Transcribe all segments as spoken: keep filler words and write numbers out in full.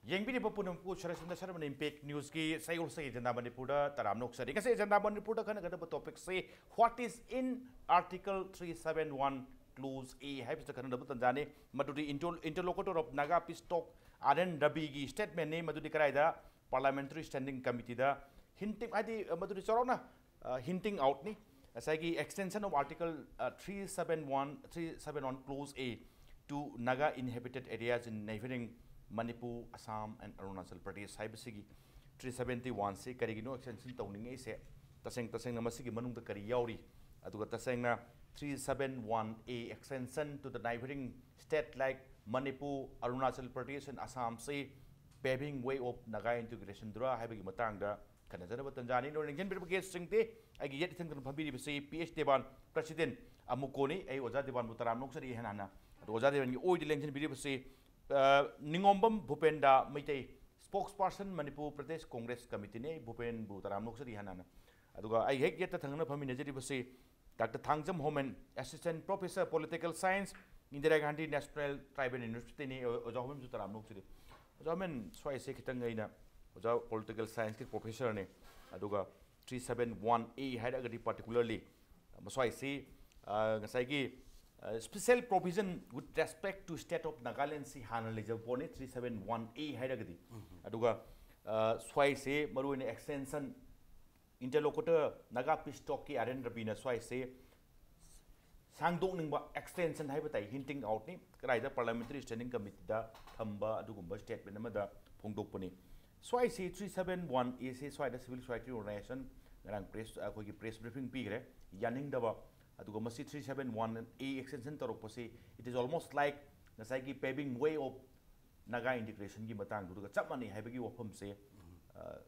ꯌꯦꯡꯕꯤꯔꯤꯕ ꯄꯨꯝꯅꯃꯛꯄꯨ ꯁꯔꯁꯟꯗ ꯁꯔꯃꯅ impact ꯅ꯭ꯌꯨꯁꯀꯤ ꯁꯌꯣꯜꯁꯒꯤ agenda ꯃꯅꯤꯄꯨꯔꯗ ꯇꯔꯥꯝꯅ ꯑꯣꯛꯆꯔꯤ꯫ ꯉꯁꯤ ꯑꯦꯖꯦꯟꯗꯥ ꯃꯅꯤꯄꯨꯔꯗ ꯈꯟꯅꯒꯗꯕ ꯇꯣꯄꯤꯛꯁꯤ, what is in Article three seven one Clause A ꯍꯥꯏꯕꯁꯤꯗ ꯈꯟꯅꯒꯗꯕ ꯇꯥꯟꯖꯥꯅꯤ꯫ ꯃꯗꯨꯗꯤ interlocutor of Naga Peace Talk R N ꯔꯕꯤꯒꯤ ꯁ꯭ꯇꯦꯠꯃꯦꯟꯅꯤ꯫ ꯃꯗꯨꯗꯤ ꯀꯗꯥꯏꯗ? ꯄꯥꯔꯂꯥꯃꯦꯟꯇꯔꯤ ꯁ꯭ꯇꯦꯟꯗꯤꯡ ꯀꯃꯤꯇꯤꯗ ꯍꯤꯟꯇꯤꯡ, ꯍꯥꯏꯗꯤ ꯃꯗꯨꯗꯤ ꯆꯥꯎꯔꯥꯛꯅ ꯍꯤꯟꯇꯤꯡ ꯑꯥꯎꯠꯅꯤ꯫ ꯉꯁꯥꯏꯒꯤ extension of Article three seven one, three seven one Clause A to Naga inhabited areas in neighboring Manipur, Assam and Arunachal Pradesh ꯍꯥꯏꯕꯁꯤꯒꯤ ꯊ꯭ꯔꯤ ꯁꯕꯦꯟꯇꯤ ꯋꯥꯟꯁꯤ ꯀꯔꯤꯒꯤꯅꯣ ꯑꯦꯛꯁꯇꯦꯟꯁꯟ ꯇꯧꯅꯤꯡꯉꯛꯏꯁꯦ? ꯇꯁꯦꯡ ꯇꯁꯦꯡꯅ ꯃꯁꯤꯒꯤ ꯃꯅꯨꯡꯗ ꯀꯔꯤ ꯌꯥꯎꯔꯤ? ꯑꯗꯨꯒ ꯇꯁꯦꯡꯅ three seven one A extension to the neighboring state like Manipur, Arunachal Pradesh and Assam ꯁꯤ paving way of Naga integration ꯗꯨꯔꯥ ꯍꯥꯏꯕꯒꯤ ꯃꯇꯥꯡꯗ ꯈꯟꯅꯖꯅꯕ ꯇꯥꯟꯖꯥꯅꯤ꯫ ꯅꯣꯏꯅ ꯂꯦꯡꯁꯤꯟꯕꯤꯔꯤꯕ ꯒꯦꯁꯁꯤꯡꯗꯤ, ꯑꯩꯒꯤ ꯌꯦꯠ ꯏꯊꯪꯗ ꯐꯝꯕꯤꯔꯤꯕꯁꯤ ꯄꯤ ꯑꯩꯆ ꯗꯦꯕꯥꯟ, ꯄ꯭ꯔꯁꯤꯗꯦꯟ ꯑꯃꯨꯀꯣꯅꯤ꯫ ꯑꯩ ꯑꯣꯖꯥ ꯗꯦꯕꯥꯟꯕꯨ ꯇꯔꯥꯝꯅ ꯑꯣꯛꯆꯔꯤ ꯍꯥꯟꯅ ꯍꯥꯟꯅ꯫ ꯑꯗꯣ ꯑꯣꯖꯥ ꯗꯦꯕꯥꯟꯒꯤ ꯑꯣꯏꯗ ꯂꯦꯡꯁꯤꯟꯕꯤꯔꯤꯕꯁꯤ, ꯑ, ꯅꯤꯉꯣꯝꯕꯝ ꯚꯨꯄꯦꯟꯗ Meitei, spokesperson Manipur Pradesh Congress Committee ꯅꯤ꯫ ꯚꯨꯄꯦꯟꯕꯨ ꯇꯔꯥꯝꯅ ꯑꯣꯛꯆꯔꯤ ꯍꯥꯟꯅ ꯍꯥꯟꯅ꯫ ꯑꯗꯨꯒ ꯑꯩꯒꯤ ꯍꯦꯛ ꯌꯦꯠꯇ ꯊꯪꯅꯅ ꯐꯝꯃꯤꯟꯅꯖꯔꯤꯕꯁꯤ doctor Thangjam Homen, Assistant Professor Political Science, Indira Gandhi National Tribal University ꯅꯤ꯫ ꯑꯣ-, ꯑꯣꯖꯥ ꯍꯣꯃꯦꯟꯁꯨ ꯇꯔꯥꯝꯅ ꯑꯣꯛꯆꯔꯤ꯫ ꯑꯣꯖꯥ ꯍꯣꯃꯦꯟ, ꯁ꯭ꯋꯥꯏꯁꯦ ꯈꯤꯇꯪ ꯑꯩꯅ, ꯑꯣꯖꯥ political science ꯀꯤ professor ꯅꯤ, ꯑꯗꯨꯒ ꯊ꯭ꯔꯤ ꯁꯕꯦꯟ ꯋꯥꯟ ꯑꯦ ꯍꯥꯏꯔꯒꯗꯤ particularly ꯃꯁ꯭ꯋꯥꯏꯁꯤ, ꯑ, ꯉꯁꯥꯏꯒꯤ, ꯑ, special provision with respect to state of Nagaland ꯁꯤ ꯍꯥꯟꯅ ꯂꯩꯖꯕ ꯄꯣꯠꯅꯤ, ꯊ꯭ꯔꯤ ꯁꯕꯦꯟ ꯋꯥꯟ ꯑꯦ ꯍꯥꯏꯔꯒꯗꯤ꯫ ꯑꯗꯨꯒ, ꯑ, ꯁ꯭ꯋꯥꯏꯁꯤ ꯃꯔꯨꯑꯣꯏꯅ extension, interlocutor Naga Peace Talk ꯀꯤ ꯑꯥꯔ ꯑꯦꯟ ꯔꯕꯤꯅ ꯁ꯭ꯋꯥꯏꯁꯤ ꯁꯥꯡꯗꯣꯛꯅꯤꯡꯕ, extension ꯍꯥꯏꯕ ꯇꯥꯏ, ꯍꯤꯟꯇꯤꯡ ꯑꯥꯎꯠꯅꯤ꯫ ꯀꯗꯥꯏꯗ? ꯄꯥꯔꯂꯥꯃꯦꯟꯇꯔꯤ ꯁ꯭ꯇꯦꯟꯗꯤꯡ ꯀꯃꯤꯇꯤꯗ ꯊꯝꯕ ꯑꯗꯨꯒꯨꯝꯕ ꯁ꯭ꯇꯦꯠꯃꯦꯟ ꯑꯃꯗ ꯐꯣꯡꯗꯣꯛꯄꯅꯤ꯫ ꯁ꯭ꯋꯥꯏꯁꯤ ꯊ꯭ꯔꯤ ꯁꯕꯦꯟ ꯋꯥꯟ ꯑꯦ ꯁꯤ ꯁ꯭ꯋꯥꯏꯗ civil society organization, ꯉꯔꯥꯡ ꯄ꯭ꯔꯦꯁ, ꯑꯩꯈꯣꯏꯒꯤ ꯄ꯭ꯔꯦꯁ ꯕ꯭ꯔꯤꯐꯤꯡ ꯄꯤꯈ꯭ꯔꯦ, ꯌꯥꯅꯤꯡꯗꯕ꯫ ꯑꯗꯨꯒ ꯃꯁꯤ three seven one A extension ꯇꯧꯔꯛꯄꯁꯤ, it is almost like ꯉꯁꯥꯏꯒꯤ paving way of Naga integration ꯒꯤ ꯃꯇꯥꯡꯗꯨꯒ ꯆꯞ ꯃꯥꯟꯅꯩ ꯍꯥꯏꯕꯒꯤ ꯋꯥꯐꯝꯁꯦ, ꯑ,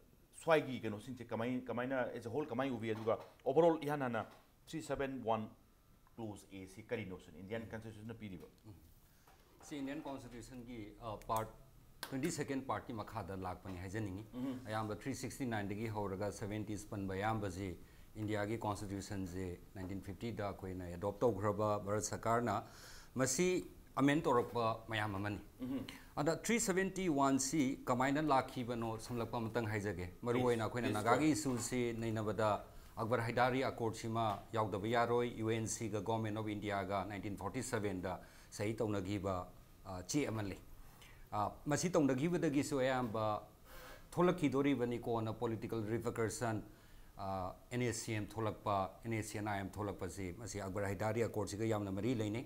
ꯁ꯭ꯋꯥꯏꯒꯤ ꯀꯩꯅꯣꯁꯤꯡꯁꯦ ꯀꯃꯥꯏ, ꯀꯃꯥꯏꯅ as a whole ꯀꯃꯥꯏꯅ ꯎꯕꯤ? ꯑꯗꯨꯒ overall ꯏꯍꯥꯟ ꯍꯥꯟꯅ three seven one Clause A ꯁꯤ ꯀꯔꯤꯅꯣ ꯁꯤꯅꯤ Indian Constitution ꯅ ꯄꯤꯔꯤꯕ? ꯁꯤ Indian Constitution ꯒꯤ, ꯑ, part, twenty second part ꯀꯤ ꯃꯈꯥꯗ ꯂꯥꯛꯄꯅꯤ ꯍꯥꯏꯖꯅꯤꯡꯉꯤ꯫ ꯑꯌꯥꯝꯕ ꯊ꯭ꯔꯤ ꯁꯤꯛꯁꯇꯤ ꯅꯥꯏꯟꯗꯒꯤ ꯍꯧꯔꯒ ꯁꯕꯦꯟꯇꯤꯁ ꯄꯟꯕ ꯑꯌꯥꯝꯕꯁꯤ ꯏꯟꯗꯤꯌꯥꯒꯤ constitution ꯁꯦ ꯅꯥꯏꯟꯇꯤꯟ ꯐꯤꯐꯇꯤꯗ ꯑꯩꯈꯣꯏꯅ adopt ꯇꯧꯈ꯭ꯔꯕ ꯚꯥꯔꯠ ꯁꯔꯀꯥꯔꯅ꯫ ꯃꯁꯤ ꯑꯃꯦꯟ ꯇꯧꯔꯛꯄ ꯃꯌꯥꯝ ꯑꯃꯅꯤ꯫ ꯑꯗ ꯊ꯭ꯔꯤ ꯁꯕꯦꯟꯇꯤ ꯋꯥꯟꯁꯤ ꯀꯃꯥꯏꯅ ꯂꯥꯛꯈꯤꯕꯅꯣ ꯁꯝꯂꯞꯄ ꯑꯃꯇꯪ ꯍꯥꯏꯖꯒꯦ꯫ ꯃꯔꯨꯑꯣꯏꯅ ꯑꯩꯈꯣꯏꯅ ꯅꯥꯒꯥꯒꯤ ꯏꯁꯨꯁꯤ ꯅꯩꯅꯕꯗ ꯑꯛꯕꯔ ꯍꯥꯏꯗꯥꯔꯤ ꯑꯦꯀꯣꯔꯗꯁꯤꯃ ꯌꯥꯎꯗꯕ ꯌꯥꯔꯣꯏ꯫ ꯌꯨ ꯑꯦꯟ ꯁꯤꯒ ꯒꯣꯔꯃꯦꯟ ꯑꯣꯐ ꯏꯟꯗꯤꯌꯥꯒ ꯅꯥꯏꯟꯇꯤꯟ ꯐꯣꯔꯇꯤ ꯁꯕꯦꯟꯗ ꯁꯍꯤ ꯇꯧꯅꯈꯤꯕ, ꯑ, ꯆꯦ ꯑꯃ ꯂꯩ꯫ ꯑ, ꯃꯁꯤ ꯇꯧꯅꯈꯤꯕꯗꯒꯤꯁꯨ ꯑꯌꯥꯝꯕ ꯊꯣꯛꯂꯛꯈꯤꯗꯣꯔꯤꯕꯅꯤꯀꯣꯅ ꯄꯣꯂꯤꯇꯤꯀꯦꯜ ꯔꯤꯄꯔꯀꯁꯟ, ꯑꯦꯟ ꯑꯦ ꯁꯤ ꯑꯦꯝ ꯊꯣꯛꯂꯛꯄ, ꯑꯦꯟ ꯑꯦ ꯁꯤ ꯑꯦꯟ ꯑꯥꯏ ꯑꯦꯝ ꯊꯣꯛꯂꯛꯄꯁꯤ ꯃꯁꯤ ꯑꯛꯕꯔ ꯍꯥꯏꯗꯥꯔꯤ ꯑꯦꯀꯣꯔꯗꯁꯤꯒ ꯌꯥꯝꯅ ꯃꯔꯤ ꯂꯩꯅꯩ꯫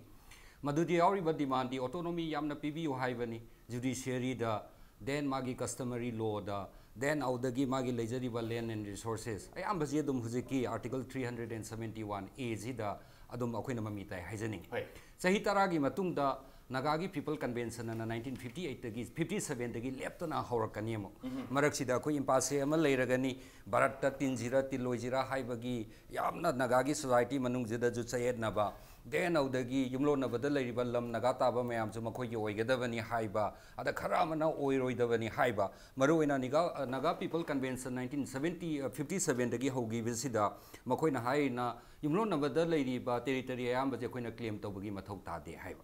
ꯃꯗꯨꯗ ꯌꯥꯎꯔꯤꯕ ꯗꯤꯃꯥꯟꯗꯤ ꯑꯣꯇꯣꯅꯣꯃꯤ ꯌꯥꯝꯅ ꯄꯤꯕꯤꯌꯨ ꯍꯥꯏꯕꯅꯤ, ꯖꯨꯗꯤꯁꯤꯌꯔꯤꯗ, ꯗꯦꯟ ꯃꯥꯒꯤ ꯀꯁꯇꯃꯔꯤ ꯂꯣꯗ, ꯗꯦꯟ ꯑꯗꯨꯗꯒꯤ ꯃꯥꯒꯤ ꯂꯩꯖꯔꯤꯕ ꯂꯦꯟ ꯑꯦꯟ ꯔꯤꯁꯣꯔꯁꯦꯁ ꯑꯌꯥꯝꯕꯁꯤ ꯑꯗꯨꯝ ꯍꯧꯖꯤꯛꯀꯤ article three hundred and seventy one ꯑꯦꯁꯤꯗ ꯑꯗꯨꯝ ꯑꯩꯈꯣꯏꯅ ꯃꯃꯤ ꯇꯥꯏ ꯍꯥꯏꯖꯅꯤꯡꯉꯤ꯫ ꯍꯣꯏ꯫ ꯆꯍꯤ ꯇꯔꯥꯒꯤ ꯃꯇꯨꯡꯗ ꯅꯥꯒꯥꯒꯤ people convention in nineteen fifty ꯑꯩꯠꯇꯒꯤ, ꯐꯤꯐꯇꯤ ꯁꯕꯦꯟꯗꯒꯤ ꯂꯦꯞꯇꯅ ꯍꯧꯔꯛꯀꯅꯤ ꯑꯃꯨꯛ꯫ ꯃꯔꯛꯁꯤꯗ ꯑꯩꯈꯣꯏ ꯏꯝꯄꯥꯁꯦ ꯑꯃ ꯂꯩꯔꯒꯅꯤ, ꯚꯥꯔꯠꯇ ꯇꯤꯟꯁꯤꯔ ꯇꯤꯜꯂꯣꯏꯁꯤꯔ ꯍꯥꯏꯕꯒꯤ ꯌꯥꯝꯅ ꯅꯥꯒꯥꯒꯤ ꯁꯣꯁꯥꯏꯇꯤ ꯃꯅꯨꯡꯁꯤꯗꯁꯨ ꯆꯌꯦꯠꯅꯕ, ꯗꯦꯟ ꯑꯗꯨꯗꯒꯤ ꯌꯨꯝꯂꯣꯟꯅꯕꯗ ꯂꯩꯔꯤꯕ ꯂꯝ ꯅꯥꯒꯥ ꯇꯥꯕ ꯃꯌꯥꯝꯁꯨ ꯃꯈꯣꯏꯒꯤ ꯑꯣꯏꯒꯗꯕꯅꯤ ꯍꯥꯏꯕ, ꯑꯗ ꯈꯔ ꯑꯃꯅ ꯑꯣꯏꯔꯣꯏꯗꯕꯅꯤ ꯍꯥꯏꯕ꯫ ꯃꯔꯨꯑꯣꯏꯅ ꯅꯤꯒꯥ-, Naga people convention nineteen seventy, fifty ꯁꯕꯦꯟꯗꯒꯤ ꯍꯧꯈꯤꯕꯁꯤꯗ ꯃꯈꯣꯏꯅ ꯍꯥꯏꯔꯤꯅ ꯌꯨꯝꯂꯣꯟꯅꯕꯗ ꯂꯩꯔꯤꯕ ꯇꯦꯔꯤꯇꯣꯔꯤ ꯑꯌꯥꯝꯕꯁꯦ ꯑꯩꯈꯣꯏꯅ ꯀ꯭ꯂꯦꯝ ꯇꯧꯕꯒꯤ ꯃꯊꯧ ꯇꯥꯗꯦ ꯍꯥꯏꯕ꯫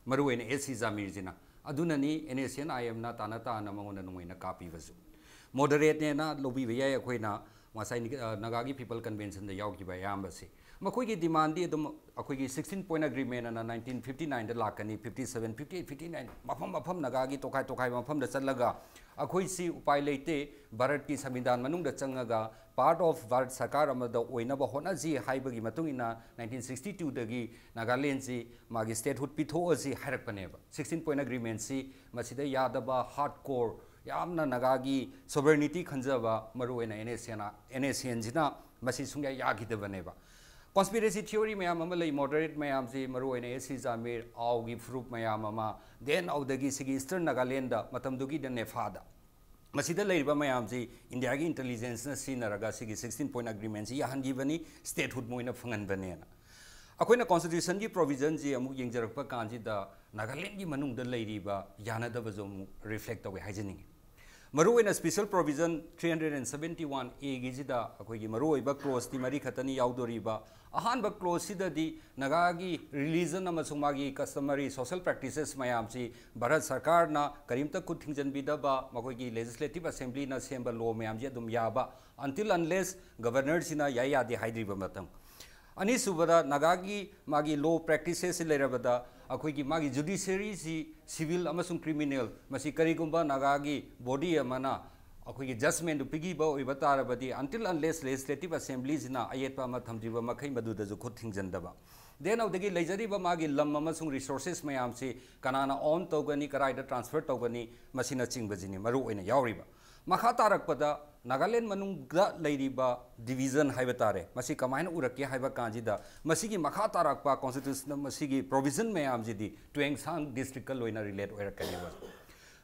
ꯃꯔꯨꯑꯣꯏꯅ ꯑꯦꯁ ꯁꯤ ꯖꯥꯃꯤꯔꯁꯤꯅ꯫ ꯑꯗꯨꯅꯅꯤ ꯑꯦꯟ ꯑꯦ ꯁꯤ ꯑꯦꯟ ꯑꯥꯏ ꯑꯦꯝꯅ ꯇꯥꯅ ꯇꯥꯅ ꯃꯉꯣꯟꯗ ꯅꯣꯡꯃꯩꯅ ꯀꯥꯞꯄꯤꯕꯁꯨ꯫ ꯃꯣꯗꯔꯦꯠꯅꯦꯅ ꯂꯧꯕꯤꯕ ꯌꯥꯏ ꯑꯩꯈꯣꯏꯅ ꯉꯁꯥꯏ ꯅꯤ-, ꯑ, ꯅꯥꯒꯥꯒꯤ ꯄꯤꯄꯜ ꯀꯟꯚꯦꯟꯁꯟꯗ ꯌꯥꯎꯈꯤꯕ ꯑꯌꯥꯝꯕꯁꯤ꯫ ꯃꯈꯣꯏꯒꯤ ꯗꯤꯃꯥꯟꯗꯤ ꯑꯗꯨꯝ ꯑꯩꯈꯣꯏꯒꯤ ꯁꯤꯛꯁꯇꯤꯟ ꯄꯣꯏꯟꯠ ꯑꯦꯒ꯭ꯔꯤꯃꯦꯟ ꯑꯅ ꯅꯥꯏꯟꯇꯤꯟ ꯐꯤꯐꯇꯤ ꯅꯥꯏꯟꯗ ꯂꯥꯛꯀꯅꯤ, fifty seven, fifty eight, fifty nine, ꯃꯐꯝ ꯃꯐꯝ ꯅꯥꯒꯥꯒꯤ ꯇꯣꯈꯥꯏ ꯇꯣꯈꯥꯏꯕ ꯃꯐꯝꯗ ꯆꯠꯂꯒ ꯑꯩꯈꯣꯏꯁꯤ ꯎꯄꯥꯏ ꯂꯩꯇꯦ, ꯚꯥꯔꯠꯀꯤ ꯁꯪꯕꯤꯙꯥꯟ ꯃꯅꯨꯡꯗ ꯆꯪꯉꯒ ꯄꯥꯔꯠ ꯑꯣꯐ ꯚꯥꯔꯠ ꯁꯔꯀꯥꯔ ꯑꯃꯗ ꯑꯣꯏꯅꯕ ꯍꯣꯠꯅꯁꯤ ꯍꯥꯏꯕꯒꯤ ꯃꯇꯨꯡ ꯏꯟꯅ ꯅꯥꯏꯟꯇꯤꯟ ꯁꯤꯛꯁꯇꯤ ꯇꯨꯗꯒꯤ ꯅꯥꯒꯥꯂꯦꯟꯁꯤ ꯃꯥꯒꯤ ꯁ꯭ꯇꯦꯠꯍꯨꯗ ꯄꯤꯊꯣꯛꯑꯁꯤ ꯍꯥꯏꯔꯛꯄꯅꯦꯕ꯫ ꯁꯤꯛꯁꯇꯤꯟ ꯄꯣꯏꯟꯠ ꯑꯦꯒ꯭ꯔꯤꯃꯦꯟꯁꯤ ꯃꯁꯤꯗ ꯌꯥꯗꯕ ꯍꯥꯔꯗ ꯀꯣꯔ ꯌꯥꯝꯅ ꯅꯥꯒꯥꯒꯤ ꯁꯣꯚꯔꯅꯤꯇꯤ ꯈꯟꯖꯕ ꯃꯔꯨꯑꯣꯏꯅ ꯑꯦꯟ ꯑꯦꯁ ꯑꯦꯟ, ꯑꯦꯟ ꯑꯦꯁ ꯑꯦꯟꯁꯤꯅ ꯃꯁꯤ ꯁꯨꯡꯌꯥ ꯌꯥꯈꯤꯗꯕꯅꯦꯕ꯫ ꯀꯣꯟꯁꯄꯤꯔꯦꯁꯤ ꯊꯤꯑꯣꯔꯤ ꯃꯌꯥꯝ ꯑꯃ ꯂꯩ, ꯃꯣꯗꯔꯦꯠ ꯃꯌꯥꯝꯁꯤ, ꯃꯔꯨꯑꯣꯏꯅ ꯑꯦꯁ ꯁꯤ ꯖꯥꯃꯤꯔ, ꯑꯥꯎꯒꯤ ꯐꯨꯔꯨꯞ ꯃꯌꯥꯝ ꯑꯃ, ꯗꯦꯟ ꯑꯗꯨꯗꯒꯤ ꯁꯤꯒꯤ ꯏꯁꯇꯔꯟ ꯅꯥꯒꯥꯂꯦꯟꯗ, ꯃꯇꯝꯗꯨꯒꯤꯗ ꯅꯦꯐꯥꯗ꯫ ꯃꯁꯤꯗ ꯂꯩꯔꯤꯕ ꯃꯌꯥꯝꯁꯤ ꯏꯟꯗꯤꯌꯥꯒꯤ ꯏꯟꯇꯦꯂꯤꯖꯦꯟꯁꯅ ꯁꯤꯖꯤꯟꯅꯔꯒ ꯁꯤꯒꯤ ꯁꯤꯛꯁꯇꯤꯟ ꯄꯣꯏꯟꯠ ꯑꯦꯒ꯭ꯔꯤꯃꯦꯟꯁꯤ ꯌꯥꯍꯟꯈꯤꯕꯅꯤ, ꯁ꯭ꯇꯦꯠꯍꯨꯗ ꯃꯣꯏꯅ ꯐꯪꯍꯟꯕꯅꯦꯅ꯫ ꯑꯩꯈꯣꯏꯅ ꯀꯣꯟꯁꯇꯤꯇ꯭ꯌꯨꯁꯟꯒꯤ ꯄ꯭ꯔꯣꯚꯤꯖꯟꯁꯤ ꯑꯃꯨꯛ ꯌꯦꯡꯖꯔꯛꯄ ꯀꯥꯟꯁꯤꯗ ꯅꯥꯒꯥꯂꯦꯟꯒꯤ ꯃꯅꯨꯡꯗ ꯂꯩꯔꯤꯕ ꯌꯥꯅꯗꯕꯁꯨ ꯑꯃꯨꯛ ꯔꯤꯐ꯭ꯂꯦꯛ ꯇꯧꯋꯦ ꯍꯥꯏꯖꯅꯤꯡꯉꯤ꯫ ꯃꯔꯨꯑꯣꯏꯅ special provision three hundred and seventy one A ꯒꯤꯁꯤꯗ ꯑꯩꯈꯣꯏꯒꯤ ꯃꯔꯨꯑꯣꯏꯕ clause ꯇꯤ ꯃꯔꯤ ꯈꯛꯇꯅꯤ ꯌꯥꯎꯗꯣꯔꯤꯕ꯫ ꯑꯍꯥꯟꯕ clause ꯁꯤꯗꯗꯤ ꯅꯥꯒꯥꯒꯤ religion ꯑꯃꯁꯨꯡ ꯃꯥꯒꯤ customary social practices ꯃꯌꯥꯝꯁꯤ ꯚꯥꯔꯠ ꯁꯔꯀꯥꯔꯅ ꯀꯔꯤꯝꯇ ꯈꯨꯠ ꯊꯤꯡꯖꯤꯟꯕꯤꯗꯕ, ꯃꯈꯣꯏꯒꯤ legislative assembly ꯅ ꯁꯦꯝꯕ law ꯃꯌꯥꯝꯁꯤ ꯑꯗꯨꯝ ꯌꯥꯕ, until unless governor ꯁꯤꯅ ꯌꯥꯏ ꯌꯥꯗꯦ ꯍꯥꯏꯗ꯭ꯔꯤꯕ ꯃꯇꯝ꯫ ꯑꯅꯤꯁꯨꯕꯗ, ꯅꯥꯒꯥꯒꯤ ꯃꯥꯒꯤ law practices ꯁꯤ ꯂꯩꯔꯕꯗ ꯑꯩꯈꯣꯏꯒꯤ ꯃꯥꯒꯤ judiciary ꯁꯤ civil ꯑꯃꯁꯨꯡ criminal, ꯃꯁꯤ ꯀꯔꯤꯒꯨꯝꯕ ꯅꯥꯒꯥꯒꯤ body ꯑꯃꯅ ꯑꯩꯈꯣꯏꯒꯤ judgment ꯗꯨ ꯄꯤꯈꯤꯕ ꯑꯣꯏꯕ ꯇꯥꯔꯕꯗꯤ, until unless legislative assembly ꯁꯤꯅ ꯑꯌꯦꯠꯄ ꯑꯃ ꯊꯝꯗ꯭ꯔꯤꯕ ꯃꯈꯩ ꯃꯗꯨꯗꯁꯨ ꯈꯨꯠ ꯊꯤꯡꯖꯤꯟꯗꯕ꯫ Then ꯑꯗꯨꯗꯒꯤ ꯂꯩꯖꯔꯤꯕ ꯃꯥꯒꯤ ꯂꯝ ꯑꯃꯁꯨꯡ resources ꯃꯌꯥꯝꯁꯤ ꯀꯅꯥꯅ own ꯇꯧꯒꯅꯤ, ꯀꯗꯥꯏꯗ transfer ꯇꯧꯒꯅꯤ, ꯃꯁꯤꯅꯆꯤꯡꯕꯁꯤꯅꯤ ꯃꯔꯨ ꯑꯣꯏꯅ ꯌꯥꯎꯔꯤꯕ꯫ ꯃꯈꯥ ꯇꯥꯔꯛꯄꯗ ꯅꯥꯒꯥꯂꯦꯟ ꯃꯅꯨꯡꯗ ꯂꯩꯔꯤꯕ division ꯍꯥꯏꯕ ꯇꯥꯔꯦ, ꯃꯁꯤ ꯀꯃꯥꯏꯅ ꯎꯔꯛꯀꯦ ꯍꯥꯏꯕ ꯀꯥꯟꯁꯤꯗ, ꯃꯁꯤꯒꯤ ꯃꯈꯥ ꯇꯥꯔꯛꯄ constitution ꯃꯁꯤꯒꯤ provision ꯃꯌꯥꯝꯁꯤꯗꯤ ꯇꯨꯌꯦꯟꯁꯥꯡ district ꯀ ꯂꯣꯏꯅ relate ꯑꯣꯏꯔꯛꯀꯅꯦꯕ꯫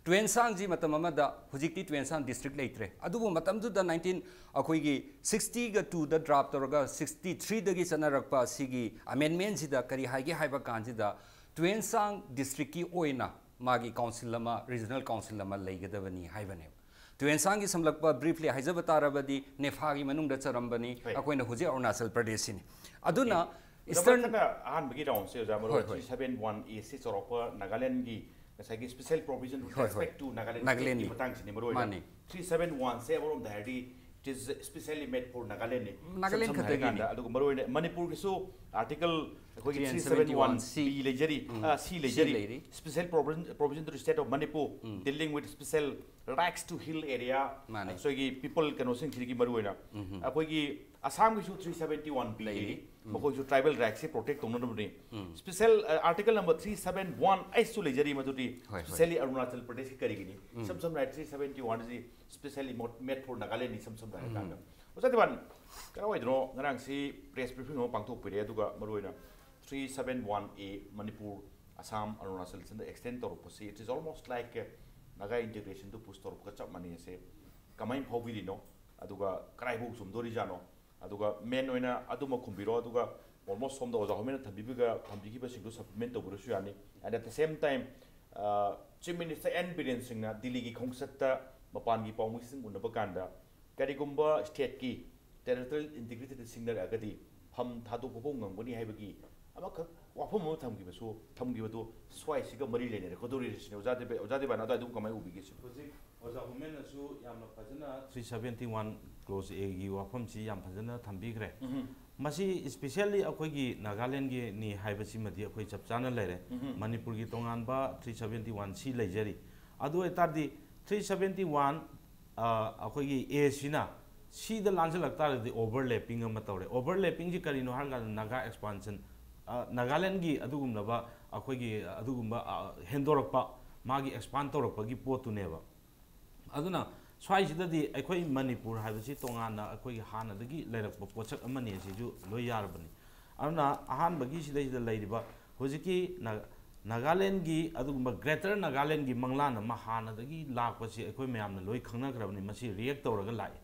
ꯇꯨꯌꯦꯟꯁꯥꯡꯁꯤ ꯃꯇꯝ ꯑꯃꯗ, ꯍꯧꯖꯤꯛꯇꯤ ꯇꯨꯌꯦꯟꯁꯥꯡ district ꯂꯩꯇ꯭ꯔꯦ, ꯑꯗꯨꯕꯨ ꯃꯇꯝꯗꯨꯗ nineteen, ꯑꯩꯈꯣꯏꯒꯤ sixty ꯒ two ꯗ draft ꯇꯧꯔꯒ sixty three ꯗꯒꯤ ꯆꯠꯅꯔꯛꯄ ꯑꯁꯤꯒꯤ amendment ꯁꯤꯗ ꯀꯔꯤ ꯍꯥꯏꯒꯦ ꯍꯥꯏꯕ ꯀꯥꯟꯁꯤꯗ, ꯇꯨꯌꯦꯟꯁꯥꯡ district ꯀꯤ ꯑꯣꯏꯅ ꯃꯥꯒꯤ council ꯑꯃ, regional council ꯑꯃ ꯂꯩꯒꯗꯕꯅꯤ ꯍꯥꯏꯕꯅꯦꯕ꯫ ꯇꯨꯌꯦꯟꯁꯥꯡꯒꯤ ꯁꯝꯂꯞꯄ briefly ꯍꯥꯏꯖꯕ ꯇꯥꯔꯕꯗꯤ, ꯅꯦꯐꯥꯒꯤ ꯃꯅꯨꯡꯗ ꯆꯔꯝꯕꯅꯤ꯫ ꯍꯣꯏ꯫ ꯑꯩꯈꯣꯏꯅ ꯍꯧꯖꯤꯛ ꯑꯔꯨꯅꯥꯆꯜ ꯄ꯭ꯔꯗꯦꯁꯁꯤꯅꯤ꯫ ꯑꯗꯨꯅ Okay. Eastern ꯑꯗꯨꯃꯥꯏꯅ ꯑꯍꯥꯟꯕꯒꯤ round ꯁꯦ ꯑꯣꯖꯥ, ꯃꯔꯨ ꯍꯣꯏ, ꯍꯣꯏ꯫ Three seven one A ꯁꯤ ꯆꯥꯎꯔꯥꯛꯄ ꯅꯥꯒꯥꯂꯦꯟꯒꯤ ꯉꯁꯥꯏꯒꯤ special provision with ꯍꯣꯏ, ꯍꯣꯏ꯫ respect to ꯅꯥꯒꯥꯂꯦꯟ ꯅꯥꯒꯥꯂꯦꯟꯒꯤ ꯒꯤ ꯃꯇꯥꯡꯁꯤꯅꯤ ꯃꯔꯨ ꯑꯣꯏꯅ꯫ ꯃꯥꯅꯤ꯫ Three seven one ꯁꯦ ꯑꯃꯔꯣꯝꯗ ꯍꯥꯏꯔꯗꯤ it is specially made for ꯅꯥꯒꯥꯂꯦꯟꯅꯤ꯫ Nagaland ꯏꯁꯝ ꯁꯝꯅ ꯈꯛꯇꯒꯤꯅꯤ꯫ ꯍꯥꯏꯔꯀꯥꯟꯗ, ꯑꯗꯨꯒ ꯃꯔꯨ ꯑꯣꯏꯅ ꯃꯅꯤꯄꯨꯔꯒꯤꯁꯨ Article ꯑꯩꯈꯣꯏꯒꯤ three seven one C ꯂꯩꯖꯔꯤ, ꯎꯝ꯫ ꯑ, C ꯁꯤ ꯂꯩꯖꯔꯤ꯫ ꯂꯩꯔꯤ꯫ Special provision, provision to the state of Manipur um. Dealing with special rights to hill area, ꯃꯥꯅꯤ꯫ ꯑꯩꯈꯣꯏꯒꯤ people ꯀꯩꯅꯣꯁꯤꯡꯁꯤꯒꯤ ꯃꯔꯨ ꯑꯣꯏꯅ꯫ ꯎꯝ꯫ ꯑꯩꯈꯣꯏꯒꯤ ꯑꯁꯥꯝꯒꯤꯁꯨ three seventy one B ꯂꯩꯔꯤ꯫ ꯂꯩꯔꯤ꯫ ꯎꯝ꯫ ꯃꯈꯣꯏꯁꯨ tribal rights ꯁꯤ protect ꯇꯧꯅꯅꯕꯅꯤ꯫ ꯎꯝ꯫ Special, ꯑ, article number three seven one H ꯁꯨ ꯂꯩꯖꯔꯤ ꯃꯗꯨꯗꯤ ꯍꯣꯏ, ꯍꯣꯏ꯫ Specially ꯑꯔꯨꯅꯥꯆꯜ ꯄ꯭ꯔꯗꯦꯁꯀꯤ ꯀꯔꯤꯒꯤꯅꯤ? ꯎꯝ꯫ ꯏꯁꯝ ꯁꯝꯅ ꯍꯥꯏꯔꯕꯗ three seventy one ꯁꯤ specially mo-, made for ꯅꯥꯒꯥꯂꯦꯟꯅꯤ, ꯏꯁꯝ ꯁꯝꯅ ꯍꯥꯏꯔꯀꯥꯟꯗ꯫ ꯎꯝ꯫ ꯑꯣꯖꯥ ꯗꯤꯋꯥꯟ, ꯀꯩꯅꯣ ꯑꯣꯏꯗꯅꯣ, ꯉꯔꯥꯡꯁꯤ press briefing ꯑꯃ ꯄꯥꯡꯊꯣꯛꯄꯤꯔꯦ, ꯑꯗꯨꯒ ꯃꯔꯨꯑꯣꯏꯅ three seven one A Manipur, Assam, Arunachal ꯁꯤꯗ extend ꯇꯧꯔꯛꯄꯁꯤ, it is almost like, ꯑ, ꯅꯥꯒꯥ integration ꯗꯨ push ꯇꯧꯔꯛꯄꯒ ꯆꯞ ꯃꯥꯟꯅꯩ꯫ ꯑꯁꯦ ꯀꯃꯥꯏꯅ ꯐꯥꯎꯕꯤꯔꯤꯅꯣ? ꯑꯗꯨꯒ ꯀꯗꯥꯏꯐꯥꯎ ꯆꯨꯝꯗꯣꯔꯤꯖꯥꯠꯅꯣ? ꯑꯗꯨꯒ main ꯑꯣꯏꯅ ꯑꯗꯨꯃ ꯈꯨꯝꯕꯤꯔꯣ, ꯑꯗꯨꯒ almost ꯁꯣꯝꯗ ꯑꯣꯖꯥ ꯍꯣꯏꯃꯦꯟꯅ ꯊꯝꯕꯤꯕꯒ, ꯊꯝꯕꯤꯈꯤꯕꯁꯤꯡꯗꯨ supplement ꯇꯧꯕꯤꯔꯁꯨ ꯌꯥꯅꯤ꯫ And at the same time, ꯑ, Chief Minister N ꯕꯤꯔꯦꯟ ꯁꯤꯡꯅ ꯗꯤꯜꯂꯤꯒꯤ ꯈꯣꯡꯆꯠꯇ ꯃꯄꯥꯟꯒꯤ ꯄꯥꯎꯃꯤꯁꯤꯡ ꯎꯅꯕ ꯀꯥꯟꯗ ꯀꯔꯤꯒꯨꯝꯕ stateꯀꯤ territorial integrityꯗ ꯁꯤꯡꯅꯔꯛꯑꯒꯗꯤ ꯐꯝ ꯊꯥꯗꯣꯛꯄ ꯐꯥꯎ ꯉꯝꯒꯅꯤ ꯍꯥꯏꯕꯒꯤ ꯑꯃꯈꯛ ꯋꯥꯐꯝ ꯑꯃ ꯊꯝꯈꯤꯕꯁꯨ, ꯊꯝꯈꯤꯕꯗꯨ ꯁ꯭ꯋꯥꯏꯁꯤꯒ ꯃꯔꯤ ꯂꯩꯅꯔꯛꯀꯗꯧꯔꯤꯕꯁꯤꯅꯦ꯫ ꯑꯣꯖꯥ ꯗꯦꯕ-, ꯑꯣꯖꯥ ꯗꯦꯕꯥꯅ ꯑꯗꯨꯋꯥꯏꯗꯨ ꯀꯃꯥꯏꯅ ꯎꯕꯤꯒꯦ ꯁꯤꯕꯨ? ꯍꯧꯖꯤꯛ ꯑꯣꯖꯥ ꯍꯨꯃꯦꯟꯅꯁꯨ ꯌꯥꯝꯅ ꯐꯖꯅ three seventy one clause Aꯒꯤ ꯋꯥꯐꯝꯁꯤ ꯌꯥꯝ ꯐꯖꯅ ꯊꯝꯕꯤꯈ꯭ꯔꯦ꯫ ꯎꯝ꯫ ꯃꯁꯤ specially ꯑꯩꯈꯣꯏꯒꯤ ꯅꯥꯒꯥꯂꯦꯟꯒꯤꯅꯤ ꯍꯥꯏꯕꯁꯤꯃꯗꯤ ꯑꯩꯈꯣꯏ ꯆꯞ ꯆꯥꯅ ꯂꯩꯔꯦ꯫ ꯎꯝ꯫ ꯃꯅꯤꯄꯨꯔꯒꯤ ꯇꯣꯉꯥꯟꯕ three seventy one C ꯂꯩꯖꯔꯤ꯫ ꯑꯗꯨ ꯑꯣꯏꯇꯥꯔꯗꯤ three seventy one, ꯑ, ꯑꯩꯈꯣꯏꯒꯤ Aꯁꯤꯅ Cꯗ ꯂꯥꯟꯁꯤꯜꯂꯛ ꯇꯥꯔꯒꯗꯤ overlapping ꯑꯃ ꯇꯧꯔꯦ꯫ Overlappingꯁꯤ ꯀꯔꯤꯅꯣ ꯍꯥꯏꯔꯀꯥꯟꯗ ꯅꯥꯒꯥ expansion, ꯑ, ꯅꯥꯒꯥꯂꯦꯟꯒꯤ ꯑꯗꯨꯒꯨꯝꯂꯕ ꯑꯩꯈꯣꯏꯒꯤ ꯑꯗꯨꯒꯨꯝꯕ, ꯑ, ꯍꯦꯟꯗꯣꯔꯛꯄ, ꯃꯥꯒꯤ expand ꯇꯧꯔꯛꯄꯒꯤ ꯄꯣꯠꯇꯨꯅꯦꯕ꯫ ꯑꯗꯨꯅ ꯁ꯭ꯋꯥꯏꯁꯤꯗꯗꯤ ꯑꯩꯈꯣꯏ ꯃꯅꯤꯄꯨꯔ ꯍꯥꯏꯕꯁꯤ ꯇꯣꯉꯥꯟꯅ ꯑꯩꯈꯣꯏꯒꯤ ꯍꯥꯟꯅꯗꯒꯤ ꯂꯩꯔꯛꯄ ꯄꯣꯠꯁꯛ ꯑꯃꯅꯤ, ꯑꯁꯤꯁꯨ ꯂꯣꯏ ꯌꯥꯔꯕꯅꯤ꯫ ꯑꯗꯨꯅ ꯑꯍꯥꯟꯕꯒꯤ ꯁꯤꯗꯩꯁꯤꯗ ꯂꯩꯔꯤꯕ ꯍꯧꯖꯤꯛꯀꯤ ꯅꯥ-, ꯅꯥꯒꯥꯂꯦꯟꯒꯤ ꯑꯗꯨꯒꯨꯝꯕ Greater ꯅꯥꯒꯥꯂꯦꯟꯒꯤ ꯃꯪꯂꯥꯟ ꯑꯃ ꯍꯥꯟꯅꯗꯒꯤ ꯂꯥꯛꯄꯁꯤ ꯑꯩꯈꯣꯏ ꯃꯌꯥꯝꯅ ꯂꯣꯏ ꯈꯪꯅꯈ꯭ꯔꯕꯅꯤ꯫ ꯃꯁꯤ react ꯇꯧꯔꯒ ꯂꯥꯛꯏ꯫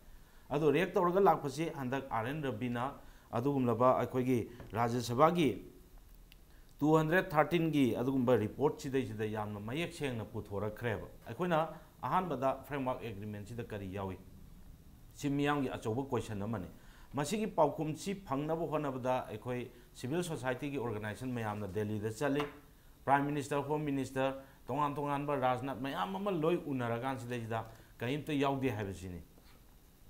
ꯑꯗꯣ react ꯇꯧꯔꯒ ꯂꯥꯛꯄꯁꯤ ꯍꯟꯗꯛ R N ꯔꯕꯤꯅ ꯑꯗꯨꯒꯨꯝꯂꯕ ꯑꯩꯈꯣꯏꯒꯤ ꯔꯥꯖ꯭ꯌ ꯁꯚꯥꯒꯤ two hundred thirteen ꯒꯤ ꯑꯗꯨꯒꯨꯝꯕ report ꯁꯤꯗꯩꯁꯤꯗ ꯌꯥꯝꯅ ꯃꯌꯦꯛ ꯁꯦꯡꯅ ꯄꯨꯊꯣꯔꯛꯈ꯭ꯔꯦꯕ꯫ ꯑꯩꯈꯣꯏꯅ ꯑꯍꯥꯟꯕꯗ framework agreement ꯁꯤꯗ ꯀꯔꯤ ꯌꯥꯎꯏ? ꯁꯤ ꯃꯤꯌꯥꯝꯒꯤ ꯑꯆꯧꯕ question ꯑꯃꯅꯤ꯫ ꯃꯁꯤꯒꯤ ꯄꯥꯎꯈꯨꯝꯁꯤ ꯐꯪꯅꯕ ꯍꯣꯠꯅꯕꯗ ꯑꯩꯈꯣꯏ civil society ꯒꯤ organization ꯃꯌꯥꯝꯅ ꯗꯦꯜꯂꯤꯗ ꯆꯠꯂꯤ꯫ Prime Minister, Home Minister, ꯇꯣꯉꯥꯟ ꯇꯣꯉꯥꯟꯕ ꯔꯥꯖꯅꯥꯠ ꯃꯌꯥꯝ ꯑꯃ ꯂꯣꯏ ꯎꯅꯔꯀꯥꯟꯁꯤꯗꯩꯁꯤꯗ ꯀꯔꯤꯝꯇ ꯌꯥꯎꯗꯦ ꯍꯥꯏꯕꯁꯤꯅꯤ꯫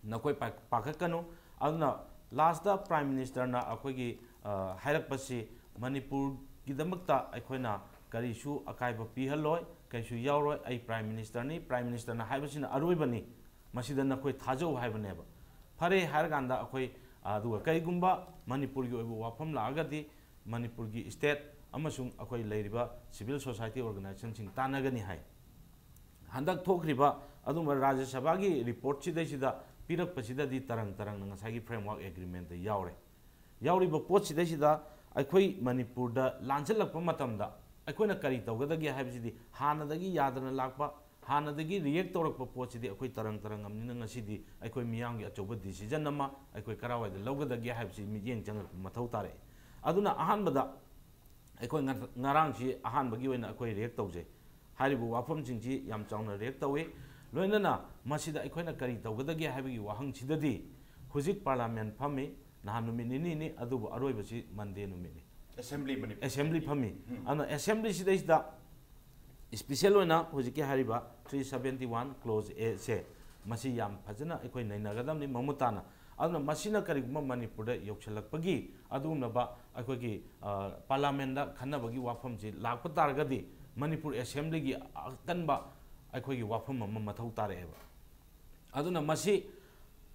ꯅꯈꯣꯏ ꯄꯥ-, ꯄꯥꯈꯠꯀꯅꯨ꯫ ꯑꯗꯨꯅ last ꯇ Prime Minister ꯅ ꯑꯩꯈꯣꯏꯒꯤ, ꯑ, ꯍꯥꯏꯔꯛꯄꯁꯤ ꯃꯅꯤꯄꯨꯔꯒꯤꯗꯃꯛꯇ ꯑꯩꯈꯣꯏꯅ ꯀꯔꯤꯁꯨ ꯑꯀꯥꯏꯕ ꯄꯤꯍꯜꯂꯣꯏ, ꯀꯔꯤꯁꯨ ꯌꯥꯎꯔꯣꯏ꯫ ꯑꯩ Prime Minister ꯅꯤ, Prime Minister ꯅ ꯍꯥꯏꯕꯁꯤꯅ ꯑꯔꯣꯏꯕꯅꯤ, ꯃꯁꯤꯗ ꯅꯈꯣꯏ ꯊꯥꯖꯧ ꯍꯥꯏꯕꯅꯦꯕ꯫ ꯐꯔꯦ ꯍꯥꯏꯔꯀꯥꯟꯗ ꯑꯩꯈꯣꯏ, ꯑꯗꯨꯒ ꯀꯔꯤꯒꯨꯝꯕ ꯃꯅꯤꯄꯨꯔꯒꯤ ꯑꯣꯏꯕ ꯋꯥꯐꯝ ꯂꯥꯛꯑꯒꯗꯤ ꯃꯅꯤꯄꯨꯔꯒꯤ state ꯑꯃꯁꯨꯡ ꯑꯩꯈꯣꯏ ꯂꯩꯔꯤꯕ civil society organization ꯁꯤꯡ ꯇꯥꯟꯅꯒꯅꯤ ꯍꯥꯏ꯫ ꯍꯟꯗꯛ ꯊꯣꯛꯈ꯭ꯔꯤꯕ ꯑꯗꯨꯒꯨꯝꯕ ꯔꯥꯖ꯭ꯌ ꯁꯚꯥꯒꯤ report ꯁꯤꯗꯩꯁꯤꯗ ꯄꯤꯔꯛꯄꯁꯤꯗꯗꯤ ꯇꯔꯪ ꯇꯔꯪꯅ ꯉꯁꯥꯏꯒꯤ framework agreement ꯇ ꯌꯥꯎꯔꯦ꯫ ꯌꯥꯎꯔꯤꯕ ꯄꯣꯠꯁꯤꯗꯩꯁꯤꯗ ꯑꯩꯈꯣꯏ ꯃꯅꯤꯄꯨꯔꯗ ꯂꯥꯟꯁꯤꯜꯂꯛꯄ ꯃꯇꯝꯗ ꯑꯩꯈꯣꯏꯅ ꯀꯔꯤ ꯇꯧꯒꯗꯒꯦ ꯍꯥꯏꯕꯁꯤꯗꯤ ꯍꯥꯟꯅꯗꯒꯤ ꯌꯥꯗꯅ ꯂꯥꯛꯄ, ꯍꯥꯟꯅꯗꯒꯤ react ꯇꯧꯔꯛꯄ ꯄꯣꯠꯁꯤꯗꯤ ꯑꯩꯈꯣꯏ ꯇꯔꯪ ꯇꯔꯪꯉꯝꯅꯤꯅ ꯉꯁꯤꯗꯤ ꯑꯩꯈꯣꯏ ꯃꯤꯌꯥꯝꯒꯤ ꯑꯆꯧꯕ decision ꯑꯃ ꯑꯩꯈꯣꯏ ꯀꯔꯥꯏꯋꯥꯏꯗ ꯂꯧꯒꯗꯒꯦ ꯍꯥꯏꯕꯁꯤ ꯃꯤꯠꯌꯦꯡ ꯆꯪꯉꯛꯄ ꯃꯊꯧ ꯇꯥꯔꯛꯏ꯫ ꯑꯗꯨꯅ ꯑꯍꯥꯟꯕꯗ ꯑꯩꯈꯣꯏ ꯉ-, ꯉꯔꯥꯡꯁꯤ ꯑꯍꯥꯟꯕꯒꯤ ꯑꯣꯏꯅ ꯑꯩꯈꯣꯏ react ꯇꯧꯖꯩ꯫ ꯍꯥꯏꯔꯤꯕ ꯋꯥꯐꯝꯁꯤꯡꯁꯤ ꯌꯥꯝ ꯆꯥꯎꯅ react ꯇꯧꯏ꯫ ꯂꯣꯏꯅꯅ ꯃꯁꯤꯗ ꯑꯩꯈꯣꯏꯅ ꯀꯔꯤ ꯇꯧꯒꯗꯒꯦ ꯍꯥꯏꯕꯒꯤ ꯋꯥꯍꯪꯁꯤꯗꯗꯤ, ꯍꯧꯖꯤꯛ ꯄꯥꯔꯂꯤꯌꯥꯃꯦꯟ ꯐꯝꯃꯤ, ꯅꯍꯥꯟ ꯅꯨꯃꯤꯠ ꯅꯤꯅꯤꯅꯤ, ꯑꯗꯨꯕꯨ ꯑꯔꯣꯏꯕꯁꯤ ꯃꯟꯗꯦ ꯅꯨꯃꯤꯠꯅꯤ꯫ ꯑꯦꯁꯦꯝꯕ꯭ꯂꯤ ꯃꯅꯤꯄꯨꯔ ꯑꯦꯁꯦꯝꯕ꯭ꯂꯤ ꯐꯝꯃꯤ꯫ ꯑꯗꯨꯅ ꯑꯦꯁꯦꯝꯕ꯭ꯂꯤꯁꯤꯗꯩꯁꯤꯗ ꯏꯁꯄꯤꯁꯦꯜ ꯑꯣꯏꯅ ꯍꯧꯖꯤꯛꯀꯤ ꯍꯥꯏꯔꯤꯕ ꯊ꯭ꯔꯤ ꯁꯕꯦꯟꯇꯤ ꯋꯥꯟ ꯀ꯭ꯂꯣꯖ ꯑꯦꯁꯦ, ꯃꯁꯤ ꯌꯥꯝ ꯐꯖꯅ ꯑꯩꯈꯣꯏ ꯅꯩꯅꯒꯗꯕꯅꯤ ꯃꯃꯨꯠ ꯇꯥꯅ꯫ ꯑꯗꯨꯅ ꯃꯁꯤꯅ ꯀꯔꯤꯒꯨꯝꯕ ꯃꯅꯤꯄꯨꯔꯗ ꯌꯧꯁꯤꯜꯂꯛꯄꯒꯤ ꯑꯗꯨꯒꯨꯝꯂꯕ ꯑꯩꯈꯣꯏꯒꯤ, ꯑ, ꯄꯥꯔꯂꯤꯌꯥꯃꯦꯟꯗ ꯈꯟꯅꯕꯒꯤ ꯋꯥꯐꯝꯁꯤ ꯂꯥꯛꯄ ꯇꯥꯔꯒꯗꯤ, ꯃꯅꯤꯄꯨꯔ ꯑꯦꯁꯦꯝꯕ꯭ꯂꯤꯒꯤ ꯑꯀꯟꯕ ꯑꯩꯈꯣꯏꯒꯤ ꯋꯥꯐꯝ ꯑꯃ ꯃꯊꯧ ꯇꯥꯔꯛꯑꯦꯕ꯫ ꯑꯗꯨꯅ ꯃꯁꯤ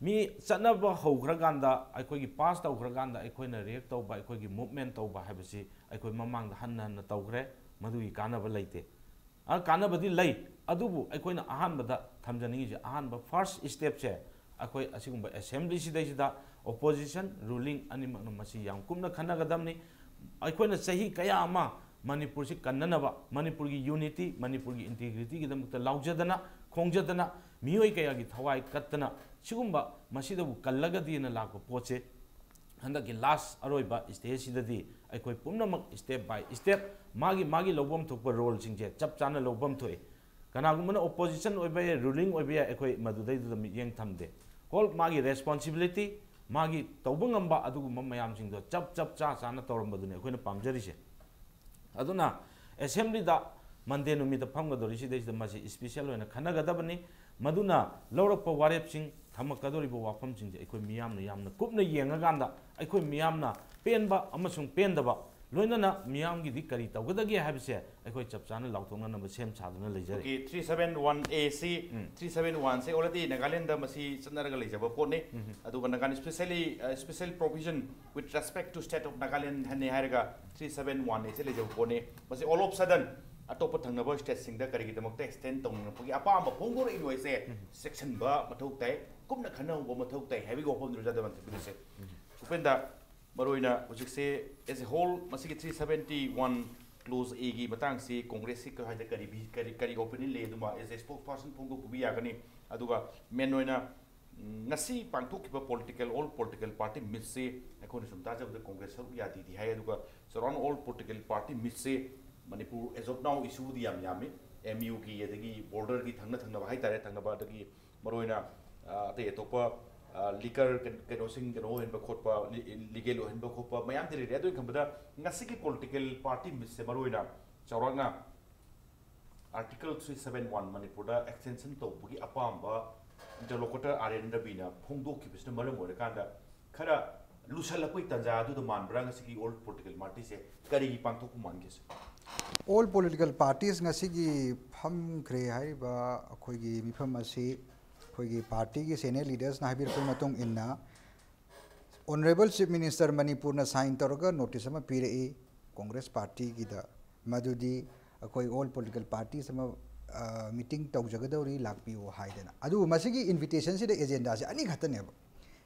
ꯃꯤ ꯆꯠꯅꯕ ꯍꯧꯈ꯭ꯔꯀꯥꯟꯗ, ꯑꯩꯈꯣꯏꯒꯤ ꯄꯥꯁ ꯇꯧꯈ꯭ꯔꯀꯥꯟꯗ ꯑꯩꯈꯣꯏꯅ ꯔꯤꯌꯦꯛ ꯇꯧꯕ, ꯑꯩꯈꯣꯏꯒꯤ ꯃꯨꯞꯃꯦꯟ ꯇꯧꯕ ꯍꯥꯏꯕꯁꯤ ꯑꯩꯈꯣꯏ ꯃꯃꯥꯡꯗ ꯍꯟꯅ ꯍꯟꯅ ꯇꯧꯈ꯭ꯔꯦ꯫ ꯃꯗꯨꯒꯤ ꯀꯥꯟꯅꯕ ꯂꯩꯇꯦ꯫ ꯑ, ꯀꯥꯟꯅꯕꯗꯤ ꯂꯩ, ꯑꯗꯨꯕꯨ ꯑꯩꯈꯣꯏꯅ ꯑꯍꯥꯟꯕꯗ ꯊꯝꯖꯅꯤꯡꯉꯤꯁꯦ, ꯑꯍꯥꯟꯕ ꯐꯥꯔꯁ ꯁ꯭ꯇꯦꯞꯁꯦ ꯑꯩꯈꯣꯏ ꯑꯁꯤꯒꯨꯝꯕ ꯑꯦꯁꯦꯝꯕ꯭ꯂꯤꯁꯤꯗꯩꯁꯤꯗ ꯑꯣꯄꯣꯖꯤꯁꯟ, ꯔꯨꯂꯤꯡ ꯑꯅꯤꯃꯛꯅ ꯃꯁꯤ ꯌꯥꯝ ꯀꯨꯞꯅ ꯈꯟꯅꯒꯗꯕꯅꯤ꯫ ꯑꯩꯈꯣꯏꯅ ꯆꯍꯤ ꯀꯌꯥ ꯑꯃ ꯃꯅꯤꯄꯨꯔꯁꯤ ꯀꯟꯅꯅꯕ, ꯃꯅꯤꯄꯨꯔꯒꯤ ꯌꯨꯅꯤꯇꯤ, ꯃꯅꯤꯄꯨꯔꯒꯤ ꯏꯟꯇꯤꯒ꯭ꯔꯤꯇꯤꯒꯤꯗꯃꯛꯇ ꯂꯥꯎꯖꯗꯅ, ꯈꯣꯡꯖꯗꯅ, ꯃꯤꯑꯣꯏ ꯀꯌꯥꯒꯤ ꯊꯋꯥꯏ ꯀꯠꯇꯅ, ꯁꯤꯒꯨꯝꯕ ꯃꯁꯤꯗꯕꯨ ꯀꯜꯂꯒꯗꯤꯅ ꯂꯥꯛꯄ ꯄꯣꯠꯁꯦ, ꯍꯟꯗꯛꯀꯤ ꯂꯥꯁ ꯑꯔꯣꯏꯕ ꯁ꯭ꯇꯦꯖꯁꯤꯗꯗꯤ ꯑꯩꯈꯣꯏ ꯄꯨꯝꯅꯃꯛ ꯁ꯭ꯇꯦꯞ ꯕꯥꯏ ꯁ꯭ꯇꯦꯞ ꯃꯥꯒꯤ ꯃꯥꯒꯤ ꯂꯧꯐꯝ ꯊꯣꯛꯄ ꯔꯣꯜꯁꯤꯡꯁꯦ ꯆꯞ ꯆꯥꯅ ꯂꯧꯐꯝ ꯊꯣꯛꯏ꯫ ꯀꯅꯥꯒꯨꯝꯕꯅ ꯑꯣꯄꯣꯖꯤꯁꯟ ꯑꯣꯏꯕ ꯌꯥꯏ, ꯔꯨꯂꯤꯡ ꯑꯣꯏꯕ ꯌꯥꯏ, ꯑꯩꯈꯣꯏ ꯃꯗꯨꯗꯩꯗꯨꯗ ꯃꯤꯠꯌꯦꯡ ꯊꯝꯗꯦ꯫ ꯍꯣꯜ ꯃꯥꯒꯤ ꯔꯦꯁꯄꯣꯟꯁꯤꯕꯤꯂꯤꯇꯤ, ꯃꯥꯒꯤ ꯇꯧꯕ ꯉꯝꯕ ꯑꯗꯨꯒꯨꯝꯕ ꯃꯌꯥꯝꯁꯤꯡꯗꯣ ꯆꯞ ꯆꯞ ꯆꯥ ꯆꯥꯅ ꯇꯧꯔꯝꯕꯗꯨꯅꯤ ꯑꯩꯈꯣꯏꯅ ꯄꯥꯝꯖꯔꯤꯁꯦ꯫ ꯑꯗꯨꯅ ꯑꯦꯁꯦꯝꯕ꯭ꯂꯤꯗ ꯃꯟꯗꯦ ꯅꯨꯃꯤꯠꯇ ꯐꯝꯒꯗꯧꯔꯤꯁꯤꯗꯩꯁꯤꯗ ꯃꯁꯤ ꯏꯁꯄꯤꯁꯦꯜ ꯑꯣꯏꯅ ꯈꯟꯅꯒꯗꯕꯅꯤ꯫ ꯃꯗꯨꯅ ꯂꯧꯔꯛꯄ ꯋꯥꯔꯦꯞꯁꯤꯡ, ꯊꯝꯃꯛꯀꯗꯧꯔꯤꯕ ꯋꯥꯐꯝꯁꯤꯡꯁꯦ ꯑꯩꯈꯣꯏ ꯃꯤꯌꯥꯝꯅ ꯌꯥꯝꯅ ꯀꯨꯞꯅ ꯌꯦꯡꯉꯀꯥꯟꯗ, ꯑꯩꯈꯣꯏ ꯃꯤꯌꯥꯝꯅ ꯄꯦꯟꯕ ꯑꯃꯁꯨꯡ ꯄꯦꯟꯗꯕ, ꯂꯣꯏꯅꯅ ꯃꯤꯌꯥꯝꯒꯤꯗꯤ ꯀꯔꯤ ꯇꯧꯒꯗꯒꯦ ꯍꯥꯏꯕꯁꯦ ꯑꯩꯈꯣꯏ ꯆꯞ ꯆꯥꯅ ꯂꯥꯎꯊꯣꯛꯅꯅꯕ ꯁꯦꯝ ꯁꯥꯗꯨꯅ ꯂꯩꯖꯔꯤ꯫ ꯑꯩꯈꯣꯏꯒꯤ ꯊ꯭ꯔꯤ ꯁꯕꯦꯟ ꯋꯥꯟ ꯑꯦ ꯁꯤ, ꯊ꯭ꯔꯤ ꯁꯕꯦꯟ ꯋꯥꯟꯁꯦ already ꯅꯥꯒꯥꯂꯦꯟꯗ ꯃꯁꯤ ꯆꯠꯅꯔꯒ ꯂꯩꯖꯕ ꯄꯣꯠꯅꯤ꯫ ꯑꯗꯨꯒ Nagaland specially, special provision with respect to state of Nagaland ꯍꯥꯏꯅ ꯍꯥꯏꯔꯒ ꯊ꯭ꯔꯤ ꯁꯕꯦꯟ ꯋꯥꯟ ꯑꯦꯁꯦ ꯂꯩꯖꯕ ꯄꯣꯠꯅꯤ꯫ ꯃꯁꯤ all of sudden ꯑꯇꯣꯞꯄ ꯊꯪꯅꯕ ꯁ꯭ꯇꯦꯠꯁꯤꯡꯗ ꯀꯔꯤꯒꯤꯗꯃꯛꯇ ꯑꯦꯛꯁꯇꯦꯟ ꯇꯧꯅꯤꯡꯉꯛꯄꯒꯤ ꯑꯄꯥꯝꯕ ꯐꯣꯡꯗꯣꯔꯛꯏꯅꯣ ꯍꯥꯏꯁꯦ ꯆꯦꯛꯁꯤꯟꯕ ꯃꯊꯧ ꯇꯥꯏ, ꯀꯨꯞꯅ ꯈꯟꯅꯍꯧꯕ ꯃꯊꯧ ꯇꯥꯏ ꯍꯥꯏꯕꯒꯤ ꯋꯥꯐꯝꯗꯨꯅꯤ ꯖꯥꯗꯕ ꯊꯝꯕꯤꯔꯤꯁꯦ꯫ ꯎꯄꯦꯟꯗ, ꯃꯔꯨꯑꯣꯏꯅ ꯍꯧꯖꯤꯛꯁꯦ as a whole ꯃꯁꯤꯒꯤ ꯊ꯭ꯔꯤ ꯁꯕꯦꯟꯇꯤ ꯋꯥꯟ ꯀ꯭ꯂꯣꯖ ꯑꯦꯒꯤ ꯃꯇꯥꯡꯁꯤ ꯀꯣꯡꯒ꯭ꯔꯦꯁꯀꯤ ꯀꯩ ꯍꯥꯏꯗ ꯀꯔꯤ ꯚꯤ-, ꯀꯔꯤ, ꯀꯔꯤ ꯑꯣꯄꯤꯅꯤꯌꯟ ꯂꯩ, ꯑꯗꯨꯃ as a spokesperson ꯐꯣꯡꯗꯣꯛꯄꯤꯕ ꯌꯥꯒꯅꯤ꯫ ꯑꯗꯨꯒ ꯃꯦꯟ ꯑꯣꯏꯅ ꯎꯝ, ꯉꯁꯤ ꯄꯥꯡꯊꯣꯛꯈꯤꯕ political, all political party meetꯁꯤ ꯑꯩꯈꯣꯏꯅ ꯁꯨꯝ ꯇꯥꯖꯕꯗ ꯀꯣꯡꯒ꯭ꯔꯦꯁ ꯁꯔꯨꯛ ꯌꯥꯗꯦꯗꯤ ꯍꯥꯏ, ꯑꯗꯨꯒ surround all political party meetꯁꯤ Manipur as of now issueꯕꯨꯗꯤ ꯌꯥꯝ ꯌꯥꯝꯃꯤ꯫ ꯑꯦꯝ ꯌꯨꯒꯤ ꯑꯗꯒꯤ ꯕꯣꯔꯗꯔꯒꯤ ꯊꯪꯅ ꯊꯪꯅꯕ ꯍꯥꯏꯇꯥꯔꯦ, ꯊꯪꯅꯕ ꯑꯗꯒꯤ ꯃꯔꯨꯑꯣꯏꯅ ꯑ, ꯑꯇꯩ ꯑꯇꯣꯞꯄ ꯂꯤꯀꯔ ꯀꯩꯅꯣꯁꯤꯡ ꯀꯩꯅꯣ ꯑꯣꯏꯍꯟꯕ ꯈꯣꯠꯄ, ꯂꯤꯒꯦꯜ ꯑꯣꯏꯍꯟꯕ ꯈꯣꯠꯄ ꯃꯌꯥꯝꯗꯤ ꯂꯩꯔꯦ꯫ ꯑꯗꯨ ꯈꯟꯕꯗ ꯉꯁꯤꯒꯤ ꯄꯣꯂꯤꯇꯤꯀꯦꯜ ꯄꯥꯔꯇꯤ ꯃꯤꯠꯁꯦ ꯃꯔꯨꯑꯣꯏꯅ ꯆꯥꯎꯔꯥꯛꯅ ꯑꯥꯔꯇꯤꯀꯜ ꯊ꯭ꯔꯤ ꯁꯕꯦꯟ ꯋꯥꯟ ꯃꯅꯤꯄꯨꯔꯗ ꯑꯦꯛꯁꯇꯦꯟꯁꯟ ꯇꯧꯕꯒꯤ ꯑꯄꯥꯝꯕ ꯏꯟꯇꯔꯂꯣꯀꯨꯇꯔ ꯑꯥꯔ ꯑꯦꯟ ꯔꯕꯤꯅ ꯐꯣꯡꯗꯣꯛꯈꯤꯕꯁꯤꯅ ꯃꯔꯝ ꯑꯣꯏꯔꯀꯥꯟꯗ ꯈꯔ ꯂꯨꯁꯜꯂꯛꯄꯒꯤ ꯇꯥꯟꯖꯥ ꯑꯗꯨꯗ ꯃꯥꯟꯕ꯭ꯔꯥ? ꯉꯁꯤꯒꯤ ꯑꯣꯜ ꯄꯣꯂꯤꯇꯤꯀꯦꯜ ꯄꯥꯔꯇꯤꯁꯦ ꯀꯔꯤꯒꯤ ꯄꯥꯡꯊꯣꯛꯄ ꯃꯥꯟꯒꯦ ꯁꯦ? All political parties ꯉꯁꯤꯒꯤ ꯐꯝꯈ꯭ꯔꯦ ꯍꯥꯏꯔꯤꯕ ꯑꯩꯈꯣꯏꯒꯤ ꯃꯤꯐꯝ ꯑꯁꯤ ꯑꯩꯈꯣꯏꯒꯤ ꯄꯥꯔꯇꯤꯒꯤ ꯁꯦꯅꯤꯌꯔ ꯂꯤꯗꯔꯁꯅ ꯍꯥꯏꯕꯤꯔꯛꯄꯒꯤ ꯃꯇꯨꯡ ꯏꯟꯅ ꯑꯣꯅꯔꯦꯕꯜ ꯆꯤꯐ ꯃꯤꯅꯤꯁꯇꯔ ꯃꯅꯤꯄꯨꯔꯅ ꯁꯥꯏꯟ ꯇꯧꯔꯒ ꯅꯣꯇꯤꯁ ꯑꯃ ꯄꯤꯔꯛꯏ ꯀꯣꯡꯒ꯭ꯔꯦꯁ ꯄꯥꯔꯇꯤꯒꯤꯗ, ꯃꯗꯨꯗꯤ ꯑꯩꯈꯣꯏ ꯑꯣꯜ ꯄꯣꯂꯤꯇꯤꯀꯦꯜ ꯄꯥꯔꯇꯤꯁ ꯑꯃ ꯃꯤꯇꯤꯡ ꯇꯧꯖꯒꯗꯧꯔꯤ, ꯂꯥꯛꯄꯤꯌꯨ ꯍꯥꯏꯗꯅ꯫ ꯑꯗꯨꯕꯨ ꯃꯁꯤꯒꯤ ꯏꯟꯚꯤꯇꯦꯁꯟꯁꯤꯗ ꯑꯦꯖꯦꯟꯗꯥꯁꯦ ꯑꯅꯤ ꯈꯛꯇꯅꯦꯕ꯫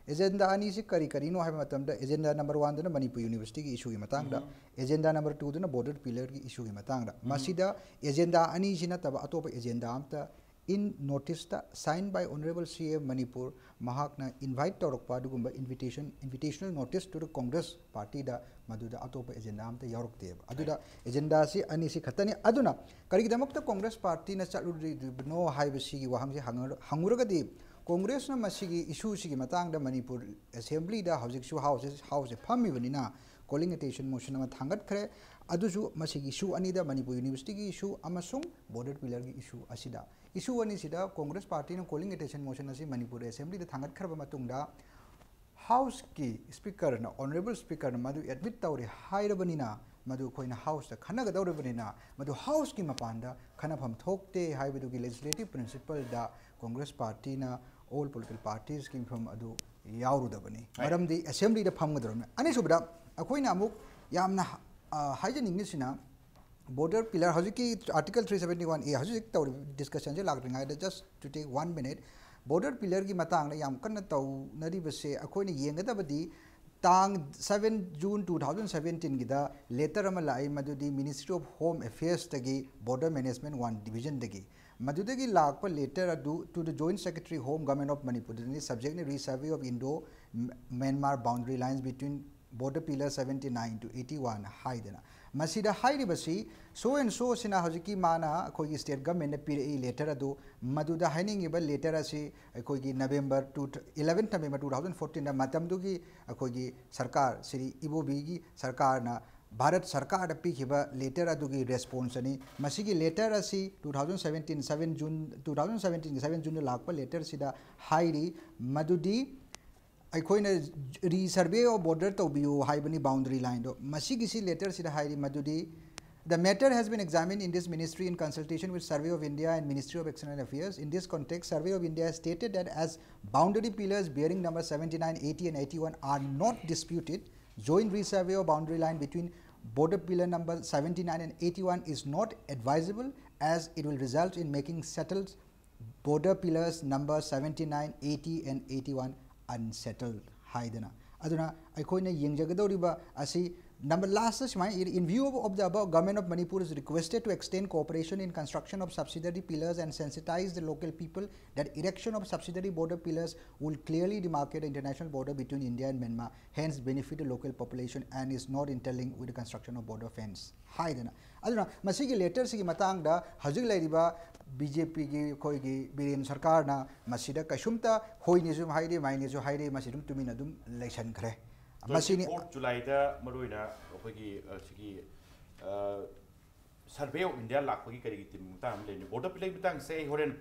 ꯑꯦꯖꯦꯟꯗꯥ ꯑꯅꯤꯁꯤ ꯀꯔꯤ ꯀꯔꯤꯅꯣ ꯍꯥꯏꯕ ꯃꯇꯝꯗ, ꯑꯦꯖꯦꯟꯗꯥ ꯅꯝꯕꯔ ꯋꯥꯟꯗꯅ ꯃꯅꯤꯄꯨꯔ ꯌꯨꯅꯤꯚꯔꯁꯤꯇꯤꯒꯤ ꯏꯁꯨꯒꯤ ꯃꯇꯥꯡꯗ, ꯑꯦꯖꯦꯟꯗꯥ ꯅꯝꯕꯔ ꯇꯨꯗꯅ ꯕꯣꯔꯗꯔ ꯄꯤꯂꯔꯒꯤ ꯏꯁꯨꯒꯤ ꯃꯇꯥꯡꯗ꯫ ꯃꯁꯤꯗ ꯑꯦꯖꯦꯟꯗꯥ ꯑꯅꯤꯁꯤ ꯅꯠꯇꯕ ꯑꯇꯣꯞꯄ ꯑꯦꯖꯦꯟꯗꯥ ꯑꯃꯇ in notice ꯇ sign by Honorable C M Manipur, ꯃꯍꯥꯛꯅ ꯏꯟꯚꯥꯏꯠ ꯇꯧꯔꯛꯄ ꯑꯗꯨꯒꯨꯝꯕ invitation, invitational notice to the Congress party ꯗ ꯃꯗꯨꯗ ꯑꯇꯣꯞꯄ ꯑꯦꯖꯦꯟꯗꯥ ꯑꯃꯇ ꯌꯥꯎꯔꯛꯇꯦꯕ꯫ ꯑꯗꯨꯗ ꯑꯦꯖꯦꯟꯗꯥꯁꯤ ꯑꯅꯤꯁꯤ ꯈꯛꯇꯅꯤ꯫ ꯑꯗꯨꯅ ꯀꯔꯤꯒꯤꯗꯃꯛꯇ ꯀꯣꯡꯒ꯭ꯔꯦꯁ ꯄꯥꯔꯇꯤꯅ ꯆꯠꯂꯨꯔꯤꯕꯅꯣ ꯍꯥꯏꯕꯁꯤꯒꯤ ꯋꯥꯍꯪꯁꯤ ꯍꯪꯉ-, ꯍꯪꯉꯨꯔꯒꯗꯤ, ꯀꯣꯡꯒ꯭ꯔꯦꯁꯅ ꯃꯁꯤꯒꯤ ꯏꯁꯨꯁꯤꯒꯤ ꯃꯇꯥꯡꯗ ꯃꯅꯤꯄꯨꯔ ꯑꯦꯁꯦꯝꯕ꯭ꯂꯤꯗ ꯍꯧꯖꯤꯛꯁꯨ ꯍꯥꯎꯁ, ꯍꯥꯎꯁꯁꯦ ꯐꯝꯃꯤꯕꯅꯤꯅ, ꯀꯣꯂꯤꯡ ꯑꯦꯇꯦꯟꯁꯟ ꯃꯣꯁꯟ ꯑꯃ ꯊꯥꯡꯒꯠꯈ꯭ꯔꯦ꯫ ꯑꯗꯨꯁꯨ ꯃꯁꯤꯒꯤ ꯏꯁꯨ ꯑꯅꯤꯗ, ꯃꯅꯤꯄꯨꯔ ꯌꯨꯅꯤꯚꯔꯁꯤꯇꯤꯒꯤ ꯏꯁꯨ ꯑꯃꯁꯨꯡ ꯕꯣꯔꯗꯔ ꯄꯤꯂꯔꯒꯤ ꯏꯁꯨ ꯑꯁꯤꯗ, ꯏꯁꯨ ꯑꯅꯤꯁꯤꯗ ꯀꯣꯡꯒ꯭ꯔꯦꯁ ꯄꯥꯔꯇꯤꯅ ꯀꯣꯂꯤꯡ ꯑꯦꯇꯦꯟꯁꯟ ꯃꯣꯁꯟ ꯑꯁꯤ ꯃꯅꯤꯄꯨꯔ ꯑꯦꯁꯦꯝꯕ꯭ꯂꯤꯗ ꯊꯥꯡꯒꯠꯈ꯭ꯔꯕ ꯃꯇꯨꯡꯗ, ꯍꯥꯎꯁꯀꯤ ꯁ꯭ꯄꯤꯀꯔꯅ, ꯑꯣꯅꯔꯦꯕꯜ ꯁ꯭ꯄꯤꯀꯔꯅ ꯃꯗꯨ ꯑꯦꯗꯃꯤꯠ ꯇꯧꯔꯦ ꯍꯥꯏꯔꯕꯅꯤꯅ, ꯃꯗꯨ ꯑꯩꯈꯣꯏꯅ ꯍꯥꯎꯁꯇ ꯈꯟꯅꯒꯗꯧꯔꯤꯕꯅꯤꯅ, ꯃꯗꯨ ꯍꯥꯎꯁꯀꯤ ꯃꯄꯥꯟꯗ ꯈꯟꯅꯐꯝ ꯊꯣꯛꯇꯦ ꯍꯥꯏꯕꯗꯨꯒꯤ ꯂꯦꯖꯤꯁꯂꯦꯇꯤꯚ ꯄ꯭ꯔꯤꯟꯁꯤꯄꯜꯗ ꯀꯣꯡꯒ꯭ꯔꯦꯁ ꯄꯥꯔꯇꯤꯅ ꯑꯣꯜ ꯄꯣꯂꯤꯇꯤꯀꯦꯜ ꯄꯥꯔꯇꯤꯁꯀꯤ ꯃꯤꯐꯝ ꯑꯗꯨ ꯌꯥꯎꯔꯨꯗꯕꯅꯤ꯫ ꯃꯔꯝꯗꯤ ꯑꯦꯁꯦꯝꯕ꯭ꯂꯤꯗ ꯐꯝꯒꯗꯧꯔꯕꯅꯤ꯫ ꯑꯅꯤꯁꯨꯕꯗ, ꯑꯩꯈꯣꯏꯅ ꯑꯃꯨꯛ ꯌꯥꯝꯅ, ꯑ, ꯍꯥꯏꯖꯅꯤꯡꯉꯤꯁꯤꯅ, ꯕꯣꯔꯗꯔ ꯄꯤꯂꯔ, ꯍꯧꯖꯤꯛꯀꯤ article three seventy one A ꯍꯧꯖꯤꯛ ꯍꯧꯖꯤꯛ ꯇꯧꯔꯤꯕ ꯗꯤꯁꯀꯁꯟꯁꯦ ꯂꯥꯛꯇ꯭ꯔꯤꯉꯩꯗ, just to take one minute, border ꯄꯤꯂꯔꯒꯤ ꯃꯇꯥꯡꯗ ꯌꯥꯝ ꯀꯟꯅ ꯇꯧꯅꯔꯤꯕꯁꯦ ꯑꯩꯈꯣꯏꯅ ꯌꯦꯡꯒꯗꯕꯗꯤ, ꯇꯥꯡ ꯁꯕꯦꯟ ꯖꯨꯟ ꯇꯨ ꯊꯥꯎꯖꯟ ꯁꯕꯦꯟꯇꯤꯟꯒꯤꯗ ꯂꯦꯇꯔ ꯑꯃ ꯂꯥꯛꯏ, ꯃꯗꯨꯗꯤ ꯃꯤꯅꯤꯁꯇ꯭ꯔꯤ ꯑꯣꯐ ꯍꯣꯝ ꯑꯦꯐꯤꯌꯔꯁꯇꯒꯤ, ꯕꯣꯔꯗꯔ ꯃꯦꯅꯦꯖꯃꯦꯟ ꯋꯥꯟ ꯗꯤꯕꯤꯖꯟꯗꯒꯤ꯫ ꯃꯗꯨꯗꯒꯤ ꯂꯥꯛꯄ ꯂꯦꯇꯔ ꯑꯗꯨ, to the Joint Secretary Home, Government of Manipur, subject ꯅꯤ, resurvey of Indo Myanmar boundary lines between Border Pillar seventy nine to eighty one ꯍꯥꯏꯗꯅ꯫ ꯃꯁꯤꯗ ꯍꯥꯏꯔꯤꯕꯁꯤ so and so ꯁꯤꯅ ꯍꯧꯖꯤꯛꯀꯤ ꯃꯥꯅ ꯑꯩꯈꯣꯏꯒꯤ state government ꯅ ꯄꯤꯔꯛꯏ letter ꯑꯗꯨ, ꯃꯗꯨꯗ ꯍꯥꯏꯅꯤꯡꯉꯤꯕ letter ꯑꯁꯤ ꯑꯩꯈꯣꯏꯒꯤ November two, eleventh November two thousand fourteen ꯗ ꯃꯇꯝꯗꯨꯒꯤ ꯑꯩꯈꯣꯏꯒꯤ ꯁꯔꯀꯥꯔ, ꯁ꯭ꯔꯤ ꯏꯕꯣꯕꯤꯒꯤ ꯁꯔꯀꯥꯔꯅ ꯚꯥꯔꯠ ꯁꯔꯀꯥꯔꯗ ꯄꯤꯈꯤꯕ letter ꯑꯗꯨꯒꯤ response ꯅꯤ꯫ ꯃꯁꯤꯒꯤ letter ꯑꯁꯤ two thousand seventeen seven June, two thousand seventeen seven June ꯗ ꯂꯥꯛꯄ letter ꯁꯤꯗ ꯍꯥꯏꯔꯤ ꯃꯗꯨꯗꯤ ꯑꯩꯈꯣꯏꯅ re-survey of border ꯇꯧꯕꯤꯌꯨ ꯍꯥꯏꯕꯅꯤ, boundary line ꯗꯣ꯫ ꯃꯁꯤꯒꯤꯁꯤ letter ꯁꯤꯗ ꯍꯥꯏꯔꯤ ꯃꯗꯨꯗꯤ, "The matter has been examined in this ministry in consultation with Survey of India and Ministry of External Affairs. In this context, Survey of India has stated that as boundary pillars bearing number seventy nine, eighty and eighty one are not disputed, joint resurvey of boundary line between border pillar number seventy nine and eighty one is not advisable, as it will result in making settled border pillars number seventy nine, eighty and eighty one unsettled" ꯍꯥꯏꯗꯅ꯫ ꯑꯗꯨꯅ ꯑꯩꯈꯣꯏꯅ ꯌꯦꯡꯖꯒꯗꯧꯔꯤꯕ ꯑꯁꯤ number last ꯁꯨꯃꯥꯏꯅ ꯏꯔꯤ, "In view of the above, Government of Manipur is requested to extend cooperation in construction of subsidiary pillars and sensitize the local people that erection of subsidiary border pillars will clearly demarcate the international border between India and Myanmar, hence benefit the local population and is not interlinked with the construction of border fence" ꯍꯥꯏꯗꯅ꯫ ꯑꯗꯨꯅ ꯃꯁꯤꯒꯤ letter ꯁꯤꯒꯤ ꯃꯇꯥꯡꯗ ꯍꯧꯖꯤꯛ ꯂꯩꯔꯤꯕ BJP ꯒꯤ ꯑꯩꯈꯣꯏꯒꯤ ꯕꯤꯔꯦꯟ ꯁꯔꯀꯥꯔꯅ ꯃꯁꯤꯗ ꯀꯩꯁꯨꯝꯇ ꯍꯣꯏꯅꯦꯁꯨ ꯍꯥꯏꯔꯤ, ꯃꯥꯏꯅꯦꯁꯨ ꯍꯥꯏꯔꯤ, ꯃꯁꯤ ꯑꯗꯨꯝ ꯇꯨꯃꯤꯟꯅ ꯑꯗꯨꯝ ꯂꯩꯁꯟꯈ꯭ꯔꯦ꯫ ꯃꯁꯤꯅꯤ꯫ Twenty fourth July ꯗ ꯃꯔꯨꯑꯣꯏꯅ ꯑꯩꯈꯣꯏꯒꯤ, ꯑ, ꯁꯤꯒꯤ, ꯑ, Survey of India ꯂꯥꯛꯄꯒꯤ ꯀꯔꯤꯒꯤ ꯇꯤꯝꯒꯤ ꯃꯇꯥꯡ ꯑꯃ ꯂꯩꯅꯤ꯫ Border ꯄꯤꯂꯩ ꯃꯇꯥꯡꯁꯦ ꯑꯩ ꯍꯣꯔꯦꯟ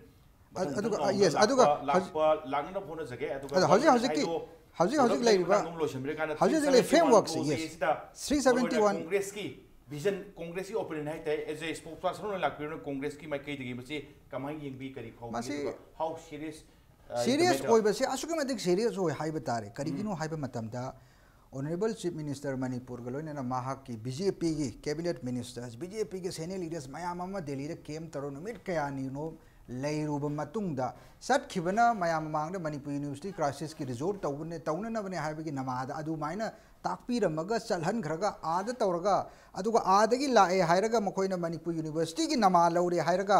ꯃꯊꯪ ꯑꯗꯨꯒ, ꯃꯊꯪ ꯑ, yes, ꯂꯥꯛꯄ, ꯑꯗꯨꯒ ꯍꯧꯖꯤꯛ, ꯂꯥꯛꯄ, ꯂꯥꯛꯅꯅꯕ ꯍꯣꯠꯅꯖꯒꯦ꯫ ꯑꯗꯨꯒ ꯑꯗꯣ ꯍꯧꯖꯤꯛ ꯃꯔꯨꯑꯣꯏꯅ ꯍꯧꯖꯤꯛꯀꯤ, ꯍꯥꯏꯗꯣ, ꯍꯧꯖꯤꯛ ꯍꯧꯖꯤꯛ border ꯄꯤꯂꯩ ꯂꯩꯔꯤꯕ, ꯃꯇꯥꯡꯗ ꯑꯃꯨꯛ ꯂꯣꯏꯁꯤꯟꯕꯤꯔꯀꯥꯟꯗ ꯍꯧꯖꯤꯛ ꯍꯧꯖꯤꯛ ꯂꯩ three seventy one framework ꯁꯦ, clause yes, ꯑꯁꯤꯗ three seventy one ꯃꯔꯨꯑꯣꯏꯅ ꯀꯣꯡꯒ꯭ꯔꯦꯁꯀꯤ vision, ꯀꯣꯡꯒ꯭ꯔꯦꯁꯀꯤ opinion ꯍꯥꯏꯇꯥꯔꯦ, as a spokesperson ꯑꯣꯏꯅ ꯂꯥꯛꯄꯤꯔꯕꯅꯤꯅ ꯀꯣꯡꯒ꯭ꯔꯦꯁꯀꯤ ꯃꯥꯏꯀꯩꯗꯒꯤ ꯃꯁꯤ ꯀꯃꯥꯏꯅ ꯌꯦꯡꯕꯤ, ꯀꯔꯤ ꯐꯥꯎꯕꯤ, ꯃꯁꯤ ꯑꯗꯨꯒ how serious, uh, is the serious matter? ꯑꯣꯏꯕꯁꯦ ꯑꯁꯨꯛꯀꯤ ꯃꯇꯤꯛ serious ꯑꯣꯏ ꯍꯥꯏꯕ ꯇꯥꯔꯦ꯫ ꯀꯔꯤꯒꯤꯅꯣ ꯎꯝ꯫ ꯍꯥꯏꯕ ꯃꯇꯝꯗ Honourable Chief Minister ꯃꯅꯤꯄꯨꯔꯒ ꯂꯣꯏꯅꯅ ꯃꯍꯥꯛꯀꯤ BJP ꯒꯤ cabinet ministers, BJP ꯒꯤ senior leaders ꯃꯌꯥꯝ ꯑꯃ ꯗꯦꯜꯂꯤꯗ camp ꯇꯧꯔ ꯅꯨꯃꯤꯠ ꯀꯌꯥꯅꯤꯅꯣ ꯂꯩꯔꯨꯕ ꯃꯇꯨꯡꯗ, ꯆꯠꯈꯤꯕꯅ ꯃꯌꯥꯝ ꯃꯃꯥꯡꯗ ꯃꯅꯤꯄꯨꯔ university crisis ꯀꯤ resort ꯇꯧꯕꯅꯦ, ꯇꯧꯅꯅꯕꯅꯦ ꯍꯥꯏꯕꯒꯤ ꯅꯃꯥꯗ ꯑꯗꯨꯃꯥꯏꯅ ꯇꯥꯛꯄꯤꯔꯝꯃꯒ ꯆꯠꯍꯟꯈ꯭ꯔꯒ ꯑꯥꯗ ꯇꯧꯔꯒ, ꯑꯗꯨꯒ ꯑꯥꯗꯒꯤ ꯂꯥꯛꯑꯦ ꯍꯥꯏꯔꯒ ꯃꯈꯣꯏꯅ ꯃꯅꯤꯄꯨꯔ university ꯒꯤ ꯅꯃꯥ ꯂꯧꯔꯦ ꯍꯥꯏꯔꯒ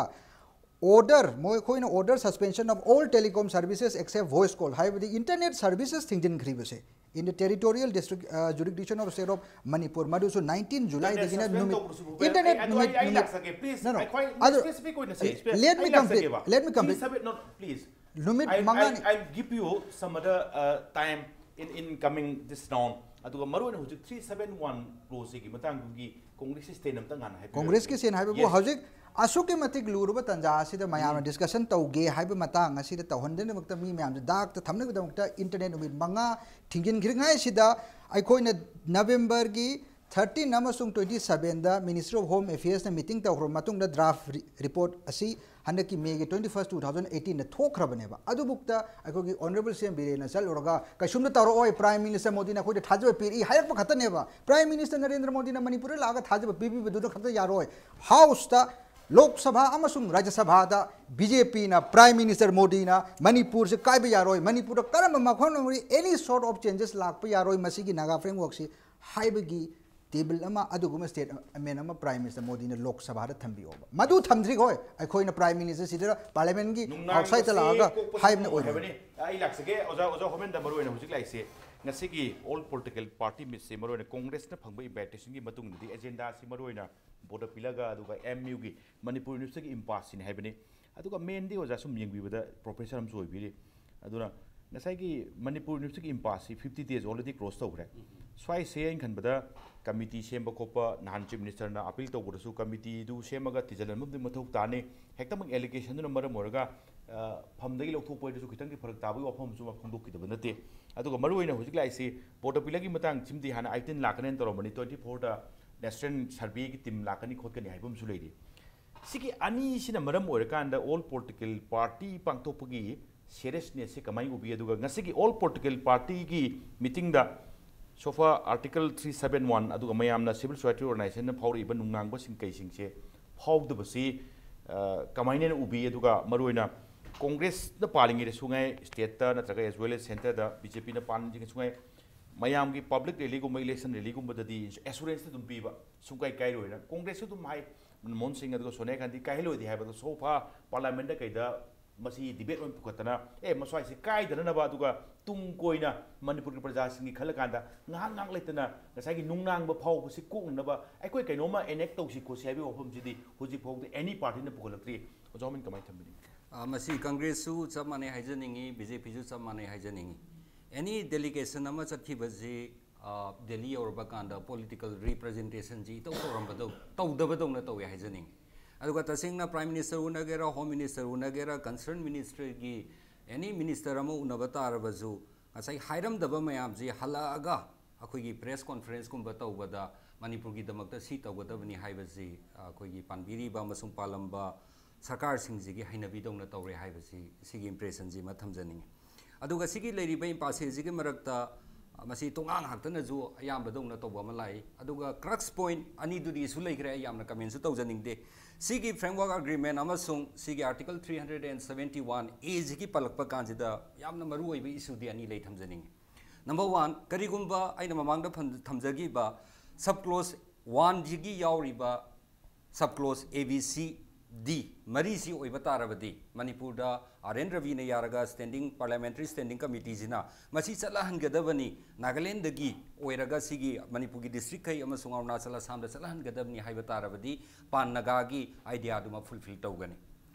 Order, ꯃꯣꯏ ꯑꯩꯈꯣꯏꯅ order suspension of all telecom services except voice call ꯍꯥꯏꯕꯗꯤ internet services ꯊꯤꯡꯖꯤꯟꯈ꯭ꯔꯤꯕꯁꯦ in the territorial district, uh, jurisdiction of state of Manipur, ꯃꯗꯨꯁꯨ nineteen July ꯗꯒꯤꯅ ꯅꯨꯃꯤꯠ internet ꯅꯨꯃꯤꯠ ꯅꯨꯃꯤꯠ ꯂꯥꯛꯆꯒꯦ please No, no. ꯑꯩ ꯈ꯭ꯋꯥꯏ ꯑꯗꯨ- specific ꯑꯣꯏꯅꯁꯦ Let- let me complete. Let me complete. Please submit not please. ꯅꯨꯃꯤꯠ I, ꯃꯉꯥꯅꯤ I, I'll give you some other uh, time in, in coming this round. ꯑꯗꯨꯒ ꯃꯔꯨꯑꯣꯏꯅ ꯍꯧꯖꯤꯛ three seven one ꯂꯣꯁꯤꯒꯤ ꯃꯇꯥꯡꯗꯨꯒꯤ ꯀꯣꯡꯒ꯭ꯔꯦꯁꯀꯤ stand ꯑꯝꯇꯪ ꯍꯥꯟꯅ ꯍꯥꯏꯕꯤꯔꯛꯑꯣ꯫ ꯀꯣꯡꯒ꯭ꯔꯦꯁꯀꯤ stand ꯍꯥꯏꯕꯕꯨ Yes. ꯍꯧꯖꯤꯛ ꯑꯁꯨꯛꯀꯤ ꯃꯇꯤꯛ ꯂꯨꯔꯕ ꯇꯥꯟꯖꯥ ꯑꯁꯤꯗ ꯃꯌꯥꯝꯅ discussion ꯇꯧꯒꯦ ꯍꯥꯏꯕ ꯃꯇꯥꯡ ꯑꯁꯤꯗ ꯇꯧꯍꯟꯗꯅꯕꯗꯃꯛꯇ ꯃꯤ ꯃꯌꯥꯝꯁꯦ ꯗꯥꯛꯇ ꯊꯝꯅꯕꯒꯤꯗꯃꯛꯇ internet ꯅꯨꯃꯤꯠ ꯃꯉꯥ ꯊꯤꯡꯖꯤꯟꯈ꯭ꯔꯤꯉꯩꯁꯤꯗ ꯑꯩꯈꯣꯏꯅ November ꯒꯤ thirteen ꯑꯃꯁꯨꯡ twenty seven the Ministry of Home Affairs ꯅ meeting ꯇꯧꯈ꯭ꯔꯕ ꯃꯇꯨꯡꯗ draft report ꯑꯁꯤ ꯍꯟꯗꯛꯀꯤ May ꯒꯤ twenty first two thousand eighteen ꯗ ꯊꯣꯛꯈ꯭ꯔꯕꯅꯦꯕ꯫ ꯑꯗꯨꯕꯨꯛꯇ ꯑꯩꯈꯣꯏꯒꯤ Honourable C M ꯕꯤꯔꯦꯟꯅ ꯆꯠꯂꯨꯔꯒ ꯀꯩꯁꯨꯝꯇ ꯇꯧꯔꯛꯑꯣꯏ, Prime Minister ꯃꯣꯗꯤꯅ ꯑꯩꯈꯣꯏꯗ ꯊꯥꯖꯕ ꯄꯤꯔꯛꯏ ꯍꯥꯏꯔꯛꯄ ꯈꯛꯇꯅꯦꯕ꯫ Prime Minister ꯅꯔꯦꯟꯗ꯭ꯔ ꯃꯣꯗꯤꯅ ꯃꯅꯤꯄꯨꯔꯗ ꯂꯥꯛꯑꯒ ꯊꯥꯖꯕ ꯄꯤꯕꯤꯕꯗꯨꯅ ꯈꯛꯇ ꯌꯥꯔꯣꯏ꯫ House ꯇ, ꯂꯣꯛ ꯁꯚꯥ ꯑꯃꯁꯨꯡ ꯔꯥꯖ꯭ꯌ ꯁꯚꯥꯗ BJP ꯅ, Prime Minister ꯃꯣꯗꯤꯅ ꯃꯅꯤꯄꯨꯔꯁꯦ ꯀꯥꯏꯕ ꯌꯥꯔꯣꯏ, ꯃꯅꯤꯄꯨꯔꯗ ꯀꯔꯝꯕ ꯃꯐꯝ ꯑꯃꯗ any sort of changes ꯂꯥꯛꯄ ꯌꯥꯔꯣꯏ, ꯃꯁꯤꯒꯤ Naga framework ꯁꯤ ꯍꯥꯏꯕꯒꯤ table ꯑꯃ, ꯑꯗꯨꯒꯨꯝꯕ statement ꯑꯃ Prime Minister ꯃꯣꯗꯤꯅ ꯂꯣꯛ ꯁꯚꯥꯗ ꯊꯝꯕꯤꯌꯣꯕ꯫ ꯃꯗꯨ ꯊꯝꯗ꯭ꯔꯤꯈꯣꯏ ꯑꯩꯈꯣꯏꯅ Prime Minister ꯁꯤꯗ Parliament ꯒꯤ outside ꯇ ꯂꯥꯛꯑꯒ ꯍꯥꯏꯕꯅ ꯑꯣꯏꯔꯣꯏ꯫ ꯑꯩ ꯂꯥꯛꯆꯒꯦ ꯑꯣꯖꯥ, ꯑꯣꯖꯥ ꯍꯣꯃꯦꯟꯗ ꯃꯔꯨꯑꯣꯏꯅ ꯍꯧꯖꯤꯛ ꯂꯥꯛꯏꯁꯦ ꯉꯁꯤꯒꯤ all political party meet ꯁꯦ ꯃꯔꯨꯑꯣꯏꯅ ꯀꯣꯡꯒ꯭ꯔꯦꯁꯅ ꯐꯪꯕ invitation ꯒꯤ ꯃꯇꯨꯡꯗꯗꯤ agenda ꯁꯤ ꯃꯔꯨꯑꯣꯏꯅ ꯕꯣꯗꯄꯤꯂꯒ ꯑꯗꯨꯒ MU ꯒꯤ ꯃꯅꯤꯄꯨꯔ ꯌꯨꯅꯤꯚꯔꯁꯤꯇꯤꯒꯤ impasse ꯁꯤꯅꯤ ꯍꯥꯏꯕꯅꯤ꯫ ꯑꯗꯨꯒ main ꯗꯤ ꯑꯣꯖꯥ ꯁꯨꯝ ꯌꯦꯡꯕꯤꯕꯗ professor ꯑꯃꯁꯨ ꯑꯣꯏꯕꯤꯔꯤ꯫ ꯑꯗꯨꯅ ꯉꯁꯥꯏꯒꯤ ꯃꯅꯤꯄꯨꯔ ꯌꯨꯅꯤꯚꯔꯁꯤꯇꯤꯒꯤ impasse ꯁꯤ fifty days already cross ꯇꯧꯈ꯭ꯔꯦ꯫ ꯁ꯭ꯋꯥꯏꯁꯦ ꯑꯩꯅ ꯈꯟꯕꯗ committee ꯁꯦꯝꯕ ꯈꯣꯠꯄ ꯅꯍꯥꯟ Chief Minister ꯅ appeal ꯇꯧꯕꯗꯁꯨ committee ꯗꯨ ꯁꯦꯝꯃꯒ ꯊꯤꯖꯤꯜꯍꯟꯕ ꯑꯃꯗꯤ ꯃꯊꯧ ꯇꯥꯅꯤ꯫ ꯍꯦꯛꯇꯃꯛ allegation ꯗꯨꯅ ꯃꯔꯝ ꯑꯣꯏꯔꯒ, ꯑ, ꯐꯝꯗꯒꯤ ꯂꯧꯊꯣꯛꯄ ꯍꯥꯏꯗꯨꯁꯨ ꯈꯤꯇꯪꯗꯤ ꯐꯔꯛ ꯇꯥꯕꯒꯤ ꯋꯥꯐꯝ ꯑꯃꯁꯨ ꯐꯣꯡꯗꯣꯛꯈꯤꯗꯕ ꯅꯠꯇꯦ꯫ ꯑꯗꯨꯒ ꯃꯔꯨꯑꯣꯏꯅ ꯍꯧꯖꯤꯛ ꯂꯥꯛꯏꯁꯤ ꯕꯣꯗꯄꯤꯂꯒꯤ ꯃꯇꯥꯡꯁꯤꯃꯗꯤ ꯍꯥꯟꯅ eighteen ꯂꯥꯛꯀꯅꯦꯅ ꯇꯧꯔꯝꯕꯅꯤ, twenty four ꯗ national survey ꯒꯤ team ꯂꯥꯛꯀꯅꯤ ꯈꯣꯠꯀꯅꯤ ꯍꯥꯏꯕ ꯑꯃꯁꯨ ꯂꯩꯔꯤ꯫ ꯁꯤꯒꯤ ꯑꯅꯤꯁꯤꯅ ꯃꯔꯝ ꯑꯣꯏꯔꯀꯥꯟꯗ all political party ꯄꯥꯡꯊꯣꯛꯄꯒꯤ seriousness ꯁꯤ ꯀꯃꯥꯏꯅ ꯎꯕꯤ? ꯑꯗꯨꯒ ꯉꯁꯤꯒꯤ all political party ꯒꯤ meeting ꯗ so far Article three seven one ꯑꯗꯨꯒ ꯃꯌꯥꯝꯅ civil society organization ꯅ ꯐꯥꯎꯔꯛꯏꯕ ꯅꯨꯡꯅꯥꯡꯕꯁꯤꯡ ꯀꯩꯁꯤꯡꯁꯦ ꯐꯥꯎꯗꯕꯁꯤ, ꯑ, ꯀꯃꯥꯏꯅ ꯎꯕꯤ? ꯑꯗꯨꯒ ꯃꯔꯨꯑꯣꯏꯅ ꯀꯣꯡꯒ꯭ꯔꯦꯁꯅ ꯄꯥꯜꯂꯤꯉꯩꯗꯁꯨ ꯉꯥꯏ, state ꯇ ꯅꯠꯇ꯭ꯔꯒ as well as centre ꯗ BJP ꯅ ꯄꯥꯟꯗ꯭ꯔꯤꯉꯩꯁꯨ ꯉꯥꯏ, ꯃꯌꯥꯝꯒꯤ public rally ꯒꯨꯝꯕ election rally ꯒꯨꯝꯕꯗꯗꯤ assurance ꯇ ꯑꯗꯨꯝ ꯄꯤꯕ, ꯁꯨꯡꯀꯥꯏ ꯀꯥꯏꯔꯣꯏꯅ꯫ ꯀꯣꯡꯒ꯭ꯔꯦꯁꯁꯨ ꯑꯗꯨꯝ ꯍꯥꯏ, ꯃꯟꯃꯣꯍꯟ ꯁꯤꯡ ꯑꯗꯨꯒ ꯁꯣꯅꯤꯌꯥ ꯒꯥꯟꯙꯤ ꯀꯥꯏꯍꯜꯂꯣꯏꯗꯦ ꯍꯥꯏꯕꯗꯣ ꯁꯣꯐꯥ ꯄꯥꯔꯂꯥꯃꯦꯟꯗ ꯀꯩꯗ ꯃꯁꯤ ꯗꯤꯕꯦꯠ ꯑꯣꯏꯅ ꯄꯨꯈꯠꯇꯅ, ꯑꯦ, ꯃꯁ꯭ꯋꯥꯏꯁꯦ ꯀꯥꯏꯗꯅꯅꯕ, ꯑꯗꯨꯒ ꯇꯨꯡ ꯀꯣꯏꯅ ꯃꯅꯤꯄꯨꯔꯒꯤ ꯄ꯭ꯔꯖꯥꯁꯤꯡꯒꯤ ꯈꯜꯂꯀꯥꯟꯗ ꯉꯥꯏꯍꯥꯛ ꯉꯥꯏꯍꯥꯛ ꯂꯩꯇꯅ ꯉꯁꯥꯏꯒꯤ ꯅꯨꯡꯅꯥꯡꯕ ꯐꯥꯎꯕꯁꯤ ꯀꯣꯛꯅꯅꯕ ꯑꯩꯈꯣꯏ ꯀꯩꯅꯣꯝꯃ ꯑꯦꯅꯦꯛ ꯇꯧꯁꯤ ꯈꯣꯠꯁꯤ ꯍꯥꯏꯕꯒꯤ ꯋꯥꯐꯝꯁꯤꯗꯤ ꯍꯧꯖꯤꯛ ꯐꯥꯎꯗ ꯑꯦꯅꯤ ꯄꯥꯔꯇꯤꯅ ꯄꯨꯈꯠꯂꯛꯇ꯭ꯔꯤ꯫ ꯑꯣꯖꯥ ꯍꯣꯃꯤꯟ, ꯀꯃꯥꯏꯅ ꯊꯝꯕꯤꯅꯤꯡꯉꯤ? ꯑ, ꯃꯁꯤ ꯀꯪꯒ꯭ꯔꯦꯁꯁꯨ ꯆꯞ ꯃꯥꯟꯅꯩ ꯍꯥꯏꯖꯅꯤꯡꯉꯤ, ꯕꯤ ꯖꯦ ꯄꯤꯁꯨ ꯆꯞ ꯃꯥꯟꯅꯩ ꯍꯥꯏꯖꯅꯤꯡꯉꯤ꯫ ꯑꯦꯅꯤ ꯗꯦꯂꯤꯒꯦꯁꯟ ꯑꯃ ꯆꯠꯈꯤꯕꯁꯤ, ꯑ, ꯗꯦꯜꯂꯤ ꯌꯧꯔꯕ ꯀꯥꯟꯗ ꯄꯣꯂꯤꯇꯤꯀꯦꯜ ꯔꯤꯄ꯭ꯔꯖꯦꯟꯇꯦꯁꯟꯁꯤ ꯏꯇꯧ ꯇꯧꯔꯝꯕꯗꯧ-, ꯇꯧꯗꯕꯗꯧꯅ ꯇꯧꯏ ꯍꯥꯏꯖꯅꯤꯡꯉꯤ꯫ ꯑꯗꯨꯒ ꯇꯁꯦꯡꯅ ꯄ꯭ꯔꯥꯏꯝ ꯃꯤꯅꯤꯁꯇꯔ ꯎꯅꯒꯦꯔꯥ, ꯍꯣꯝ ꯃꯤꯅꯤꯁꯇꯔ ꯎꯅꯒꯦꯔꯥ, ꯀꯟꯁꯔꯟ ꯃꯤꯅꯤꯁꯇꯔꯒꯤ ꯑꯦꯅꯤ ꯃꯤꯅꯤꯁꯇꯔ ꯑꯃ ꯎꯅꯕ ꯇꯥꯔꯕꯁꯨ, ꯉꯁꯥꯏ ꯍꯥꯏꯔꯝꯗꯕ ꯃꯌꯥꯝꯁꯤ ꯍꯜꯂꯛꯑꯒ ꯑꯩꯈꯣꯏꯒꯤ ꯄ꯭ꯔꯦꯁ ꯀꯣꯟꯐꯔꯦꯟꯁꯀꯨꯝꯕ ꯇꯧꯕꯗ ꯃꯅꯤꯄꯨꯔꯒꯤꯗꯃꯛꯇ ꯁꯤ ꯇꯧꯒꯗꯕꯅꯤ ꯍꯥꯏꯕꯁꯤ ꯑꯩꯈꯣꯏꯒꯤ ꯄꯥꯟꯕꯤꯔꯤꯕ ꯑꯃꯁꯨꯡ ꯄꯥꯜꯂꯝꯕ ꯁꯔꯀꯥꯔꯁꯤꯡꯁꯤꯒꯤ ꯍꯩꯅꯕꯤꯗꯧꯅ ꯇꯧꯔꯦ ꯍꯥꯏꯕꯁꯤ, ꯁꯤꯒꯤ ꯏꯝꯄ꯭ꯔꯦꯁꯟꯁꯤ ꯑꯃ ꯊꯝꯖꯅꯤꯡꯉꯤ꯫ ꯑꯗꯨꯒ ꯁꯤꯒꯤ ꯂꯩꯔꯤꯕ ꯏꯝꯄꯥꯁꯦꯁꯤꯒꯤ ꯃꯔꯛꯇ, ꯑ, ꯃꯁꯤ ꯇꯣꯉꯥꯟ ꯉꯥꯛꯇꯅꯁꯨ ꯑꯌꯥꯝꯕꯗꯧꯅ ꯇꯧꯕ ꯑꯃ ꯂꯥꯛꯏ꯫ ꯑꯗꯨꯒ ꯀ꯭ꯔꯛꯁ ꯄꯣꯏꯟꯠ ꯑꯅꯤꯗꯨꯗꯤ ꯏꯁꯨ ꯂꯩꯈ꯭ꯔꯦ, ꯑꯩ ꯌꯥꯝꯅ ꯀꯃꯦꯟꯁꯨ ꯇꯧꯖꯅꯤꯡꯗꯦ꯫ ꯁꯤꯒꯤ ꯐ꯭ꯔꯦꯝꯋꯥꯔꯛ ꯑꯦꯒ꯭ꯔꯤꯃꯦꯟ ꯑꯃꯁꯨꯡ ꯁꯤꯒꯤ article three hundred and seventy one ꯑꯦꯁꯤꯒꯤ ꯄꯜꯂꯛꯄ ꯀꯥꯟꯁꯤꯗ ꯌꯥꯝꯅ ꯃꯔꯨꯑꯣꯏꯕ ꯏꯁꯨꯗꯤ ꯑꯅꯤ ꯂꯩ ꯊꯝꯖꯅꯤꯡꯉꯤ꯫ ꯅꯝꯕꯔ ꯋꯥꯟ, ꯀꯔꯤꯒꯨꯝꯕ ꯑꯩꯅ ꯃꯃꯥꯡꯗ ꯐꯝ-, ꯊꯝꯖꯈꯤꯕ ꯁꯕ ꯀ꯭ꯂꯣꯁ ꯋꯥꯟꯁꯤꯒꯤ ꯌꯥꯎꯔꯤꯕ ꯁꯕ ꯀ꯭ꯂꯣꯁ ꯑꯦ, ꯕꯤ, ꯁꯤ, ꯗꯤ ꯃꯔꯤꯁꯤ ꯑꯣꯏꯕ ꯇꯥꯔꯕꯗꯤ, ꯃꯅꯤꯄꯨꯔꯗ ꯑꯥꯔ ꯑꯦꯟ ꯔꯕꯤꯅ ꯌꯥꯔꯒ ꯁ꯭ꯇꯦꯟꯗꯤꯡ, ꯄꯥꯔꯂꯤꯌꯥꯃꯦꯟꯇꯔꯤ ꯁ꯭ꯇꯦꯟꯗꯤꯡ ꯀꯃꯤꯇꯤꯁꯤꯅ ꯃꯁꯤ ꯆꯠꯂꯍꯟꯒꯗꯕꯅꯤ, ꯅꯥꯒꯥꯂꯦꯟꯗꯒꯤ ꯑꯣꯏꯔꯒ ꯁꯤꯒꯤ ꯃꯅꯤꯄꯨꯔꯒꯤ ꯗꯤꯁꯇ꯭ꯔꯤꯛꯈꯩ ꯑꯃꯁꯨꯡ ꯑꯔꯨꯅꯥꯆꯜ ꯑꯁꯥꯝꯗ ꯆꯠꯂꯍꯟꯒꯗꯕꯅꯤ ꯍꯥꯏꯕ ꯇꯥꯔꯕꯗꯤ, ꯄꯥꯟ ꯅꯥꯒꯥꯒꯤ ꯑꯥꯏꯗꯤꯌꯥꯗꯨꯃ ꯐꯨꯜꯐꯤꯜ ꯇꯧꯒꯅꯤ꯫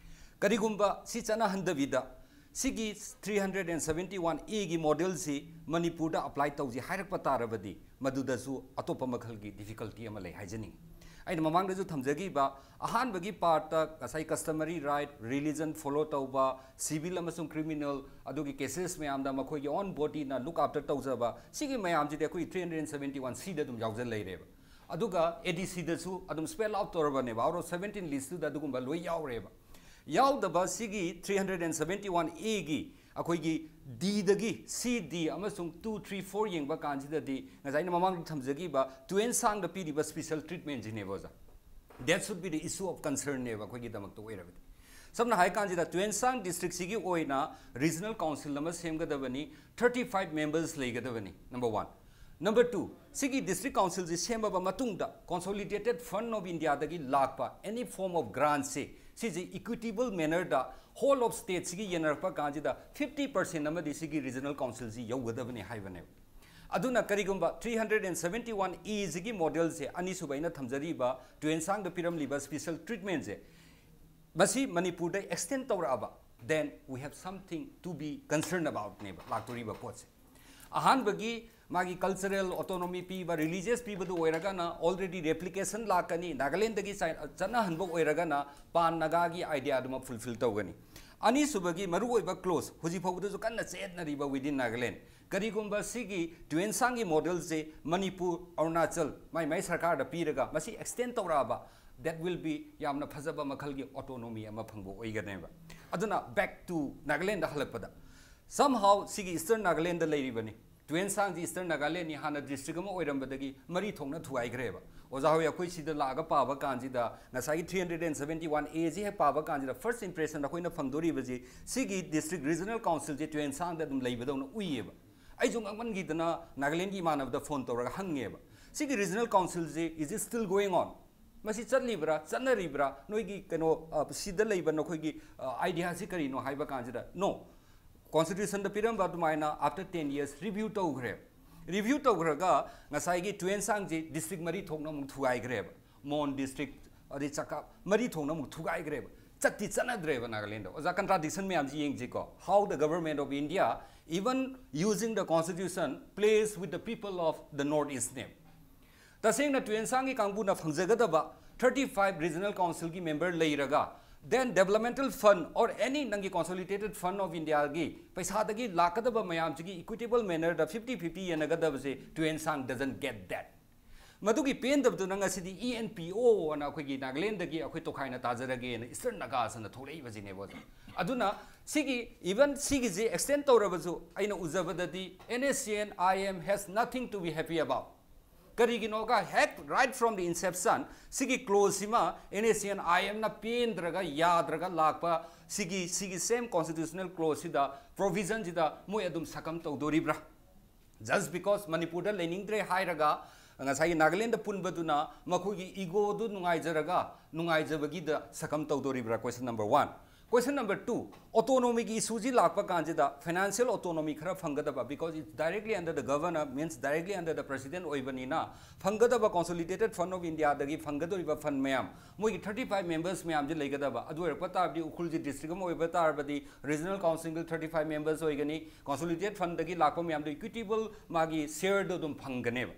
ꯀꯔꯤꯒꯨꯝꯕ ꯁꯤ ꯆꯠꯅꯍꯟꯗꯕꯤꯗ ꯁꯤꯒꯤ three hundred and seventy one ꯑꯦꯒꯤ ꯃꯣꯗꯦꯜꯁꯤ ꯃꯅꯤꯄꯨꯔꯗ ꯑꯦꯄ꯭ꯂꯥꯏ ꯇꯧꯁꯤ ꯍꯥꯏꯔꯛꯄ ꯇꯥꯔꯕꯗꯤ, ꯃꯗꯨꯗꯁꯨ ꯑꯇꯣꯞꯄ ꯃꯈꯜꯒꯤ ꯗꯤꯐꯤꯀꯜꯇꯤ ꯑꯃ ꯂꯩ ꯍꯥꯏꯖꯅꯤꯡꯉꯤ꯫ ꯑꯩꯅ ꯃꯃꯥꯡꯗꯁꯨ ꯊꯝꯖꯈꯤꯕ ꯑꯍꯥꯟꯕꯒꯤ ꯄꯥꯔꯠꯇ ꯉꯁꯥꯏ ꯀꯁꯇꯃꯔꯤ ꯔꯥꯏꯠ, ꯔꯤꯂꯤꯖꯟ ꯐꯣꯂꯣ ꯇꯧꯕ, ꯁꯤꯚꯤꯜ ꯑꯃꯁꯨꯡ ꯀ꯭ꯔꯤꯃꯤꯅꯦꯜ ꯑꯗꯨꯒꯤ ꯀꯦꯁꯦꯁ ꯃꯌꯥꯝꯗ ꯃꯈꯣꯏꯒꯤ ꯑꯣꯟ ꯕꯣꯗꯤꯅ ꯂꯨꯛ ꯑꯥꯐꯇꯔ ꯇꯧꯖꯕ, ꯁꯤꯒꯤ ꯃꯌꯥꯝꯁꯤꯗꯤ ꯑꯩꯈꯣꯏ ꯊ꯭ꯔꯤ ꯍꯟꯗ꯭ꯔꯦꯠ ꯁꯕꯦꯟꯇꯤ ꯋꯥꯟ ꯁꯤꯗ ꯑꯗꯨꯝ ꯌꯥꯎꯖ ꯂꯩꯔꯦꯕ꯫ ꯑꯗꯨꯒ ꯑꯦ ꯗꯤ ꯁꯤꯗꯁꯨ ꯑꯗꯨꯝ ꯁ꯭ꯄꯦꯜ ꯑꯥꯎꯠ ꯇꯧꯔꯕꯅꯦꯕ, ꯑꯥꯎꯠ ꯑꯣꯐ ꯁꯕꯦꯟꯇꯤꯟ ꯂꯤꯁꯇꯨꯗ ꯑꯗꯨꯒꯨꯝꯕ ꯂꯣꯏ ꯌꯥꯎꯔꯦꯕ꯫ ꯌꯥꯎꯗꯕ ꯁꯤꯒꯤ three hundred and seventy one ꯑꯦꯒꯤ ꯑꯩꯈꯣꯏꯒꯤ ꯗꯤꯗꯒꯤ ꯁꯤ, ꯗꯤ ꯑꯃꯁꯨꯡ ꯇꯨ, ꯊ꯭ꯔꯤ, ꯐꯣꯔ ꯌꯦꯡꯕ ꯀꯥꯟꯁꯤꯗꯗꯤ ꯉꯁꯥꯏ ꯑꯩꯅ ꯃꯃꯥꯡꯗ ꯊꯝꯖꯈꯤꯕ ꯇꯨꯌꯦꯟꯁꯥꯡꯗ ꯄꯤꯔꯤꯕ ꯁ꯭ꯄꯤꯁꯦꯜ ꯇ꯭ꯔꯤꯠꯃꯦꯟꯁꯤꯅꯦꯕ ꯑꯣꯖꯥ꯫ That should be the issue of concern ꯅꯦꯕ ꯑꯩꯈꯣꯏꯒꯤꯗꯃꯛꯇ ꯑꯣꯏꯔꯕꯗꯤ꯫ ꯁꯝꯅ ꯍꯥꯏ ꯀꯥꯟꯁꯤꯗ ꯇꯨꯌꯦꯟꯁꯥꯡ ꯗꯤꯁꯇ꯭ꯔꯤꯛꯁꯤꯒꯤ ꯑꯣꯏꯅ ꯔꯤꯖꯅꯦꯜ ꯀꯥꯎꯟꯁꯤꯜ ꯑꯃ ꯁꯦꯝꯒꯗꯕꯅꯤ, ꯊꯥꯔꯇꯤ ꯐꯥꯏꯚ ꯃꯦꯝꯕꯔꯁ ꯂꯩꯒꯗꯕꯅꯤ, ꯅꯝꯕꯔ ꯋꯥꯟ꯫ Number two, ꯁꯤꯒꯤ district councilꯁꯤ ꯁꯦꯝꯃꯕ ꯃꯇꯨꯡꯗ Consolidated Fund of Indiaꯗꯒꯤ ꯂꯥꯛꯄ any form of grantꯁꯦ, ꯁꯤꯁꯦ equitable mannerꯗ whole of stateꯁꯤꯒꯤ ꯌꯦꯟꯅꯔꯛꯄ ꯀꯥꯟꯁꯤꯗ fifty percent ꯑꯃꯗꯤ ꯁꯤꯒꯤ regional councilꯁꯤ ꯌꯧꯒꯗꯕꯅꯤ ꯍꯥꯏꯕꯅꯦꯕ꯫ ꯑꯗꯨꯅ ꯀꯔꯤꯒꯨꯝꯕ three hundred and seventy one Aꯁꯤꯒꯤ modelꯁꯦ, ꯑꯅꯤꯁꯨꯕ ꯑꯩꯅ ꯊꯝꯖꯔꯤꯕ ꯇꯨꯌꯦꯟꯁꯥꯡꯗ ꯄꯤꯔꯝꯂꯤꯕ special treatmentꯁꯦ, ꯃꯁꯤ ꯃꯅꯤꯄꯨꯔꯗ extend ꯇꯧꯔꯛꯑꯕ, then we have something to be concerned aboutꯅꯦꯕ ꯂꯥꯛꯇꯣꯔꯤꯕ ꯄꯣꯠꯁꯦ꯫ ꯑꯍꯥꯟꯕꯒꯤ ꯃꯥꯒꯤ cultural autonomy ꯄꯤꯕ, religious ꯄꯤꯕꯗꯨ ꯑꯣꯏꯔꯒꯅ already replication ꯂꯥꯛꯀꯅꯤ, ꯅꯥꯒꯥꯂꯦꯟꯗꯒꯤ ꯆꯥꯏ-, ꯆꯠꯅꯍꯟꯕ ꯑꯣꯏꯔꯒꯅ ꯄꯥꯟ ꯅꯥꯒꯥꯒꯤ ideaꯗꯨꯃꯛ fulfill ꯇꯧꯒꯅꯤ꯫ ꯑꯅꯤꯁꯨꯕꯒꯤ ꯃꯔꯨꯑꯣꯏꯕ clause, ꯍꯧꯖꯤꯛ ꯐꯥꯎꯕꯗꯁꯨ ꯀꯟꯅ ꯆꯦꯠꯅꯔꯤꯕ within Nagaland, ꯀꯔꯤꯒꯨꯝꯕ ꯁꯤꯒꯤ ꯇꯨꯌꯦꯟꯁꯥꯡꯒꯤ modelꯁꯦ ꯃꯅꯤꯄꯨꯔ, ꯑꯔꯨꯅꯥꯆꯜ, ꯃꯥꯏ ꯃꯥꯏ ꯁꯔꯀꯥꯔꯗ ꯄꯤꯔꯒ ꯃꯁꯤ extend ꯇꯧꯔꯛꯑꯕ, that will be ꯌꯥꯝꯅ ꯐꯖꯕ ꯃꯈꯜꯒꯤ autonomy ꯑꯃ ꯐꯪꯕ ꯑꯣꯏꯒꯅꯦꯕ꯫ ꯑꯗꯨꯅ back to Nagalandꯗ ꯍꯜꯂꯛꯄꯗ, somehow ꯁꯤꯒꯤ Eastern Nagalandꯗ ꯂꯩꯔꯤꯕꯅꯤ꯫ ꯇꯨꯌꯦꯟꯁꯥꯡꯁꯤ Eastern Nagalandꯅꯤ, ꯍꯥꯟꯅ district ꯑꯃ ꯑꯣꯏꯔꯝꯕꯗꯒꯤ ꯃꯔꯤ ꯊꯣꯛꯅ ꯊꯨꯒꯥꯏꯈ꯭ꯔꯦꯕ꯫ ꯑꯣꯖꯥ ꯍꯣꯏ, ꯑꯩꯈꯣꯏ ꯁꯤꯗ ꯂꯥꯛꯑꯒ ꯄꯥꯕ ꯀꯥꯟꯁꯤꯗ, ꯉꯁꯥꯏꯒꯤ three hundred and seventy one Aꯁꯤ ꯍꯦꯛ ꯄꯥꯕ ꯀꯥꯟꯁꯤꯗ first impression ꯑꯩꯈꯣꯏꯅ ꯐꯪꯗꯣꯔꯤꯕꯁꯤ, ꯁꯤꯒꯤ district regional councilꯁꯦ ꯇꯨꯌꯦꯟꯁꯥꯡꯗ ꯑꯗꯨꯝ ꯂꯩꯕꯗꯧꯅ ꯎꯏꯌꯦꯕ꯫ ꯑꯩꯁꯨ ꯉꯛꯃꯟꯈꯤꯗꯅ ꯅꯥꯒꯥꯂꯦꯟꯒꯤ ꯏꯃꯥꯟꯅꯕꯗ phone ꯇꯧꯔꯒ ꯍꯪꯉꯦꯕ, "ꯁꯤꯒꯤ regional councilꯁꯤ, is it still going on? ꯃꯁꯤ ꯆꯠꯂꯤꯕ꯭ꯔꯥ, ꯆꯠꯅꯔꯤꯕ꯭ꯔꯥ? ꯅꯣꯏꯒꯤ ꯀꯩꯅꯣ, ꯑ, ꯁꯤꯗ ꯂꯩꯕ ꯅꯈꯣꯏꯒꯤ, ꯑ, ideaꯁꯤ ꯀꯔꯤꯅꯣ?" ꯍꯥꯏꯕ ꯀꯥꯟꯁꯤꯗ, "No, constitutionꯗ ꯄꯤꯔꯝꯕ ꯑꯗꯨꯃꯥꯏꯅ after ten years review ꯇꯧꯈ꯭ꯔꯦ꯫ Review ꯇꯧꯈ꯭ꯔꯒ ꯉꯁꯥꯏꯒꯤ ꯇꯨꯌꯦꯟꯁꯥꯡꯁꯤ district ꯃꯔꯤ ꯊꯣꯛꯅ ꯑꯃꯨꯛ ꯊꯨꯒꯥꯏꯈ꯭ꯔꯦꯕ꯫ ꯃꯣꯟ district, ꯑꯗꯩ ꯆꯀꯥꯞ ꯃꯔꯤ ꯊꯣꯛꯅ ꯑꯃꯨꯛ ꯊꯨꯒꯥꯏꯈ꯭ꯔꯦꯕ꯫ ꯆꯠꯇꯤ ꯆꯠꯅꯗ꯭ꯔꯦꯕ ꯅꯥꯒꯥꯂꯦꯟꯗ꯫" ꯑꯣꯖꯥ, contradiction ꯃꯌꯥꯝꯁꯤ ꯌꯦꯡꯁꯤꯀꯣ꯫ How the government of India, even using the constitution, plays with the people of the North Eastꯅꯦ꯫ ꯇꯁꯦꯡꯅ ꯇꯨꯌꯦꯟꯁꯥꯡꯒꯤ ꯀꯥꯡꯕꯨꯅ ꯐꯪꯖꯒꯗꯕ thirty five regional councilꯒꯤ member ꯂꯩꯔꯒ, then developmental fund or any ꯅꯪꯒꯤ Consolidated Fund of Indiaꯒꯤ ꯄꯩꯁꯥꯗꯒꯤ ꯂꯥꯛꯀꯗꯕ ꯃꯌꯥꯝꯁꯤꯒꯤ equitable mannerꯗ fifty fifty ꯌꯦꯟꯅꯒꯗꯕꯁꯦ ꯇꯨꯌꯦꯟꯁꯥꯡ doesn't get that꯫ ꯃꯗꯨꯒꯤ ꯄꯦꯟꯗꯕꯗꯨꯅ ꯉꯁꯤꯗꯤ E N P O ꯑꯅ ꯑꯩꯈꯣꯏꯒꯤ ꯅꯥꯒꯥꯂꯦꯟꯗꯒꯤ ꯑꯩꯈꯣꯏ ꯇꯣꯈꯥꯏꯅ ꯇꯥꯖꯔꯒꯦꯅ Eastern Nagasꯅ ꯊꯣꯛꯂꯛꯏꯕꯁꯤꯅꯦꯕ ꯑꯣꯖꯥ꯫ ꯑꯗꯨꯅ ꯁꯤꯒꯤ, even ꯁꯤꯒꯤꯁꯦ extend ꯇꯧꯔꯕꯁꯨ, ꯑꯩꯅ ꯎꯖꯕꯗꯗꯤ N S C N I M has nothing to be happy about꯫ ꯀꯔꯤꯒꯤꯅꯣꯒ, ꯍꯦꯛ right from the inception ꯁꯤꯒꯤ clauseꯁꯤꯃ N S C N I Mꯅ ꯄꯦꯟꯗ꯭ꯔꯒ, ꯌꯥꯗ꯭ꯔꯒ ꯂꯥꯛꯄ ꯁꯤꯒꯤ, ꯁꯤꯒꯤ same constitutional clauseꯁꯤꯗ, provisionꯁꯤꯗ ꯃꯣꯏ ꯑꯗꯨꯝ succumb ꯇꯧꯗꯣꯔꯤꯕ꯭ꯔꯥ? Just because ꯃꯅꯤꯄꯨꯔꯗ ꯂꯩꯅꯤꯡꯗ꯭ꯔꯦ ꯍꯥꯏꯔꯒ ꯉꯁꯥꯏꯒꯤ ꯅꯥꯒꯥꯂꯦꯟꯗ ꯄꯨꯟꯕꯗꯨꯅ ꯃꯈꯣꯏꯒꯤ ꯏꯒꯣꯗꯨ ꯅꯨꯡꯉꯥꯏꯖꯔꯒ ꯅꯨꯡꯉꯥꯏꯖꯕꯒꯤꯗ ꯁꯛꯀꯝ ꯇꯧꯗꯣꯔꯤꯕ꯭ꯔꯥ? Question number one. Question number two, autonomyꯒꯤ issueꯁꯤ ꯂꯥꯛꯄ ꯀꯥꯟꯁꯤꯗ financial autonomy ꯈꯔ ꯐꯪꯒꯗꯕ, because it's directly under the governor, means directly under the president ꯑꯣꯏꯕꯅꯤꯅ, ꯐꯪꯒꯗꯕ Consolidated Fund of Indiaꯗꯒꯤ ꯐꯪꯒꯗꯧꯔꯤꯕ fund ꯃꯌꯥꯝ, ꯃꯣꯏꯒꯤ thirty five members ꯃꯌꯥꯝꯁꯤ ꯂꯩꯒꯗꯕ꯫ ꯑꯗꯨ ꯑꯣꯏꯔꯛꯄ ꯇꯥꯔꯕꯗꯤ ꯎꯈ꯭ꯔꯨꯜꯁꯤ district ꯑꯃ ꯑꯣꯏꯕ ꯇꯥꯔꯕꯗꯤ regional councilꯒꯤ thirty five members ꯑꯣꯏꯒꯅꯤ, Consolidated Fundꯗꯒꯤ ꯂꯥꯛꯄ ꯃꯌꯥꯝꯗꯣ equitable ꯃꯥꯒꯤ shareꯗꯣ ꯑꯗꯨꯝ ꯐꯪꯒꯅꯦꯕ꯫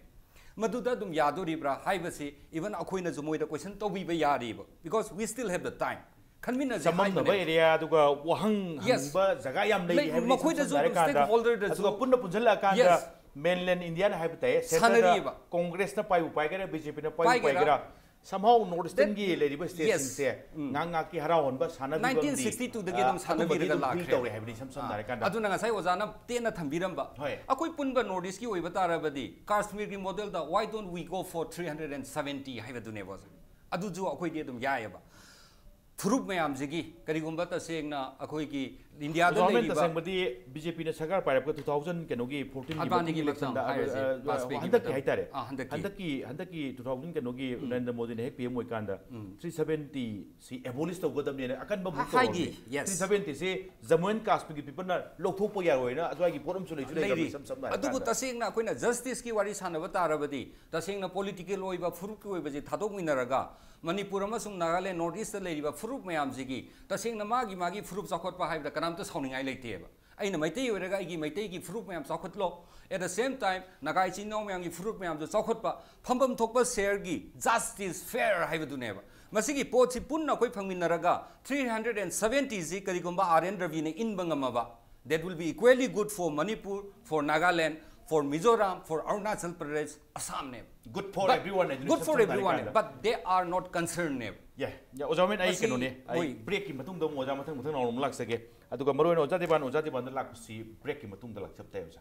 ꯃꯗꯨꯗ ꯑꯗꯨꯝ ꯌꯥꯗꯣꯔꯤꯕ꯭ꯔꯥ ꯍꯥꯏꯕꯁꯤ even ꯑꯩꯈꯣꯏꯅꯁꯨ ꯃꯣꯏꯗ question ꯇꯧꯕꯤꯕ ꯌꯥꯔꯤꯕ, because we still have the time. ꯈꯟꯃꯤꯟꯅꯁꯤ ꯆꯃꯝꯅꯕ ꯍꯥꯏꯕꯅꯦ꯫ Area ꯑꯗꯨꯒ ꯋꯥꯍꯪ Yes. ꯍꯪꯕ ꯖꯒꯥ ꯌꯥꯝ ꯂꯩꯔꯤ ꯂꯩ, ꯍꯥꯏꯕꯅꯤ, ꯃꯈꯣꯏꯗꯁꯨ ꯁꯝꯅ ꯍꯥꯏꯔꯀꯥꯟꯗ꯫ Stakeholderꯗꯁꯨ ꯑꯗꯨꯒ ꯄꯨꯟꯅ ꯄꯨꯟꯁꯤꯜꯂꯛꯑꯀꯥꯟꯗ Yes. Mainland Indiaꯅ ꯍꯥꯏꯕ ꯇꯥꯏ, centreꯗ ꯁꯥꯟꯅꯔꯤꯕ꯫ Congressꯅ ꯄꯥꯏꯕꯨ ꯄꯥꯏꯒꯦꯔꯥ, BJPꯅ ꯄꯥꯏꯕꯨ ꯄꯥꯏꯒꯦꯔꯥ꯫ Paigera, somehow North Easternꯒꯤ That- ꯂꯩꯔꯤꯕ Yes. Stateꯁꯤꯡꯁꯦ ꯎꯝ꯫ ꯉꯥꯏꯍꯥꯛ ꯉꯥꯏꯍꯥꯛꯀꯤ ꯍꯔꯥꯎ ꯍꯟꯕ ꯁꯥꯟꯅꯕꯤꯕ nineteen sixty twoꯗꯒꯤ ꯑꯗꯨꯝ ꯑꯗꯨꯝꯕꯗꯤ ꯁꯥꯟꯅꯕꯤꯔꯒ ꯑꯗꯨꯝ build ꯂꯥꯛꯈ꯭ꯔꯦ꯫ ꯇꯧꯔꯦ ꯍꯥꯏꯕꯅꯤ, ꯏꯁꯝ ꯁꯝꯅ ꯑꯥ꯫ ꯍꯥꯏꯔꯀꯥꯟꯗ꯫ ꯑꯗꯨꯅ ꯉꯁꯥꯏ ꯑꯣꯖꯥꯅ ꯇꯦꯟꯅ ꯊꯝꯕꯤꯔꯝꯕ, ꯍꯣꯏ꯫ ꯑꯩꯈꯣꯏ ꯄꯨꯟꯕ North Eastꯀꯤ ꯑꯣꯏꯕ ꯇꯥꯔꯕꯗꯤ ꯀꯥꯁꯃꯤꯔꯒꯤ modelꯗ why don't we go for three hundred and seventy ꯍꯥꯏꯕꯗꯨꯅꯦꯕ ꯑꯣꯖꯥ꯫ ꯑꯗꯨꯁꯨ ꯑꯩꯈꯣꯏꯗꯤ ꯑꯗꯨꯝ ꯌꯥꯏꯑꯕ꯫ ꯐꯨꯔꯨꯞ ꯃꯌꯥꯝꯁꯤꯒꯤ ꯀꯔꯤꯒꯨꯝꯕ ꯇꯁꯦꯡꯅ ꯑꯩꯈꯣꯏꯒꯤ ꯏꯟꯗꯤꯌꯥꯗ ꯑꯣꯖꯥ ꯍꯣꯏ, ꯂꯩꯔꯤꯕ ꯇꯁꯦꯡꯕꯗꯤ BJPꯅ ꯁꯔꯀꯥꯔ ꯄꯥꯏꯔꯛꯄ two thousandꯀꯤ election, ꯑꯗꯨꯒꯤ ꯑꯗꯨꯒꯤ ꯃꯇꯝ ꯃꯇꯨꯡꯒꯤ ꯍꯥꯏꯔꯁꯦ, ꯑ, ꯑ, ꯕꯥꯖꯄꯦꯌꯤꯒꯤ ꯍꯟꯗꯛꯀꯤ ꯃꯇꯝ꯫ ꯍꯥꯏꯇꯥꯔꯦ꯫ ꯑꯥ, ꯍꯟꯗꯛꯀꯤ꯫ ꯍꯟꯗꯛꯀꯤ, ꯍꯟꯗꯛꯀꯤ two thousand election ꯅꯔꯦꯟꯗ꯭ꯔ ꯃꯣꯗꯤꯅ ꯍꯦꯛ PM ꯑꯣꯏꯀꯥꯟꯗ ꯎꯝ꯫ Three seventy ꯁꯤ abolish ꯇꯧꯒꯗꯕꯅꯦꯅ ꯑꯀꯟꯕ move ꯍꯥꯏꯈꯤ, ꯇꯧꯔꯝꯃꯤ꯫ Yes. Three seventy ꯁꯤ Jammu and Kashmirꯒꯤ peopleꯅ ꯂꯧꯊꯣꯛꯄ ꯌꯥꯔꯣꯏꯅ ꯑꯗꯨꯋꯥꯏꯒꯤ ꯄꯣꯠ ꯑꯃꯁꯨ ꯂꯩꯁꯨ ꯂꯩꯔꯝꯃꯤ, ꯂꯩꯔꯤ꯫ ꯏꯁꯝ ꯁꯝꯅ ꯑꯗꯨꯕꯨ ꯍꯥꯏꯔꯀꯥꯟꯗ꯫ ꯇꯁꯦꯡꯅ ꯑꯩꯈꯣꯏꯅ justiceꯀꯤ ꯋꯥꯔꯤ ꯁꯥꯟꯅꯕ ꯇꯥꯔꯕꯗꯤ, ꯇꯁꯦꯡꯅ political ꯑꯣꯏꯕ ꯐꯨꯔꯨꯞꯀꯤ ꯑꯣꯏꯕꯁꯤ ꯊꯥꯗꯣꯛꯃꯤꯟꯅꯔꯒ ꯃꯅꯤꯄꯨꯔ ꯑꯃꯁꯨꯡ ꯅꯥꯒꯥꯂꯦꯟ, North Eastꯇ ꯂꯩꯔꯤꯕ ꯐꯨꯔꯨꯞ ꯃꯌꯥꯝꯁꯤꯒꯤ ꯇꯁꯦꯡꯅ ꯃꯥꯒꯤ ꯃꯥꯒꯤ ꯐꯨꯔꯨꯞ ꯆꯥꯎꯈꯠꯄ ꯍꯥꯏꯕꯗ ꯀꯅꯥꯝꯇ ꯁꯥꯎꯅꯤꯡꯉꯥꯏ ꯂꯩꯇꯦꯕ꯫ ꯑꯩꯅ ꯃꯩꯇꯩ ꯑꯣꯏꯔꯒ ꯑꯩꯒꯤ ꯃꯩꯇꯩꯒꯤ ꯐꯨꯔꯨꯞ ꯃꯌꯥꯝ ꯆꯥꯎꯈꯠꯂꯣ, at the same time Naga ꯏꯆꯤꯟ ꯏꯅꯥꯎ ꯃꯌꯥꯝꯒꯤ ꯐꯨꯔꯨꯞ ꯃꯌꯥꯝꯁꯨ ꯆꯥꯎꯈꯠꯄ, ꯐꯝꯐꯝ ꯊꯣꯛꯄ shareꯒꯤ justice, fair ꯍꯥꯏꯕꯗꯨꯅꯦꯕ꯫ ꯃꯁꯤꯒꯤ ꯄꯣꯠꯁꯤ ꯄꯨꯟꯅ ꯑꯩꯈꯣꯏ ꯐꯪꯃꯤꯟꯅꯔꯒ three hundred and seventy ꯁꯤ ꯀꯔꯤꯒꯨꯝꯕ R N Raviꯅ ꯏꯟꯕ ꯉꯝꯃꯕ, that will be equally good for Manipur, for Nagaland, for Mizoram, for Arunachal Pradesh, Assamꯅꯦꯕ꯫ Good for But everyone ꯍꯥꯏꯗꯨꯅꯤ, good for ꯁꯝꯅ everyone ꯍꯥꯏꯔꯀꯥꯟꯗ꯫ But they are not concernedꯅꯦꯕ꯫ Yeah, yeah, ꯑꯣꯖꯥ ꯍꯣꯔꯦꯟ ꯑꯩ ꯃꯁꯤ ꯀꯩꯅꯣꯅꯦ, ꯑꯩ ꯃꯣꯏ breakꯀꯤ ꯃꯇꯨꯡꯗ ꯑꯃꯨꯛ ꯑꯣꯖꯥ ꯃꯊꯪ ꯃꯊꯪ ꯅꯥꯎꯅ ꯑꯃꯨꯛ ꯂꯥꯛꯆꯒꯦ꯫ ꯑꯗꯨꯒ ꯃꯔꯨꯑꯣꯏꯅ ꯑꯣꯖꯥ ꯗꯦꯕꯥꯟ, ꯑꯣꯖꯥ ꯗꯦꯕꯥꯟꯗ ꯂꯥꯛꯄꯁꯤ breakꯀꯤ ꯃꯇꯨꯡꯗ ꯂꯥꯛꯆꯕ ꯇꯥꯏ ꯑꯣꯖꯥ꯫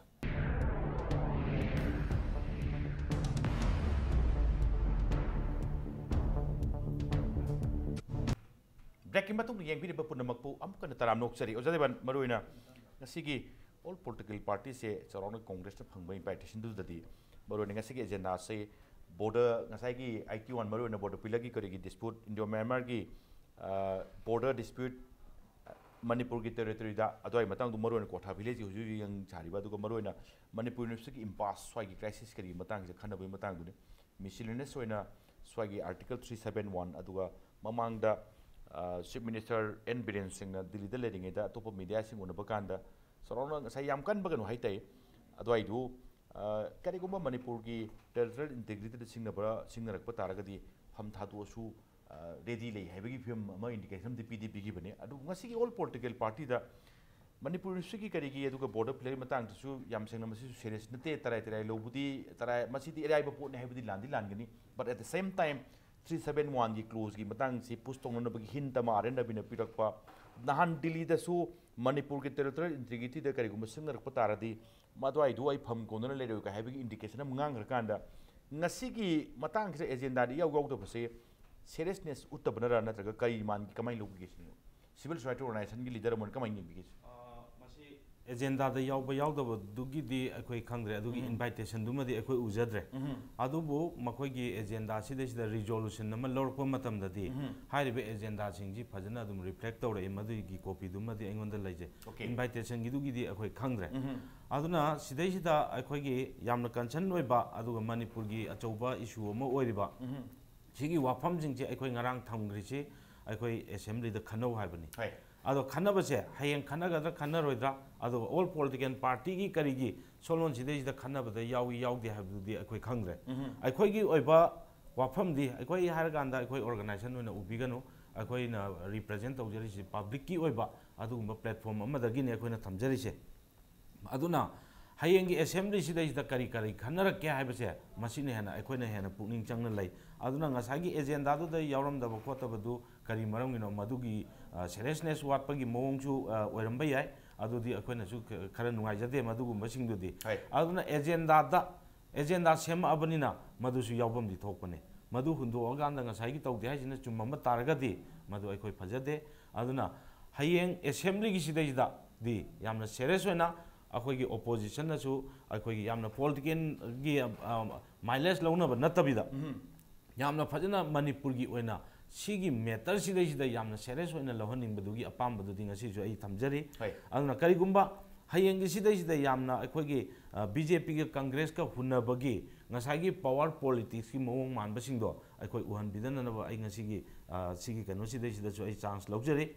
Breakꯀꯤ ꯃꯇꯨꯡꯗ ꯌꯦꯡꯕꯤꯔꯤꯕ ꯄꯨꯝꯅꯃꯛꯄꯨ ꯑꯃꯨꯛꯀ ꯍꯟꯅ ꯇꯔꯥꯝꯅ ꯑꯣꯛꯆꯔꯤ꯫ ꯑꯣꯖꯥ ꯗꯦꯕꯥꯟ, ꯃꯔꯨꯑꯣꯏꯅ ꯉꯁꯤꯒꯤ ꯑꯣꯜ ꯄꯣꯂꯤꯇꯤꯀꯦꯜ ꯄꯥꯔꯇꯤꯁꯦ ꯆꯥꯎꯔꯥꯛꯅ ꯀꯣꯡꯒ꯭ꯔꯦꯁꯅ ꯐꯪꯕ ꯏꯟꯚꯥꯏꯇꯦꯁꯟꯗꯨꯗꯗꯤ ꯃꯔꯨꯑꯣꯏꯅ ꯉꯁꯤꯒꯤ ꯑꯦꯖꯦꯟꯗꯥꯁꯦ ꯕꯣꯔꯗꯔ, ꯉꯁꯥꯏꯒꯤ ꯑꯥꯏ ꯇꯤ ꯋꯥꯟ, ꯃꯔꯨꯑꯣꯏꯅ ꯕꯣꯔꯗꯔ ꯄꯤꯂꯔꯒꯤ ꯀꯔꯤꯒꯤ ꯗꯤꯁꯄ꯭ꯌꯨꯠ, ꯏꯟꯗꯤꯌꯥ ꯃ꯭ꯌꯥꯟꯃꯥꯔꯒꯤ ꯕꯣꯔꯗꯔ ꯗꯤꯁꯄ꯭ꯌꯨꯠ, ꯃꯅꯤꯄꯨꯔꯒꯤ ꯇꯦꯔꯤꯇꯣꯔꯤꯗ ꯑꯗꯨꯋꯥꯏ ꯃꯇꯥꯡꯗꯣ, ꯃꯔꯨꯑꯣꯏꯅ ꯀ꯭ꯋꯥꯊꯥ ꯚꯤꯂꯦꯖꯀꯤ ꯍꯧꯖꯤꯛ ꯍꯧꯖꯤꯛ ꯌꯥꯝ ꯁꯥꯔꯤꯕ, ꯑꯗꯨꯒ ꯃꯔꯨꯑꯣꯏꯅ ꯃꯅꯤꯄꯨꯔ ꯌꯨꯅꯤꯚꯔꯁꯤꯇꯤꯒꯤ ꯏꯝꯄꯥꯁ ꯁ꯭ꯋꯥꯏꯒꯤ ꯀ꯭ꯔꯥꯏꯁꯤꯁ ꯀꯔꯤꯒꯤ ꯃꯇꯥꯡꯁꯤꯗ ꯈꯟꯅꯕꯒꯤ ꯃꯇꯥꯡꯗꯨꯅꯤ꯫ ꯃꯤꯁꯤꯂꯤꯅꯁ ꯑꯣꯏꯅ ꯁ꯭ꯋꯥꯏꯒꯤ ꯑꯥꯔꯇꯤꯀꯜ ꯊ꯭ꯔꯤ ꯁꯕꯦꯟ ꯋꯥꯟ, ꯑꯗꯨꯒ ꯃꯃꯥꯡꯗ ꯆꯤꯐ ꯃꯤꯅꯤꯁꯇꯔ ꯑꯦꯟ ꯕꯤꯔꯦꯟ ꯁꯤꯡꯅ ꯗꯤꯜꯂꯤꯗ ꯂꯩꯔꯤꯉꯩꯗ ꯑꯇꯣꯞꯄ ꯃꯤꯗꯤꯌꯥꯁꯤꯡ ꯎꯅꯕ ꯀꯥꯟꯗ ꯆꯥꯎꯔꯥꯛꯅ ꯉꯁꯥꯏ ꯌꯥꯝ ꯀꯟꯕ ꯀꯩꯅꯣ ꯍꯥꯏꯇꯥꯏ, ꯑꯗꯨꯋꯥꯏꯗꯨ, ꯑ, ꯀꯔꯤꯒꯨꯝꯕ ꯃꯅꯤꯄꯨꯔꯒꯤ ꯇꯦꯔꯤꯇꯣꯔꯤꯌꯦꯜ ꯏꯟꯇꯦꯒ꯭ꯔꯤꯇꯤꯗ ꯁꯤꯡꯅꯕ, ꯁꯤꯡꯅꯔꯛꯄ ꯇꯥꯔꯒꯗꯤ ꯐꯝ ꯊꯥꯗꯣꯛꯑꯁꯨ, ꯑ, ꯔꯦꯗꯤ ꯂꯩ ꯍꯥꯏꯕꯒꯤ ꯐꯤꯕꯝ ꯑꯃ ꯏꯟꯗꯤꯀꯦꯁꯟ ꯑꯃꯗꯤ ꯄꯤꯗꯤ ꯄꯤꯈꯤꯕꯅꯤ꯫ ꯑꯗꯨꯕꯨ ꯉꯁꯤꯒꯤ ꯑꯣꯜ ꯄꯣꯂꯤꯇꯤꯀꯦꯜ ꯄꯥꯔꯇꯤꯗ ꯃꯅꯤꯄꯨꯔ ꯌꯨꯅꯤꯚꯔꯁꯤꯇꯤꯒꯤ ꯀꯔꯤꯒꯤ ꯑꯗꯨꯒ ꯕꯣꯔꯗꯔ ꯄꯤꯂꯔꯒꯤ ꯃꯇꯥꯡꯗꯁꯨ ꯌꯥꯝ ꯁꯦꯡꯅ ꯃꯁꯤꯁꯨ ꯁꯦꯔꯤꯌꯁ ꯅꯠꯇꯦ, ꯇꯔꯥꯏ ꯇꯔꯥꯏ ꯂꯧꯕꯗꯤ ꯇꯔꯥꯏ, ꯃꯁꯤꯗꯤ ꯑꯔꯥꯏꯕ ꯄꯣꯠꯅꯤ ꯍꯥꯏꯕꯗꯤ ꯂꯥꯟꯗꯤ ꯂꯥꯟꯒꯅꯤ꯫ But at the same time, three seven ꯋꯥꯟꯒꯤ ꯀ꯭ꯂꯣꯖꯀꯤ ꯃꯇꯥꯡꯁꯤ ꯄꯨꯁ ꯇꯧꯅꯅꯕꯒꯤ ꯍꯤꯟꯠ ꯑꯃ ꯑꯥꯔ ꯑꯦꯟ ꯔꯕꯤꯅ ꯄꯤꯔꯛꯄ, ꯅꯍꯥꯟ ꯗꯤꯜꯂꯤꯗꯁꯨ ꯃꯅꯤꯄꯨꯔꯒꯤ ꯇꯦꯔꯤꯇꯣꯔꯤꯌꯦꯜ ꯏꯟꯇꯤꯒ꯭ꯔꯤꯇꯤꯗ ꯀꯔꯤꯒꯨꯝꯕ ꯁꯤꯡꯅꯔꯛꯄ ꯇꯥꯔꯗꯤ ꯃꯗꯨꯋꯥꯏꯗꯨ ꯑꯩ ꯐꯝ ꯀꯣꯟꯗꯨꯅ ꯂꯩꯔꯣꯏ ꯀꯥꯏ ꯍꯥꯏꯕꯒꯤ ꯏꯟꯗꯤꯀꯦꯁꯟ ꯑꯃ ꯉꯥꯡꯈ꯭ꯔꯀꯥꯟꯗ, ꯉꯁꯤꯒꯤ ꯃꯇꯥꯡꯁꯤꯗ ꯑꯦꯖꯦꯟꯗꯥꯗ ꯏꯌꯥꯎ ꯌꯥꯎꯗꯕꯁꯦ ꯁꯦꯔꯤꯌꯁꯅꯦꯁ ꯎꯠꯇꯕꯅꯔ ꯅꯠꯇ꯭ꯔꯒ ꯀꯔꯤ ꯃꯥꯟꯒꯦ, ꯀꯃꯥꯏꯅ ꯂꯧꯕꯤꯒꯦ ꯁꯤꯅꯤ? ꯁꯤꯚꯤꯜ ꯁꯣꯁꯥꯏꯇꯤ ꯑꯣꯔꯒꯅꯥꯏꯖꯦꯁꯟꯒꯤ ꯂꯤꯗꯔ ꯑꯃ ꯑꯣꯏꯅ ꯀꯃꯥꯏꯅ ꯌꯦꯡꯕꯤꯒꯦ ꯁꯤ? ꯑ, ꯃꯁꯤ ꯑꯦꯖꯦꯟꯗꯥꯗ ꯌꯥꯎꯕ ꯌꯥꯎꯗꯕꯗꯨꯒꯤꯗꯤ ꯑꯩꯈꯣꯏ ꯈꯪꯗ꯭ꯔꯦ, ꯑꯗꯨꯒꯤ ꯎꯝ꯫ ꯏꯟꯚꯥꯏꯇꯦꯁꯟꯗꯨꯃꯗꯤ ꯑꯩꯈꯣꯏ ꯎꯖꯗ꯭ꯔꯦ꯫ ꯎꯝ꯫ ꯑꯗꯨꯕꯨ ꯃꯈꯣꯏꯒꯤ ꯑꯦꯖꯦꯟꯗꯥꯁꯤꯗꯩꯁꯤꯗ ꯔꯤꯖꯣꯂꯨꯁꯟ ꯑꯃ ꯂꯧꯔꯛꯄ ꯃꯇꯝꯗꯗꯤ ꯎꯝ꯫ ꯍꯥꯏꯔꯤꯕ ꯑꯦꯖꯦꯟꯗꯥꯁꯤꯡꯁꯤ ꯐꯖꯅ ꯑꯗꯨꯝ ꯔꯤꯐ꯭ꯂꯦꯛ ꯇꯧꯔꯛꯑꯦ, ꯃꯗꯨꯒꯤ ꯀꯣꯄꯤꯗꯨꯃꯗꯤ ꯑꯩꯉꯣꯟꯗ ꯂꯩꯖꯩ꯫ Okay. ꯏꯟꯚꯥꯏꯇꯦꯁꯟꯒꯤꯗꯨꯒꯤꯗꯤ ꯑꯩꯈꯣꯏ ꯈꯪꯗ꯭ꯔꯦ꯫ ꯎꯝ꯫ ꯑꯗꯨꯅ ꯁꯤꯗꯩꯁꯤꯗ ꯑꯩꯈꯣꯏꯒꯤ ꯌꯥꯝꯅ ꯀꯟꯁꯔꯟ ꯑꯣꯏꯕ ꯑꯗꯨꯒ ꯃꯅꯤꯄꯨꯔꯒꯤ ꯑꯆꯧꯕ ꯏꯁꯨ ꯑꯃ ꯑꯣꯏꯔꯤꯕ ꯎꯝ꯫ ꯁꯤꯒꯤ ꯋꯥꯐꯝꯁꯤꯡꯁꯦ ꯑꯩꯈꯣꯏ ꯉꯔꯥꯡ ꯊꯝꯈ꯭ꯔꯤꯁꯤ ꯑꯩꯈꯣꯏ ꯑꯦꯁꯦꯝꯕ꯭ꯂꯤꯗ ꯈꯟꯅꯧ ꯍꯥꯏꯕꯅꯤ꯫ ꯍꯣꯏ꯫ ꯑꯗꯣ ꯈꯟꯅꯕꯁꯦ ꯍꯌꯦꯡ ꯈꯟꯅꯒꯗ꯭ꯔꯥ ꯈꯟꯅꯔꯣꯏꯗ꯭ꯔꯥ, ꯑꯗꯨꯒ ꯑꯣꯜ ꯄꯣꯂꯤꯇꯤꯀꯦꯜ ꯄꯥꯔꯇꯤꯒꯤ ꯀꯔꯤꯒꯤ ꯁꯣꯜꯂꯣꯟꯁꯤꯗꯩꯁꯤꯗ ꯈꯟꯅꯕꯗ ꯌꯥꯎꯏ ꯌꯥꯎꯗꯦ ꯍꯥꯏꯕꯗꯨꯗꯤ ꯑꯩꯈꯣꯏ ꯈꯪꯗ꯭ꯔꯦ꯫ ꯎꯝ꯫ ꯑꯩꯈꯣꯏꯒꯤ ꯑꯣꯏꯕ ꯋꯥꯐꯝꯗꯤ ꯑꯩꯈꯣꯏ ꯍꯥꯏꯔꯀꯥꯟꯗ ꯑꯩꯈꯣꯏ ꯑꯣꯔꯒꯅꯥꯏꯖꯦꯁꯟ ꯑꯣꯏꯅ ꯎꯕꯤꯒꯅꯨ, ꯑꯩꯈꯣꯏꯅ ꯔꯤꯄ꯭ꯔꯖꯦꯟ ꯇꯧꯖꯔꯤꯁꯤ ꯄꯕ꯭ꯂꯤꯛꯀꯤ ꯑꯣꯏꯕ ꯑꯗꯨꯒꯨꯝꯕ ꯄ꯭ꯂꯦꯠꯐꯣꯝ ꯑꯃꯗꯒꯤꯅꯤ ꯑꯩꯈꯣꯏꯅ ꯊꯝꯖꯔꯤꯁꯦ꯫ ꯑꯗꯨꯅ ꯍꯌꯦꯡꯒꯤ ꯑꯦꯁꯦꯝꯕ꯭ꯂꯤꯁꯤꯗꯩꯁꯤꯗ ꯀꯔꯤ ꯀꯔꯤ ꯈꯟꯅꯔꯛꯀꯦ ꯍꯥꯏꯕꯁꯦ ꯃꯁꯤꯅ ꯍꯦꯟꯅ ꯑꯩꯈꯣꯏꯅ ꯍꯦꯟꯅ ꯄꯨꯛꯅꯤꯡ ꯆꯪꯅ ꯂꯩ꯫ ꯑꯗꯨꯅ ꯉꯁꯥꯏꯒꯤ ꯑꯦꯖꯦꯟꯗꯥꯗꯨꯗ ꯌꯥꯎꯔꯝꯗꯕ ꯈꯣꯠꯇꯕꯗꯨ ꯀꯔꯤ ꯃꯔꯝꯒꯤꯅꯣ, ꯃꯗꯨꯒꯤ ꯁꯦꯔꯤꯌꯁꯅꯦꯁ ꯋꯥꯠꯄꯒꯤ ꯃꯑꯣꯡꯁꯨ ꯑ, ꯑꯣꯏꯔꯝꯕ ꯌꯥꯏ꯫ ꯑꯗꯨꯗꯤ ꯑꯩꯈꯣꯏꯅꯁꯨ ꯈ- ꯈꯔ ꯅꯨꯡꯉꯥꯏꯖꯗꯦ ꯃꯗꯨꯒꯨꯝꯕꯁꯤꯡꯗꯨꯗꯤ꯫ ꯍꯣꯏ꯫ ꯑꯗꯨꯅ ꯑꯦꯖꯦꯟꯗꯥꯗ ꯑꯦꯖꯦꯟꯗꯥ ꯁꯦꯝꯃꯛꯑꯕꯅꯤꯅ ꯃꯗꯨꯁꯨ ꯌꯥꯎꯐꯝꯗꯤ ꯊꯣꯛꯄꯅꯤ꯫ ꯃꯗꯨ ꯍꯨꯟꯗꯣꯛꯑꯀꯥꯟꯗ ꯉꯁꯥꯏꯒꯤ ꯇꯧꯗꯦ ꯍꯥꯏꯁꯤꯅ ꯆꯨꯝꯃꯝꯕ ꯇꯥꯔꯒꯗꯤ ꯃꯗꯨ ꯑꯩꯈꯣꯏ ꯐꯖꯗꯦ꯫ ꯑꯗꯨꯅ ꯍꯌꯦꯡ ꯑꯦꯁꯦꯝꯕ꯭ꯂꯤꯒꯤꯁꯤꯗꯩꯁꯤꯗꯗꯤ ꯌꯥꯝꯅ ꯁꯦꯔꯤꯌꯁ ꯑꯣꯏꯅ ꯑꯩꯈꯣꯏꯒꯤ ꯑꯣꯄꯣꯖꯤꯁꯟꯅꯁꯨ ꯑꯩꯈꯣꯏꯒꯤ ꯌꯥꯝꯅ ꯄꯣꯂꯤꯇꯤꯀꯦꯜꯒꯤ ꯃꯥꯏꯂꯦꯖ ꯂꯧꯅꯕ ꯅꯠꯇꯕꯤꯗ, ꯌꯥꯝꯅ ꯐꯖꯅ ꯃꯅꯤꯄꯨꯔꯒꯤ ꯑꯣꯏꯅ ꯁꯤꯒꯤ ꯃꯦꯇꯔꯁꯤꯗꯩꯁꯤꯗ ꯌꯥꯝꯅ ꯁꯦꯔꯤꯌꯁ ꯑꯣꯏꯅ ꯂꯧꯍꯟꯅꯤꯡꯕꯗꯨꯒꯤ ꯑꯄꯥꯝꯕꯗꯨꯗꯤ ꯉꯁꯤꯁꯨ ꯑꯩ ꯊꯝꯖꯔꯤ꯫ ꯍꯣꯏ꯫ ꯑꯗꯨꯅ ꯀꯔꯤꯒꯨꯝꯕ ꯍꯌꯦꯡꯒꯤ ꯁꯤꯗꯩꯁꯤꯗ ꯌꯥꯝꯅ ꯑꯩꯈꯣꯏꯒꯤ ꯕꯤ ꯖꯦ ꯄꯤꯒ ꯀꯪꯒ꯭ꯔꯦꯁꯀ ꯍꯨꯟꯅꯕꯒꯤ ꯉꯁꯥꯏꯒꯤ ꯄꯋꯥꯔ ꯄꯣꯂꯤꯇꯤꯛꯁꯀꯤ ꯃꯑꯣꯡ ꯃꯥꯟꯕꯁꯤꯡꯗꯣ ꯑꯩꯈꯣꯏ ꯎꯍꯟꯕꯤꯗꯅꯅꯕ ꯑꯩ ꯉꯁꯤꯒꯤ, ꯑ, ꯁꯤꯒꯤ ꯀꯩꯅꯣꯁꯤꯗꯩꯁꯤꯗꯁꯨ ꯑꯩ ꯆꯥꯟꯁ ꯂꯧꯖꯔꯤ꯫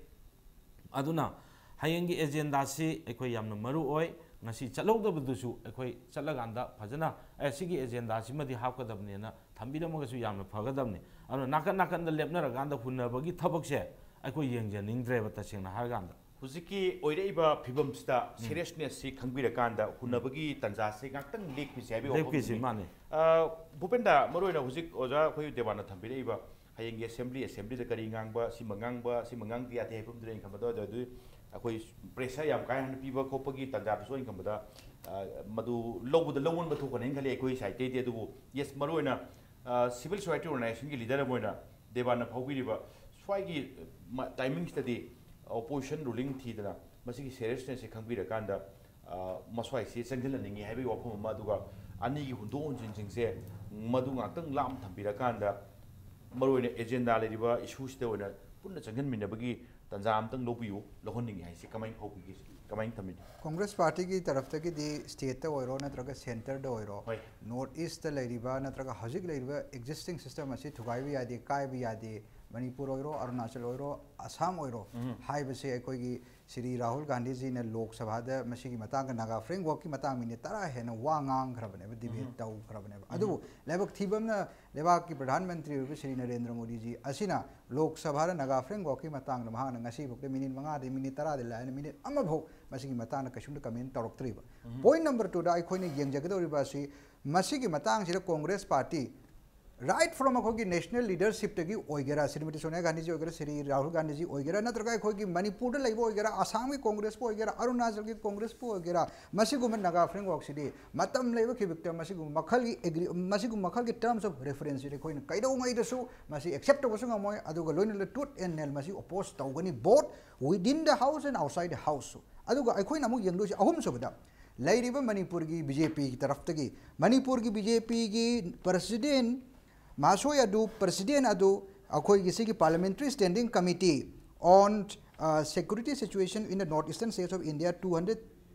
ꯑꯗꯨꯅ ꯍꯌꯦꯡꯒꯤ ꯑꯦꯖꯦꯟꯗꯥꯁꯤ ꯑꯩꯈꯣꯏ ꯌꯥꯝꯅ ꯃꯔꯨ ꯑꯣꯏ꯫ ꯉꯁꯤ ꯆꯠꯍꯧꯗꯕꯗꯨꯁꯨ ꯑꯩꯈꯣꯏ ꯆꯠꯂꯀꯥꯟꯗ ꯐꯖꯅ, "ꯑꯦ, ꯁꯤꯒꯤ ꯑꯦꯖꯦꯟꯗꯥꯁꯤꯃꯗꯤ ꯍꯥꯞꯀꯗꯕꯅꯦꯅ" ꯊꯝꯕꯤꯔꯝꯃꯒꯁꯨ ꯌꯥꯝꯅ ꯐꯒꯗꯕꯅꯤ꯫ ꯑꯗꯨꯅ ꯅꯥꯀꯟ ꯅꯥꯀꯟꯗ ꯂꯦꯞꯅꯔꯀꯥꯟꯗ ꯍꯨꯟꯅꯕꯒꯤ ꯊꯕꯛꯁꯦ ꯑꯩꯈꯣꯏ ꯌꯦꯡꯖꯅꯤꯡꯗ꯭ꯔꯦꯕ, ꯇꯁꯦꯡꯅ ꯍꯥꯏꯔꯀꯥꯟꯗ꯫ ꯍꯧꯖꯤꯛꯀꯤ ꯑꯣꯏꯔꯛꯏꯕ ꯐꯤꯕꯝꯁꯤꯗ ꯁꯦꯔꯤꯌꯁꯅꯦꯁꯁꯤ ꯈꯪꯕꯤꯔꯀꯥꯟꯗ ꯍꯨꯟꯅꯕꯒꯤ ꯇꯥꯟꯖꯥꯁꯦ ꯉꯥꯛꯇꯪ ꯂꯦꯞꯈꯤꯁꯦ ꯍꯥꯏꯕꯒꯤ ꯂꯦꯞꯈꯤꯁꯤ, ꯋꯥꯐꯝꯗꯨꯅꯤ꯫ ꯃꯥꯅꯤ꯫ ꯑ, ꯚꯨꯄꯦꯟꯗ, ꯃꯔꯨꯑꯣꯏꯅ ꯍꯧꯖꯤꯛ ꯑꯣꯖꯥ ꯑꯩꯈꯣꯏ ꯗꯦꯕꯥꯟꯅ ꯊꯝꯕꯤꯔꯛꯏꯕ ꯍꯌꯦꯡꯒꯤ ꯑꯦꯁꯦꯝꯕ꯭ꯂꯤ, ꯑꯦꯁꯦꯝꯕ꯭ꯂꯤꯗ ꯀꯔꯤ ꯉꯥꯡꯕ, ꯁꯤꯃ ꯉꯥꯡꯕ, ꯁꯤꯃ ꯉꯥꯡꯗ ꯌꯥꯗꯦ ꯍꯥꯏꯕ ꯑꯃꯗꯤ ꯑꯩꯅ ꯈꯟꯕꯗ, ꯑꯗꯨ, ꯑꯗꯨ ꯑꯩꯈꯣꯏ ꯄ꯭ꯔꯦꯁꯔ ꯌꯥꯝ ꯀꯥ ꯍꯦꯟꯅ ꯄꯤꯕ ꯈꯣꯠꯄꯒꯤ ꯇꯥꯟꯖꯥꯗꯨꯁꯨ ꯑꯩꯅ ꯈꯟꯕꯗ, ꯑ, ꯃꯗꯨ ꯂꯧꯕꯗ ꯂꯧꯃꯟꯕ ꯊꯣꯛꯀꯅꯤ ꯍꯥꯏꯅ ꯈꯜꯂꯤ ꯑꯩꯈꯣꯏ ꯁꯥꯏꯠꯇꯩꯗꯤ꯫ ꯑꯗꯨꯕꯨ ꯌꯦꯁ, ꯃꯔꯨꯑꯣꯏꯅ, ꯑ, ꯁꯤꯚꯤꯜ ꯁꯣꯁꯥꯏꯇꯤ ꯑꯣꯔꯒꯅꯥꯏꯖꯦꯁꯟꯒꯤ ꯂꯤꯗꯔ ꯑꯃ ꯑꯣꯏꯅ ꯗꯦꯕꯥꯟꯅ ꯐꯥꯎꯕꯤꯔꯤꯕ ꯁ꯭ꯋꯥꯏꯒꯤ, ꯃ-, ꯇꯥꯏꯃꯤꯡꯁꯤꯗꯗꯤ ꯑꯣꯄꯣꯖꯤꯁꯟ ꯔꯨꯂꯤꯡ ꯊꯤꯗꯅ ꯃꯁꯤꯒꯤ ꯁꯦꯔꯤꯌꯁꯅꯦꯁꯁꯦ ꯈꯪꯕꯤꯔꯀꯥꯟꯗ, ꯑ, ꯃꯁ꯭ꯋꯥꯏꯁꯤ ꯆꯪꯁꯤꯜꯍꯟꯅꯤꯡꯉꯤ ꯍꯥꯏꯕꯒꯤ ꯋꯥꯐꯝ ꯑꯃ, ꯑꯗꯨꯒ ꯑꯅꯤꯒꯤ ꯍꯨꯟꯗꯣꯛ ꯍꯨꯟꯖꯤꯟꯁꯤꯡꯁꯦ ꯃꯗꯨ ꯉꯥꯛꯇꯪ ꯂꯥꯞꯅ ꯊꯝꯕꯤꯔꯀꯥꯟꯗ ꯃꯔꯨꯑꯣꯏꯅ ꯑꯦꯖꯦꯟꯗꯥ ꯂꯩꯔꯤꯕ ꯏꯁꯨꯁꯤꯗ ꯑꯣꯏꯅ ꯄꯨꯟꯅ ꯆꯪꯁꯤꯟꯃꯤꯟꯅꯕꯒꯤ ꯇꯥꯟꯖꯥ ꯑꯃꯇꯪ ꯂꯧꯕꯤꯌꯨ, ꯂꯧꯍꯟꯅꯤꯡꯉꯤ ꯍꯥꯏꯁꯤ ꯀꯃꯥꯏꯅ ꯐꯥꯎꯕꯤꯒꯦ? ꯀꯃꯥꯏꯅ ꯊꯝꯕꯤꯒꯦ? ꯀꯣꯡꯒ꯭ꯔꯦꯁ ꯄꯥꯔꯇꯤꯒꯤ ꯇꯔꯐꯇꯒꯤꯗꯤ ꯁ꯭ꯇꯦꯠꯇ ꯑꯣꯏꯔꯣ ꯅꯠꯇ꯭ꯔꯒ ꯁꯦꯟꯇꯔꯗ ꯑꯣꯏꯔꯣ, ꯍꯣꯏ꯫ ꯅꯣꯔꯠ ꯏꯁꯇ ꯂꯩꯔꯤꯕ ꯅꯠꯇ꯭ꯔꯒ ꯍꯧꯖꯤꯛ ꯂꯩꯔꯤꯕ ꯑꯦꯛꯖꯤꯁꯇꯤꯡ ꯁꯤꯁꯇꯦꯝ ꯑꯁꯤ ꯊꯨꯒꯥꯏꯕ ꯌꯥꯗꯦ, ꯀꯥꯏꯕ ꯌꯥꯗꯦ, ꯃꯅꯤꯄꯨꯔ ꯑꯣꯏꯔꯣ, ꯑꯔꯨꯅꯥꯆꯜ ꯑꯣꯏꯔꯣ, ꯑꯁꯥꯝ ꯑꯣꯏꯔꯣ ꯍꯥꯏꯕꯁꯦ ꯑꯩꯈꯣꯏꯒꯤ ꯁ꯭ꯔꯤ ꯔꯥꯍꯨꯜ ꯒꯥꯟꯙꯤꯖꯤꯅ ꯂꯣꯛ ꯁꯚꯥꯗ ꯃꯁꯤꯒꯤ ꯃꯇꯥꯡꯗ, ꯅꯥꯒꯥ ꯐ꯭ꯔꯦꯝꯋꯔꯛꯀꯤ ꯃꯇꯥꯡ ꯃꯤꯅꯤꯠ ꯇꯔꯥ ꯍꯦꯟꯅ ꯋꯥ ꯉꯥꯡꯈ꯭ꯔꯕꯅꯦꯕ, ꯗꯤꯕꯦꯠ ꯇꯧꯈ꯭ꯔꯕꯅꯦꯕ꯫ ꯑꯗꯨꯕꯨ ꯂꯥꯏꯕꯛ ꯊꯤꯕ ꯑꯃꯅ ꯂꯩꯕꯥꯛꯀꯤ ꯄ꯭ꯔꯙꯥꯟ ꯃꯟꯇ꯭ꯔꯤ ꯑꯣꯏꯔꯤꯕ ꯁ꯭ꯔꯤ ꯅꯔꯦꯟꯗ꯭ꯔ ꯃꯣꯗꯤꯖꯤ ꯑꯁꯤꯅ ꯂꯣꯛ ꯁꯚꯥꯗ ꯅꯥꯒꯥ ꯐ꯭ꯔꯦꯝꯋꯔꯛꯀꯤ ꯃꯇꯥꯡꯗ ꯃꯍꯥꯛꯅ ꯉꯁꯤꯐꯥꯎꯗ ꯃꯤꯅꯤꯠ ꯃꯉꯥꯗꯒꯤ ꯃꯤꯅꯤꯠ ꯇꯔꯥꯗꯤ ꯂꯥꯛꯑꯦꯅ ꯃꯤꯅꯤꯠ ꯑꯃꯐꯥꯎ ꯃꯁꯤꯒꯤ ꯃꯇꯥꯡꯗ ꯀꯩꯁꯨꯝꯇ ꯀꯃꯦꯟ ꯇꯧꯔꯛꯇ꯭ꯔꯤꯕ꯫ ꯄꯣꯏꯟ ꯅꯝꯕꯔ ꯇꯨꯗ ꯑꯩꯈꯣꯏꯅ ꯌꯦꯡꯖꯒꯗꯧꯔꯤꯕ ꯑꯁꯤ ꯃꯁꯤꯒꯤ ꯃꯇꯥꯡꯁꯤꯗ ꯀꯣꯡꯒ꯭ꯔꯦꯁ ꯄꯥꯔꯇꯤ Right from ꯑꯩꯈꯣꯏꯒꯤ ꯅꯦꯁꯅꯦꯜ ꯂꯤꯗꯔꯁꯤꯞꯇꯒꯤ ꯑꯣꯏꯒꯦꯔꯥ, ꯁ꯭ꯔꯤꯃꯇꯤ ꯁꯣꯅꯤꯌꯥ ꯒꯥꯟꯙꯤꯖꯤ ꯑꯣꯏꯒꯦꯔꯥ, ꯁ꯭ꯔꯤ ꯔꯥꯍꯨꯜ ꯒꯥꯟꯙꯤꯖꯤ ꯑꯣꯏꯒꯦꯔꯥ, ꯅꯠꯇ꯭ꯔꯒ ꯑꯩꯈꯣꯏꯒꯤ ꯃꯅꯤꯄꯨꯔꯗ ꯂꯩꯕ ꯑꯣꯏꯒꯦꯔꯥ, ꯑꯁꯥꯝꯒꯤ ꯀꯣꯡꯒ꯭ꯔꯦꯁꯄꯨ ꯑꯣꯏꯒꯦꯔꯥ, ꯑꯔꯨꯅꯥꯆꯜꯒꯤ ꯀꯣꯡꯒ꯭ꯔꯦꯁꯄꯨ ꯑꯣꯏꯒꯦꯔꯥ, ꯃꯁꯤꯒꯨꯝꯕ ꯅꯥꯒꯥ ꯐ꯭ꯔꯦꯝꯋꯥꯔꯛꯁꯤꯗꯤ ꯃꯇꯝ ꯂꯩꯕ ꯈꯤꯕꯤꯛꯇ ꯃꯁꯤꯒꯨꯝꯕ ꯃꯈꯜꯒꯤ ꯑꯦꯒ꯭ꯔꯤ ꯃꯁꯤꯒꯨꯝꯕ ꯃꯈꯜꯒꯤ ꯇꯔꯝꯁ ꯑꯣꯐ ꯔꯦꯐꯔꯦꯟꯁꯁꯤꯗꯤ ꯑꯩꯈꯣꯏꯅ ꯀꯩꯗꯧꯉꯩꯗꯁꯨ ꯃꯁꯤ ꯑꯦꯛꯁꯦꯞ ꯇꯧꯕꯁꯨ ꯉꯝꯃꯣꯏ꯫ ꯑꯗꯨꯒ ꯂꯣꯏꯅꯅ ꯇꯨꯠ ꯑꯦꯟ ꯅꯦꯜ ꯃꯁꯤ ꯑꯣꯄꯣꯁ ꯇꯧꯒꯅꯤ, both within the house and outside the house꯫ ꯑꯗꯨꯒ ꯑꯩꯈꯣꯏꯅ ꯑꯃꯨꯛ ꯌꯦꯡꯗꯣꯏꯁꯤ ꯑꯍꯨꯝꯁꯨꯕꯗ ꯂꯩꯔꯤꯕ ꯃꯅꯤꯄꯨꯔꯒꯤ ꯕꯤ ꯖꯦ ꯄꯤꯒꯤ ꯇꯔꯐꯇꯒꯤ, ꯃꯅꯤꯄꯨꯔꯒꯤ ꯕꯤ ꯖꯦ ꯄꯤꯒꯤ ꯄ꯭ꯔꯁꯤꯗꯦꯟ ꯃꯍꯥꯁꯣꯏ ꯑꯗꯨ, ꯄ꯭ꯔꯁꯤꯗꯦꯟ ꯑꯗꯨ ꯑꯩꯈꯣꯏꯒꯤ ꯁꯤꯒꯤ Parliamentary Standing Committee on, uh, Security Situation in the North Eastern States of India two hundred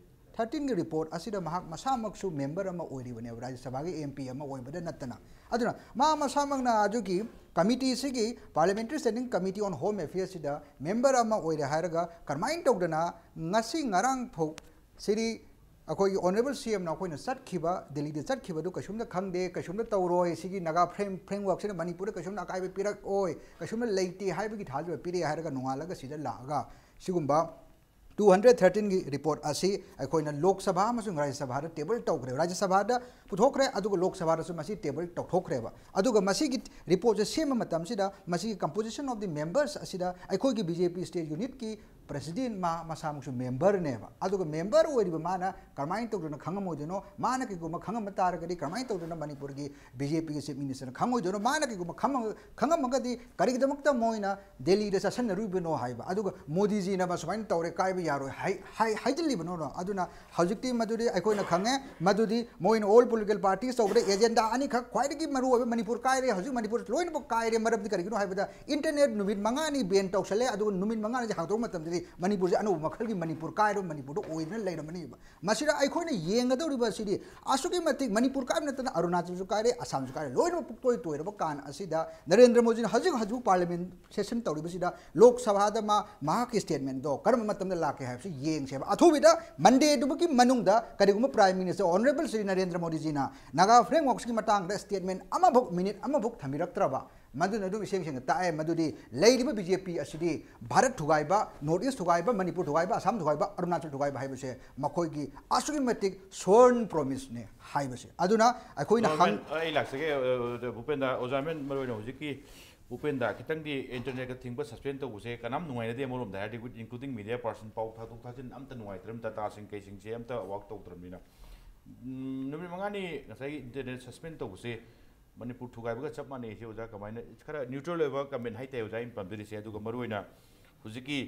thirteen ꯒꯤ ꯔꯤꯄꯣꯔꯠ ꯑꯁꯤꯗ ꯃꯍꯥꯛ ꯃꯁꯥꯃꯛꯁꯨ ꯃꯦꯝꯕꯔ ꯑꯃ ꯑꯣꯏꯔꯤꯕꯅꯦꯕ, ꯔꯥꯖ꯭ꯌ ꯁꯚꯥꯒꯤ ꯑꯦꯝ ꯄꯤ ꯑꯃ ꯑꯣꯏꯕꯗ ꯅꯠꯇꯅ꯫ ꯑꯗꯨꯅ ꯃꯥ ꯃꯁꯥꯃꯛꯅ ꯑꯗꯨꯒꯤ ꯀꯃꯤꯇꯤꯁꯤꯒꯤ, Parliamentary Standing Committee on Home Affairs ꯁꯤꯗ ꯃꯦꯝꯕꯔ ꯑꯃ ꯑꯣꯏꯔꯦ ꯍꯥꯏꯔꯒ ꯀꯔꯝꯍꯥꯏꯅ ꯇꯧꯗꯅ ꯉꯁꯤ ꯉꯔꯥꯡ ꯐꯥꯎ ꯁꯤꯗꯤ ꯑꯩꯈꯣꯏꯒꯤ ꯑꯣꯅꯔꯦꯕꯜ ꯁꯤ ꯑꯦꯝꯅ ꯑꯩꯈꯣꯏꯅ ꯆꯠꯈꯤꯕ, ꯗꯤꯜꯂꯤꯗ ꯆꯠꯈꯤꯕꯗꯨ ꯀꯩꯁꯨꯝꯇ ꯈꯪꯗꯦ, ꯀꯩꯁꯨꯝꯇ ꯇꯧꯔꯣꯏ, ꯁꯤꯒꯤ ꯅꯥꯒꯥ ꯐ꯭ꯔꯦꯝ ꯐ꯭ꯔꯦꯝꯋꯥꯔꯛꯁꯤꯅ ꯃꯅꯤꯄꯨꯔꯗ ꯀꯩꯁꯨꯝꯇ ꯑꯀꯥꯏꯕ ꯄꯤꯔꯛꯑꯣꯏ, ꯀꯩꯁꯨꯝꯇ ꯂꯩꯇꯦ ꯍꯥꯏꯕꯒꯤ ꯊꯥꯖꯕ ꯄꯤꯔꯛꯑꯦ ꯍꯥꯏꯔꯒ ꯅꯣꯡꯉꯥꯜꯂꯒ ꯁꯤꯗ ꯂꯥꯛꯑꯒ ꯁꯤꯒꯨꯝꯕ two hundred thirteen ꯒꯤ ꯔꯤꯄꯣꯔꯠ ꯑꯁꯤ ꯑꯩꯈꯣꯏꯅ ꯂꯣꯛ ꯁꯚꯥ ꯑꯃꯁꯨꯡ ꯔꯥꯖ꯭ꯌ ꯁꯚꯥꯗ ꯇꯦꯕꯜ ꯇꯧꯈ꯭ꯔꯦ, ꯔꯥꯖ꯭ꯌ ꯁꯚꯥꯗ ꯄꯨꯊꯣꯛꯈ꯭ꯔꯦ, ꯑꯗꯨꯒ ꯂꯣꯛ ꯁꯚꯥꯗꯁꯨ ꯃꯁꯤ ꯇꯦꯕꯜ ꯇꯧꯊꯣꯛꯈ꯭ꯔꯦꯕ꯫ ꯑꯗꯨꯒ ꯃꯁꯤꯒꯤ ꯔꯤꯄꯣꯔꯠꯁꯦ ꯁꯦꯝꯕ ꯃꯇꯝꯁꯤꯗ ꯃꯁꯤꯒꯤ composition of the members ꯑꯁꯤꯗ ꯑꯩꯈꯣꯏꯒꯤ ꯕꯤ ꯖꯦ ꯄꯤ ꯁ꯭ꯇꯦꯠ ꯌꯨꯅꯤꯠꯀꯤ ꯄ꯭ꯔꯁꯤꯗꯦꯟ ꯃꯥ ꯃꯁꯥꯃꯛꯁꯨ ꯃꯦꯝꯕꯔꯅꯦꯕ꯫ ꯑꯗꯨꯒ ꯃꯦꯝꯕꯔ ꯑꯣꯏꯔꯤꯕ ꯃꯥꯅ ꯀꯔꯝꯍꯥꯏꯅ ꯇꯧꯗꯅ ꯈꯪꯉꯝꯃꯣꯏꯗꯣꯏꯅꯣ? ꯃꯥꯅ ꯀꯩꯒꯨꯝꯕ ꯈꯪꯉꯝꯕ ꯇꯥꯔꯒꯗꯤ ꯀꯔꯝꯍꯥꯏꯅ ꯇꯧꯗꯅ ꯃꯅꯤꯄꯨꯔꯒꯤ ꯕꯤ ꯖꯦ ꯄꯤꯒꯤ ꯆꯤꯐ ꯃꯤꯅꯤꯁꯇꯔꯅ ꯈꯪꯉꯣꯏꯗꯣꯏꯅꯣ? ꯃꯥꯅ ꯀꯩꯒꯨꯝꯕ ꯈꯪꯉꯝ-, ꯈꯪꯉꯝꯃꯒꯗꯤ ꯀꯔꯤꯒꯤꯗꯃꯛꯇ ꯃꯣꯏꯅ ꯗꯦꯜꯂꯤꯗ ꯆꯠꯁꯟꯅꯔꯨꯔꯤꯕꯅꯣ ꯍꯥꯏꯕ, ꯑꯗꯨꯒ ꯃꯣꯗꯤꯖꯤꯅ ꯃꯁꯨꯃꯥꯏꯅ ꯇꯧꯔꯦ, ꯀꯥꯏꯕ ꯌꯥꯔꯣꯏ ꯍꯥꯏ-, ꯍꯥꯏ-, ꯍꯥꯏꯖꯤꯜꯂꯤꯕꯅꯣꯅꯣ? ꯑꯗꯨꯅ ꯍꯧꯖꯤꯛꯇꯤ ꯃꯗꯨꯗꯤ ꯑꯩꯈꯣꯏꯅ ꯈꯪꯉꯦ, ꯃꯗꯨꯗꯤ ꯃꯣꯏꯅ all political parties ꯇꯧꯕꯗ ꯑꯦꯖꯦꯟꯗꯥ ꯑꯅꯤꯈꯛ ꯈ꯭ꯋꯥꯏꯗꯒꯤ ꯃꯔꯨꯑꯣꯏꯕ ꯃꯅꯤꯄꯨꯔ ꯀꯥꯏꯔꯦ, ꯍꯧꯖꯤꯛ ꯃꯅꯤꯄꯨꯔ ꯂꯣꯏꯅꯃꯛ ꯀꯥꯏꯔꯦ꯫ ꯃꯔꯝꯗꯤ ꯀꯔꯤꯒꯤꯅꯣ ꯍꯥꯏꯕꯗ ꯏꯟꯇꯔꯅꯦꯠ ꯅꯨꯃꯤꯠ ꯃꯉꯥꯅꯤ ꯕꯦꯟ ꯇꯧꯁꯜꯂꯦ, ꯑꯗꯨꯒ ꯅꯨꯃꯤꯠ ꯃꯉꯥꯅꯤꯁꯦ ꯍꯥꯡꯗꯣꯛꯄ ꯃꯇꯝꯗꯗꯤ ꯃꯅꯤꯄꯨꯔꯁꯦ ꯑꯅꯧꯕ ꯃꯈꯜꯒꯤ ꯃꯅꯤꯄꯨꯔ ꯀꯥꯏꯔꯕ ꯃꯅꯤꯄꯨꯔꯗ ꯑꯣꯏꯗꯨꯅ ꯂꯩꯔꯝꯃꯅꯤꯕ꯫ ꯃꯁꯤꯗ ꯑꯩꯈꯣꯏꯅ ꯌꯦꯡꯒꯗꯧꯔꯤꯕ ꯑꯁꯤꯗꯤ ꯑꯁꯨꯛꯀꯤ ꯃꯇꯤꯛ ꯃꯅꯤꯄꯨꯔ ꯀꯥꯏꯕ ꯅꯠꯇꯅ ꯑꯔꯨꯅꯥꯆꯜꯁꯨ ꯀꯥꯏꯔꯦ, ꯑꯁꯥꯝꯁꯨ ꯀꯥꯏꯔꯦ, ꯂꯣꯏꯅꯃꯛ ꯄꯨꯛꯇꯣꯏ ꯇꯣꯏꯔꯕ ꯀꯥꯟ ꯑꯁꯤꯗ ꯅꯔꯦꯟꯗ꯭ꯔ ꯃꯣꯗꯤꯅ ꯍꯧꯖꯤꯛ ꯍꯧꯖꯤꯛ ꯄꯥꯔꯂꯤꯌꯥꯃꯦꯟ ꯁꯦꯁꯟ ꯇꯧꯔꯤꯕꯁꯤ ꯂꯣꯛ ꯁꯚꯥꯗ ꯃꯥ ꯃꯍꯥꯛꯀꯤ ꯁ꯭ꯇꯦꯠꯃꯦꯟꯗꯣ ꯀꯔꯝꯕ ꯃꯇꯝꯗ ꯂꯥꯛꯀꯦ ꯍꯥꯏꯕꯁꯤ ꯌꯦꯡꯁꯦꯕ꯫ ꯑꯊꯨꯕꯤꯗ ꯃꯟꯗꯦꯗꯨꯃꯒꯤ ꯃꯅꯨꯡꯗ ꯀꯔꯤꯒꯨꯝꯕ prime minister honourable Shri Narendra ꯃꯣꯗꯤꯖꯤꯅ ꯅꯥꯒꯥ ꯐ꯭ꯔꯦꯝꯋꯥꯔꯛꯁꯀꯤ ꯃꯇꯥꯡꯗ ꯁ꯭ꯇꯦꯠꯃꯦꯟ ꯑꯃꯐꯥꯎ, ꯃꯤꯅꯤꯠ ꯑꯃꯐꯥꯎ ꯊꯝꯕꯤꯔꯛꯇ꯭ꯔꯕ, ꯃꯗꯨꯅ ꯑꯗꯨꯝ ꯏꯁꯦꯡ ꯁꯦꯡꯅ ꯇꯥꯛꯑꯦ ꯃꯗꯨꯗꯤ ꯂꯩꯔꯤꯕ ꯕꯤ ꯖꯦ ꯄꯤ ꯑꯁꯤꯗꯤ ꯚꯥꯔꯠ ꯊꯨꯒꯥꯏꯕ, ꯅꯣꯔꯠ ꯏꯁ ꯊꯨꯒꯥꯏꯕ, ꯃꯅꯤꯄꯨꯔ ꯊꯨꯒꯥꯏꯕ, ꯑꯁꯥꯝ ꯊꯨꯒꯥꯏꯕ, ꯑꯔꯨꯅꯥꯆꯜ ꯊꯨꯒꯥꯏꯕ ꯍꯥꯏꯕꯁꯦ ꯃꯈꯣꯏꯒꯤ ꯑꯁꯨꯛꯀꯤ ꯃꯇꯤꯛ ꯁꯣꯔꯟ ꯄ꯭ꯔꯣꯃꯤꯁꯅꯦ ꯍꯥꯏꯕꯁꯦ꯫ ꯑꯗꯨꯅ ꯑꯩꯈꯣꯏꯅ ꯍꯪ- ꯑꯩ ꯂꯥꯛꯆꯒꯦ, ꯑ, ꯑ, ꯚꯨꯄꯦꯟꯗ, ꯑꯣꯖꯥ ꯃꯦꯟ, ꯃꯔꯨ ꯑꯣꯏꯅ ꯍꯧꯖꯤꯛꯀꯤ ꯚꯨꯄꯦꯟꯗ ꯈꯤꯇꯪꯗꯤ ꯏꯟꯇꯔꯅꯦꯠꯀ ꯊꯤꯡꯕ, ꯁꯁꯄꯦꯟ ꯇꯧꯕꯁꯦ ꯀꯅꯥꯝ ꯅꯨꯡꯉꯥꯏꯅꯗꯦ ꯑꯃꯔꯣꯝꯗ ꯍꯥꯏꯔꯗꯤ, with including media person, ꯄꯥꯎ ꯊꯥꯗꯣꯛ ꯊꯥꯖꯤꯟ ꯑꯝꯇ ꯅꯨꯡꯉꯥꯏꯇ꯭ꯔꯕꯅꯤꯅ, ꯗꯇꯥꯁꯤꯡ ꯀꯩꯁꯤꯡꯁꯦ ꯑꯝꯇ ꯋꯥꯛ ꯇꯧꯗ꯭ꯔꯕꯅꯤꯅ꯫ ꯎꯝ, ꯅꯨꯃꯤꯠ ꯃꯉꯥꯅꯤ ꯉꯁꯥꯏꯒꯤ ꯏꯟꯇꯔꯅꯦꯠ ꯁꯁꯄꯦꯟ ꯇꯧꯕꯁꯦ ꯃꯅꯤꯄꯨꯔ ꯊꯨꯒꯥꯏꯕꯒ ꯆꯞ ꯃꯥꯟꯅꯩ꯫ ꯁꯤ ꯑꯣꯖꯥ ꯀꯃꯥꯏꯅ, ꯈꯔ ꯅ꯭ꯌꯨꯇ꯭ꯔꯦꯜ ꯑꯣꯏꯕ ꯀꯃꯦꯟ ꯍꯥꯏꯇꯥꯏ ꯑꯣꯖꯥ ꯑꯩꯅ ꯄꯥꯝꯖꯔꯤꯁꯦ꯫ ꯑꯗꯨꯒ ꯃꯔꯨꯑꯣꯏꯅ ꯍꯧꯖꯤꯛꯀꯤ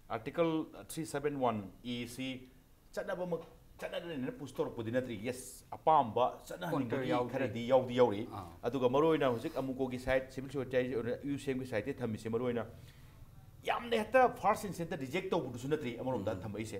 Article three seven one A ꯁꯤ ꯆꯠꯅꯕꯃꯛ ꯆꯠꯅꯗ꯭ꯔꯦꯅ ꯄꯨꯁ ꯇꯧꯔꯛꯄꯗꯤ ꯅꯠꯇ꯭ꯔꯤ꯫ ꯌꯦꯁ, ꯑꯄꯥꯝꯕ ꯆꯠꯅꯍꯟꯅꯤꯡꯕꯒꯤ ꯌꯥꯎꯗ꯭ꯔꯤ꯫ ꯈꯔꯗꯤ ꯌꯥꯎꯗꯤ ꯌꯥꯎꯔꯤ꯫ ꯑꯥ꯫ ꯑꯗꯨꯒ ꯃꯔꯨꯑꯣꯏꯅ ꯍꯧꯖꯤꯛ ꯑꯃꯨꯀꯣꯒꯤ ꯁꯥꯏꯠ, ꯁꯤꯚꯤꯜ ꯁꯣꯁꯥꯏꯇꯤ, ꯌꯨ ꯁꯤ ꯑꯦꯝꯒꯤ ꯁꯥꯏꯠꯇ ꯊꯝꯃꯤꯁꯦ ꯃꯔꯨꯑꯣꯏꯅ ꯌꯥꯝꯅ ꯍꯦꯛꯇ ꯐꯥꯔꯁ ꯏꯟꯁꯇꯦꯟꯁꯇ ꯔꯤꯖꯦꯛ ꯇꯧꯕꯗꯨꯁꯨ ꯅꯠꯇ꯭ꯔꯤ ꯑꯃꯔꯣꯝꯗ ꯎꯝ꯫ ꯊꯝꯃꯛꯏꯁꯦ꯫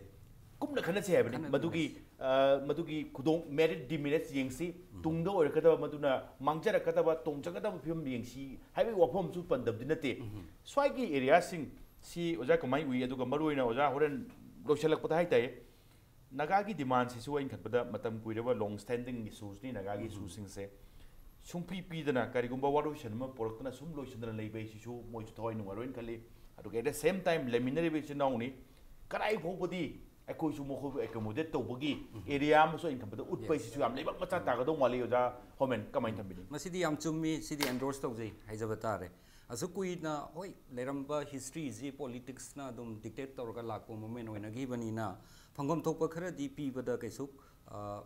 ꯀꯨꯞꯅ ꯈꯟꯅꯁꯦ ꯍꯥꯏꯕꯅꯤ꯫ ꯈꯟꯅ ꯃꯗꯨꯒꯤ, ꯈꯟꯅꯁꯦ꯫ ꯑ, ꯃꯗꯨꯒꯤ ꯈꯨꯗꯣꯡ, ꯃꯦꯔꯤꯠ ꯗꯤꯃꯦꯔꯤꯠ ꯌꯦꯡꯁꯤ, ꯎꯝ꯫ ꯇꯨꯡꯗ ꯑꯣꯏꯔꯛꯀꯗꯕ, ꯃꯗꯨꯅ ꯃꯥꯡꯖꯔꯛꯀꯗꯕ, ꯇꯣꯡꯖꯒꯗꯕ ꯐꯤꯕꯝ ꯌꯦꯡꯁꯤ ꯍꯥꯏꯕꯒꯤ ꯋꯥꯐꯝ ꯑꯃꯁꯨ ꯄꯟꯗꯕꯗꯤ ꯅꯠꯇꯦ꯫ ꯎꯝ꯫ ꯁ꯭ꯋꯥꯏꯒꯤ ꯑꯦꯔꯤꯌꯥꯁꯤꯡ ꯁꯤ ꯑꯣꯖꯥ ꯀꯃꯥꯏꯅ ꯎꯏ? ꯑꯗꯨꯒ ꯃꯔꯨꯑꯣꯏꯅ ꯑꯣꯖꯥ ꯍꯣꯔꯦꯟ ꯂꯣꯏꯁꯤꯜꯂꯛꯄꯗ ꯍꯥꯏꯇꯥꯔꯦ, ꯅꯥꯒꯥꯒꯤ ꯗꯤꯃꯥꯟꯁꯤꯁꯨ ꯑꯩꯅ ꯈꯟꯕꯗ ꯃꯇꯝ ꯀꯨꯏꯔꯕ ꯂꯣꯡ ꯁ꯭ꯇꯦꯟꯗꯤꯡ ꯏꯁꯨꯁꯅꯤ ꯅꯥꯒꯥꯒꯤ ꯎꯝ꯫ ꯏꯁꯨꯁꯤꯡꯁꯦ꯫ ꯁꯨꯡꯄꯤ ꯄꯤꯗꯅ ꯀꯔꯤꯒꯨꯝꯕ ꯋꯥꯔꯣꯏꯁꯟ ꯑꯃ ꯄꯨꯔꯛꯇꯅ ꯁꯨꯝ ꯂꯣꯏꯁꯤꯟꯗꯅ ꯂꯩꯕ ꯍꯥꯏꯁꯤꯁꯨ ꯃꯣꯏꯁꯨ ꯊꯋꯥꯏ ꯅꯨꯡꯉꯥꯏꯔꯣꯏꯅ ꯈꯜꯂꯤ꯫ ꯑꯗꯨꯒ at the same time ꯂꯩꯃꯤꯟꯅꯔꯤꯕ ꯏꯆꯤꯟ ꯏꯅꯥꯎꯅꯤ, ꯀꯗꯥꯏ ꯐꯥꯎꯕꯗꯤ ꯑꯩꯈꯣꯏꯁꯨ ꯃꯈꯣꯏꯕꯨ ꯑꯦꯀꯣꯃꯣꯗꯦꯠ ꯇꯧꯕꯒꯤ ꯎꯝ꯫ ꯑꯦꯔꯤꯌꯥ ꯑꯃꯁꯨ ꯑꯩꯅ ꯈꯟꯕꯗ ꯎꯠꯄ ꯌꯦꯁ꯫ ꯍꯥꯏꯁꯤꯁꯨ ꯌꯥꯝ ꯂꯩꯕꯥꯛ ꯃꯆꯥ ꯇꯥꯒꯗꯧ ꯃꯥꯜꯂꯤ꯫ ꯑꯣꯖꯥ ꯍꯣꯃꯦꯟ, ꯀꯃꯥꯏꯅ ꯊꯝꯕꯤꯅꯤ? ꯃꯁꯤꯗꯤ ꯌꯥꯝ ꯆꯨꯝꯃꯤ, ꯁꯤꯗꯤ ꯑꯦꯟꯗꯣꯔꯁ ꯇꯧꯖꯩ ꯍꯥꯏꯖꯕ ꯇꯥꯔꯦ꯫ ꯑꯁꯨꯛ ꯀꯨꯏꯅ, ꯍꯣꯏ, ꯂꯩꯔꯝꯕ ꯍꯤꯁꯇ꯭ꯔꯤꯁꯤ ꯄꯣꯂꯤꯇꯤꯛꯁꯅ ꯑꯗꯨꯝ ꯗꯤꯛꯇꯦꯠ ꯇꯧꯔꯒ ꯂꯥꯛꯄ ꯃꯨꯞꯃꯦꯟ ꯑꯣꯏꯅꯈꯤꯕꯅꯤꯅ ꯐꯪꯐꯝ ꯊꯣꯛꯄ ꯈꯔꯗꯤ ꯄꯤꯕꯗ ꯀꯩꯁꯨ, ꯑ,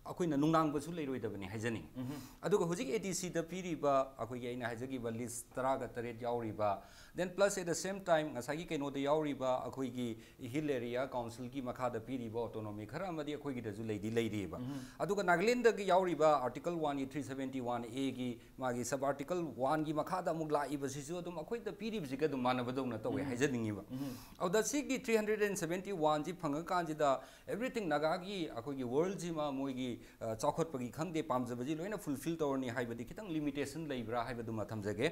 ꯑꯩꯈꯣꯏꯅ ꯅꯨꯡꯅꯥꯡꯕꯁꯨ ꯂꯩꯔꯣꯏꯗꯕꯅꯤ ꯍꯥꯏꯖꯅꯤꯡꯉꯤ꯫ ꯎꯝꯍꯨꯝ꯫ ꯑꯗꯨꯒ ꯍꯧꯖꯤꯛ ꯑꯦ ꯗꯤ ꯁꯤꯗ ꯄꯤꯔꯤꯕ ꯑꯩꯈꯣꯏꯒꯤ ꯑꯩꯅ ꯍꯥꯏꯖꯈꯤꯕ ꯂꯤꯁ ꯇꯔꯥꯒ ꯇꯔꯦꯠ ꯌꯥꯎꯔꯤꯕ, then plus at the same time ꯉꯁꯥꯏꯒꯤ ꯀꯩꯅꯣꯗ ꯌꯥꯎꯔꯤꯕ ꯑꯩꯈꯣꯏꯒꯤ ꯍꯤꯜ ꯑꯦꯔꯤꯌꯥ ꯀꯥꯎꯟꯁꯤꯜꯒꯤ ꯃꯈꯥꯗ ꯄꯤꯔꯤꯕ ꯑꯣꯇꯣꯅꯣꯃꯤ ꯈꯔ ꯑꯃꯗꯤ ꯑꯩꯈꯣꯏꯒꯤꯗꯁꯨ ꯂꯩꯗꯤ ꯂꯩꯔꯤꯕ꯫ ꯎꯝꯍꯨꯝ꯫ ꯑꯗꯨꯒ ꯅꯥꯒꯥꯂꯦꯟꯗꯒꯤ ꯌꯥꯎꯔꯤꯕ Article one ꯒꯤ three seventy one A ꯒꯤ ꯃꯥꯒꯤ sub article one ꯒꯤ ꯃꯈꯥꯗ ꯑꯃꯨꯛ ꯂꯥꯛꯏꯕꯁꯤꯁꯨ ꯑꯗꯨꯝ ꯑꯩꯈꯣꯏꯗ ꯄꯤꯔꯤꯕꯁꯤꯒ ꯑꯗꯨꯝ ꯃꯥꯟꯅꯕꯗꯧꯅ ꯇꯧꯋꯦ ꯎꯝ꯫ ꯍꯥꯏꯖꯅꯤꯡꯉꯤꯕ꯫ ꯎꯝ꯫ ꯑꯗꯨꯗ ꯁꯤꯒꯤ three hundred and seventy one ꯁꯤ ꯐꯪꯉꯀꯥꯟꯁꯤꯗ everything ꯅꯥꯒꯥꯒꯤ ꯑꯩꯈꯣꯏꯒꯤ ꯋꯥꯔꯜꯁꯤꯃ ꯃꯣꯏꯒꯤ, ꯑ, ꯆꯥꯎꯈꯠꯄꯒꯤ ꯈꯪꯗꯦ, ꯄꯥꯝꯖꯕꯁꯤ ꯂꯣꯏꯅ ꯐꯨꯜꯐꯤꯜ ꯇꯧꯔꯅꯤ ꯍꯥꯏꯕꯗꯤ ꯈꯤꯇꯪ ꯂꯤꯃꯤꯇꯦꯁꯟ ꯂꯩꯕ꯭ꯔꯥ ꯍꯥꯏꯕꯗꯨꯃ ꯊꯝꯖꯒꯦ꯫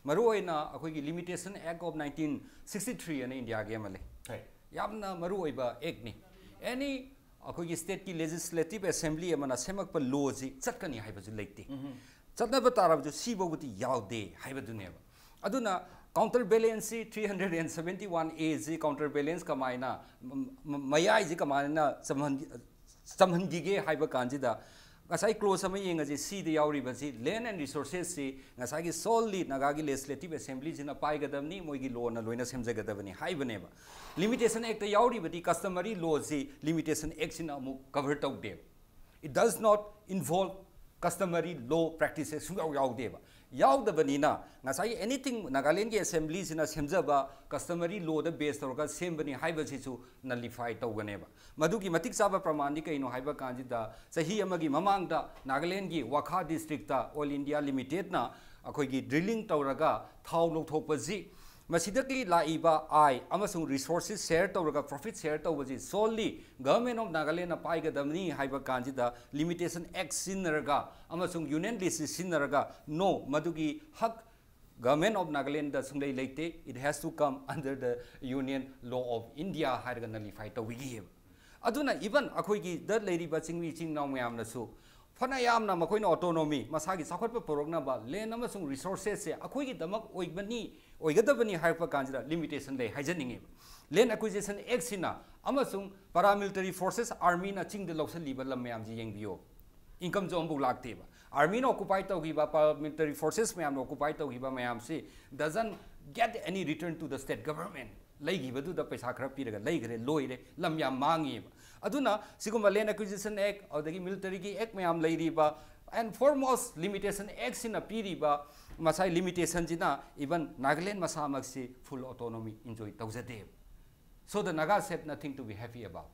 ꯃꯔꯨꯑꯣꯏꯅ ꯑꯩꯈꯣꯏꯒꯤ Limitation Act of nineteen sixty three ꯑꯅ ꯏꯟꯗꯤꯌꯥꯒꯤ ꯑꯃ ꯂꯩ꯫ ꯍꯣꯏ꯫ ꯌꯥꯝꯅ ꯃꯔꯨꯑꯣꯏꯕ ꯑꯦꯛꯅꯤ꯫ ꯑꯦꯅꯤ ꯑꯩꯈꯣꯏꯒꯤ ꯁ꯭ꯇꯦꯠꯀꯤ ꯂꯦꯖꯤꯁꯂꯦꯇꯤꯚ ꯑꯦꯁꯦꯝꯕ꯭ꯂꯤ ꯑꯃꯅ ꯁꯦꯝꯃꯛꯄ ꯂꯣꯁꯤ ꯆꯠꯀꯅꯤ ꯍꯥꯏꯕꯁꯨ ꯂꯩꯇꯦ꯫ ꯎꯝꯍꯨꯝ꯫ ꯆꯠꯅꯕ ꯇꯥꯔꯕꯁꯨ ꯁꯤꯐꯥꯎꯕꯗꯤ ꯌꯥꯎꯗꯦ ꯍꯥꯏꯕꯗꯨꯅꯦꯕ꯫ ꯑꯗꯨꯅ counter balance ꯁꯤ three hundred and seventy one A ꯁꯤ counter balance ꯀꯃꯥꯏꯅ, ꯃ- ꯃ- ꯃꯌꯥꯏꯁꯤ ꯀꯃꯥꯏꯅ ꯆꯝꯍꯟ- ꯆꯝꯍꯟꯈꯤꯒꯦ ꯍꯥꯏꯕ ꯀꯥꯟꯁꯤꯗ, ꯉꯁꯥꯏ clause ꯑꯃ ꯌꯦꯡꯉꯁꯤ, Cꯗ ꯌꯥꯎꯔꯤꯕꯁꯤ land and resources ꯁꯤ ꯉꯁꯥꯏꯒꯤ solely ꯅꯥꯒꯥꯒꯤ Legislative Assembly ꯁꯤꯅ ꯄꯥꯏꯒꯗꯕꯅꯤ, ꯃꯣꯏꯒꯤ lawꯅ ꯂꯣꯏꯅ ꯁꯦꯝꯖꯒꯗꯕꯅꯤ ꯍꯥꯏꯕꯅꯦꯕ꯫ Limitation Actꯇ ꯌꯥꯎꯔꯤꯕꯗꯤ customary law ꯁꯤ Limitation Act ꯁꯤꯅ ꯑꯃꯨꯛ cover ꯇꯧꯗꯦꯕ꯫ It does not involve customary law practices ꯁꯨꯡꯌꯥꯎ ꯌꯥꯎꯗꯦꯕ꯫ ꯌꯥꯎꯗꯕꯅꯤꯅ ꯉꯁꯥꯏꯒꯤ anything ꯅꯥꯒꯥꯂꯦꯟꯒꯤ Assembly ꯁꯤꯅ ꯁꯦꯝꯖꯕ customary lawꯗ base ꯇꯧꯔꯒ ꯁꯦꯝꯕꯅꯤ ꯍꯥꯏꯕꯁꯤꯁꯨ nullify ꯇꯧꯒꯅꯦꯕ꯫ ꯃꯗꯨꯒꯤ ꯃꯇꯤꯛ ꯆꯥꯕ ꯄ꯭ꯔꯃꯥꯟꯗꯤ ꯀꯩꯅꯣ ꯍꯥꯏꯕ ꯀꯥꯟꯁꯤꯗ, ꯆꯍꯤ ꯑꯃꯒꯤ ꯃꯃꯥꯡꯗ ꯅꯥꯒꯥꯂꯦꯟꯒꯤ ꯋꯥꯈꯥ districtꯇ Oil India Limitedꯅ ꯑꯩꯈꯣꯏꯒꯤ drilling ꯇꯧꯔꯒ ꯊꯥꯎ ꯂꯧꯊꯣꯛꯄꯁꯤ, ꯃꯁꯤꯗꯒꯤ ꯂꯥꯛꯏꯕ ꯑꯥꯏ ꯑꯃꯁꯨꯡ resources share ꯇꯧꯔꯒ profit share ꯇꯧꯕꯁꯤ solely Government of Nagalandꯅ ꯄꯥꯏꯒꯗꯕꯅꯤ ꯍꯥꯏꯕ ꯀꯥꯟꯁꯤꯗ, Limitation Act ꯁꯤꯖꯤꯟꯅꯔꯒ ꯑꯃꯁꯨꯡ Union List ꯁꯤꯖꯤꯟꯅꯔꯒ, no, ꯃꯗꯨꯒꯤ ꯍꯛ Government of Nagalandꯗ ꯁꯨꯡꯂꯩ ꯂꯩꯇꯦ, it has to come under the Union Law of India ꯍꯥꯏꯔꯒ nullify ꯇꯧꯕꯤꯈꯤꯑꯕ꯫ ꯑꯗꯨꯅ even ꯑꯩꯈꯣꯏꯒꯤꯗ ꯂꯩꯔꯤꯕ ꯆꯤꯡꯃꯤ ꯏꯆꯤꯟ ꯏꯅꯥꯎ ꯃꯌꯥꯝꯅꯁꯨ ꯐꯅ ꯌꯥꯝꯅ ꯃꯈꯣꯏꯅ autonomy, ꯃꯁꯥꯒꯤ ꯆꯥꯎꯈꯠꯄ ꯄꯨꯔꯛꯅꯕ land ꯑꯃꯁꯨꯡ resourcesꯁꯦ ꯑꯩꯈꯣꯏꯒꯤꯗꯃꯛ ꯑꯣꯏꯕꯅꯤ, ꯑꯣꯏꯒꯗꯕꯅꯤ ꯍꯥꯏꯔꯛꯄ ꯀꯥꯟꯁꯤꯗ limitation ꯂꯩ ꯍꯥꯏꯖꯅꯤꯡꯉꯦꯕ꯫ Land Acquisition Actꯁꯤꯅ ꯑꯃꯁꯨꯡ paramilitary forces armyꯅ ꯆꯤꯡꯗ ꯂꯧꯁꯤꯜꯂꯤꯕ ꯂꯝ ꯃꯌꯥꯝꯁꯤ ꯌꯦꯡꯕꯤꯌꯣ, incomeꯁꯨ ꯑꯃꯐꯥꯎ ꯂꯥꯛꯇꯦꯕ꯫ Armyꯅ occupy ꯇꯧꯈꯤꯕ, paramilitary forces ꯃꯌꯥꯝꯅ occupy ꯇꯧꯈꯤꯕ ꯃꯌꯥꯝꯁꯤ doesn't get any return to the state government꯫ ꯂꯩꯈꯤꯕꯗꯨꯗ ꯄꯩꯁꯥ ꯈꯔ ꯄꯤꯔꯒ ꯂꯩꯈ꯭ꯔꯦ, ꯂꯣꯏꯔꯦ, ꯂꯝ ꯌꯥꯝ ꯃꯥꯡꯉꯤꯕ꯫ ꯑꯗꯨꯅ ꯁꯤꯒꯨꯝꯕ Land Acquisition Act, ꯑꯗꯨꯗꯒꯤ militaryꯒꯤ act ꯃꯌꯥꯝ ꯂꯩꯔꯤꯕ, and foremost Limitation Actꯁꯤꯅ ꯄꯤꯔꯤꯕ ꯉꯁꯥꯏ limitationꯁꯤꯅ even Nagaland ꯃꯁꯥꯃꯛꯁꯤ full autonomy enjoy ꯇꯧꯖꯗꯦꯕ꯫ So the Nagas have nothing to be happy about꯫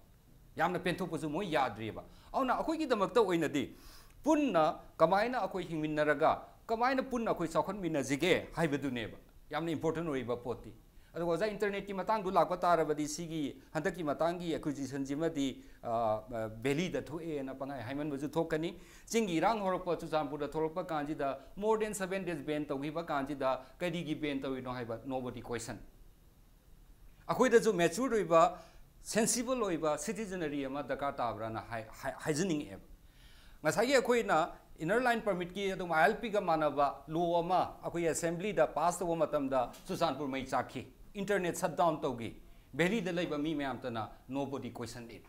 ꯌꯥꯝꯅ ꯄꯦꯟꯊꯣꯛꯄꯁꯨ ꯃꯣꯏ ꯌꯥꯗ꯭ꯔꯤꯑꯕ꯫ ꯑꯗꯨꯅ ꯑꯩꯈꯣꯏꯒꯤꯗꯃꯛꯇ ꯑꯣꯏꯅꯗꯤ ꯄꯨꯟꯅ ꯀꯃꯥꯏꯅ ꯑꯩꯈꯣꯏ ꯍꯤꯡꯃꯤꯟꯅꯔꯒ ꯀꯃꯥꯏꯅ ꯄꯨꯟꯅ ꯑꯩꯈꯣꯏ ꯆꯥꯎꯈꯠꯃꯤꯟꯅꯁꯤꯒꯦ ꯍꯥꯏꯕꯗꯨꯅꯦꯕ ꯌꯥꯝꯅ important ꯑꯣꯏꯔꯤꯕ ꯄꯣꯠꯇꯤ꯫ ꯑꯗꯨꯒ ꯑꯣꯖꯥ, internetꯀꯤ ꯃꯇꯥꯡꯗꯨ ꯂꯥꯛꯄ ꯇꯥꯔꯕꯗꯤ, ꯁꯤꯒꯤ ꯍꯟꯗꯛꯀꯤ ꯃꯇꯥꯡꯒꯤ acquisitionꯁꯤꯃꯗꯤ, ꯑ, ꯑ, valleyꯗ ꯊꯣꯛꯑꯦꯅ ꯄꯪꯍꯥꯏ ꯍꯥꯏꯃꯟꯕꯁꯨ ꯊꯣꯛꯀꯅꯤ꯫ ꯆꯤꯡꯒꯤ ꯏꯔꯥꯡ ꯍꯧꯔꯛꯄ, ꯆꯨꯔꯆꯥꯟꯄꯨꯔꯗ ꯊꯣꯛꯂꯛꯄ ꯀꯥꯟꯁꯤꯗ, more than seven days ban ꯇꯧꯈꯤꯕ ꯀꯥꯟꯁꯤꯗ ꯀꯔꯤꯒꯤ ban ꯇꯧꯔꯤꯅꯣ ꯍꯥꯏꯕ nobody question꯫ ꯑꯩꯈꯣꯏꯗꯁꯨ mature ꯑꯣꯏꯕ, sensible ꯑꯣꯏꯕ citizenry ꯑꯃ ꯗꯔꯀꯥꯔ ꯇꯥꯕ꯭ꯔꯥꯅ ꯍꯥꯏ-, ꯍꯥꯏ-, ꯍꯥꯏꯖꯅꯤꯡꯉꯛꯑꯦꯕ꯫ ꯉꯁꯥꯏꯒꯤ ꯑꯩꯈꯣꯏꯅ Inner Line Permitꯀꯤ ꯑꯗꯨꯝ ILPꯒ ꯃꯥꯟꯅꯕ law ꯑꯃ ꯑꯩꯈꯣꯏ Assemblyꯗ pass ꯇꯧꯕ ꯃꯇꯝꯗ ꯆꯨꯔꯆꯥꯟꯄꯨꯔ ꯃꯩ ꯆꯥꯛꯈꯤ, internet shutdown ꯇꯧꯈꯤ, Valleyꯗ ꯂꯩꯕ ꯃꯤ ꯃꯌꯥꯝꯇꯅ nobody questioned it꯫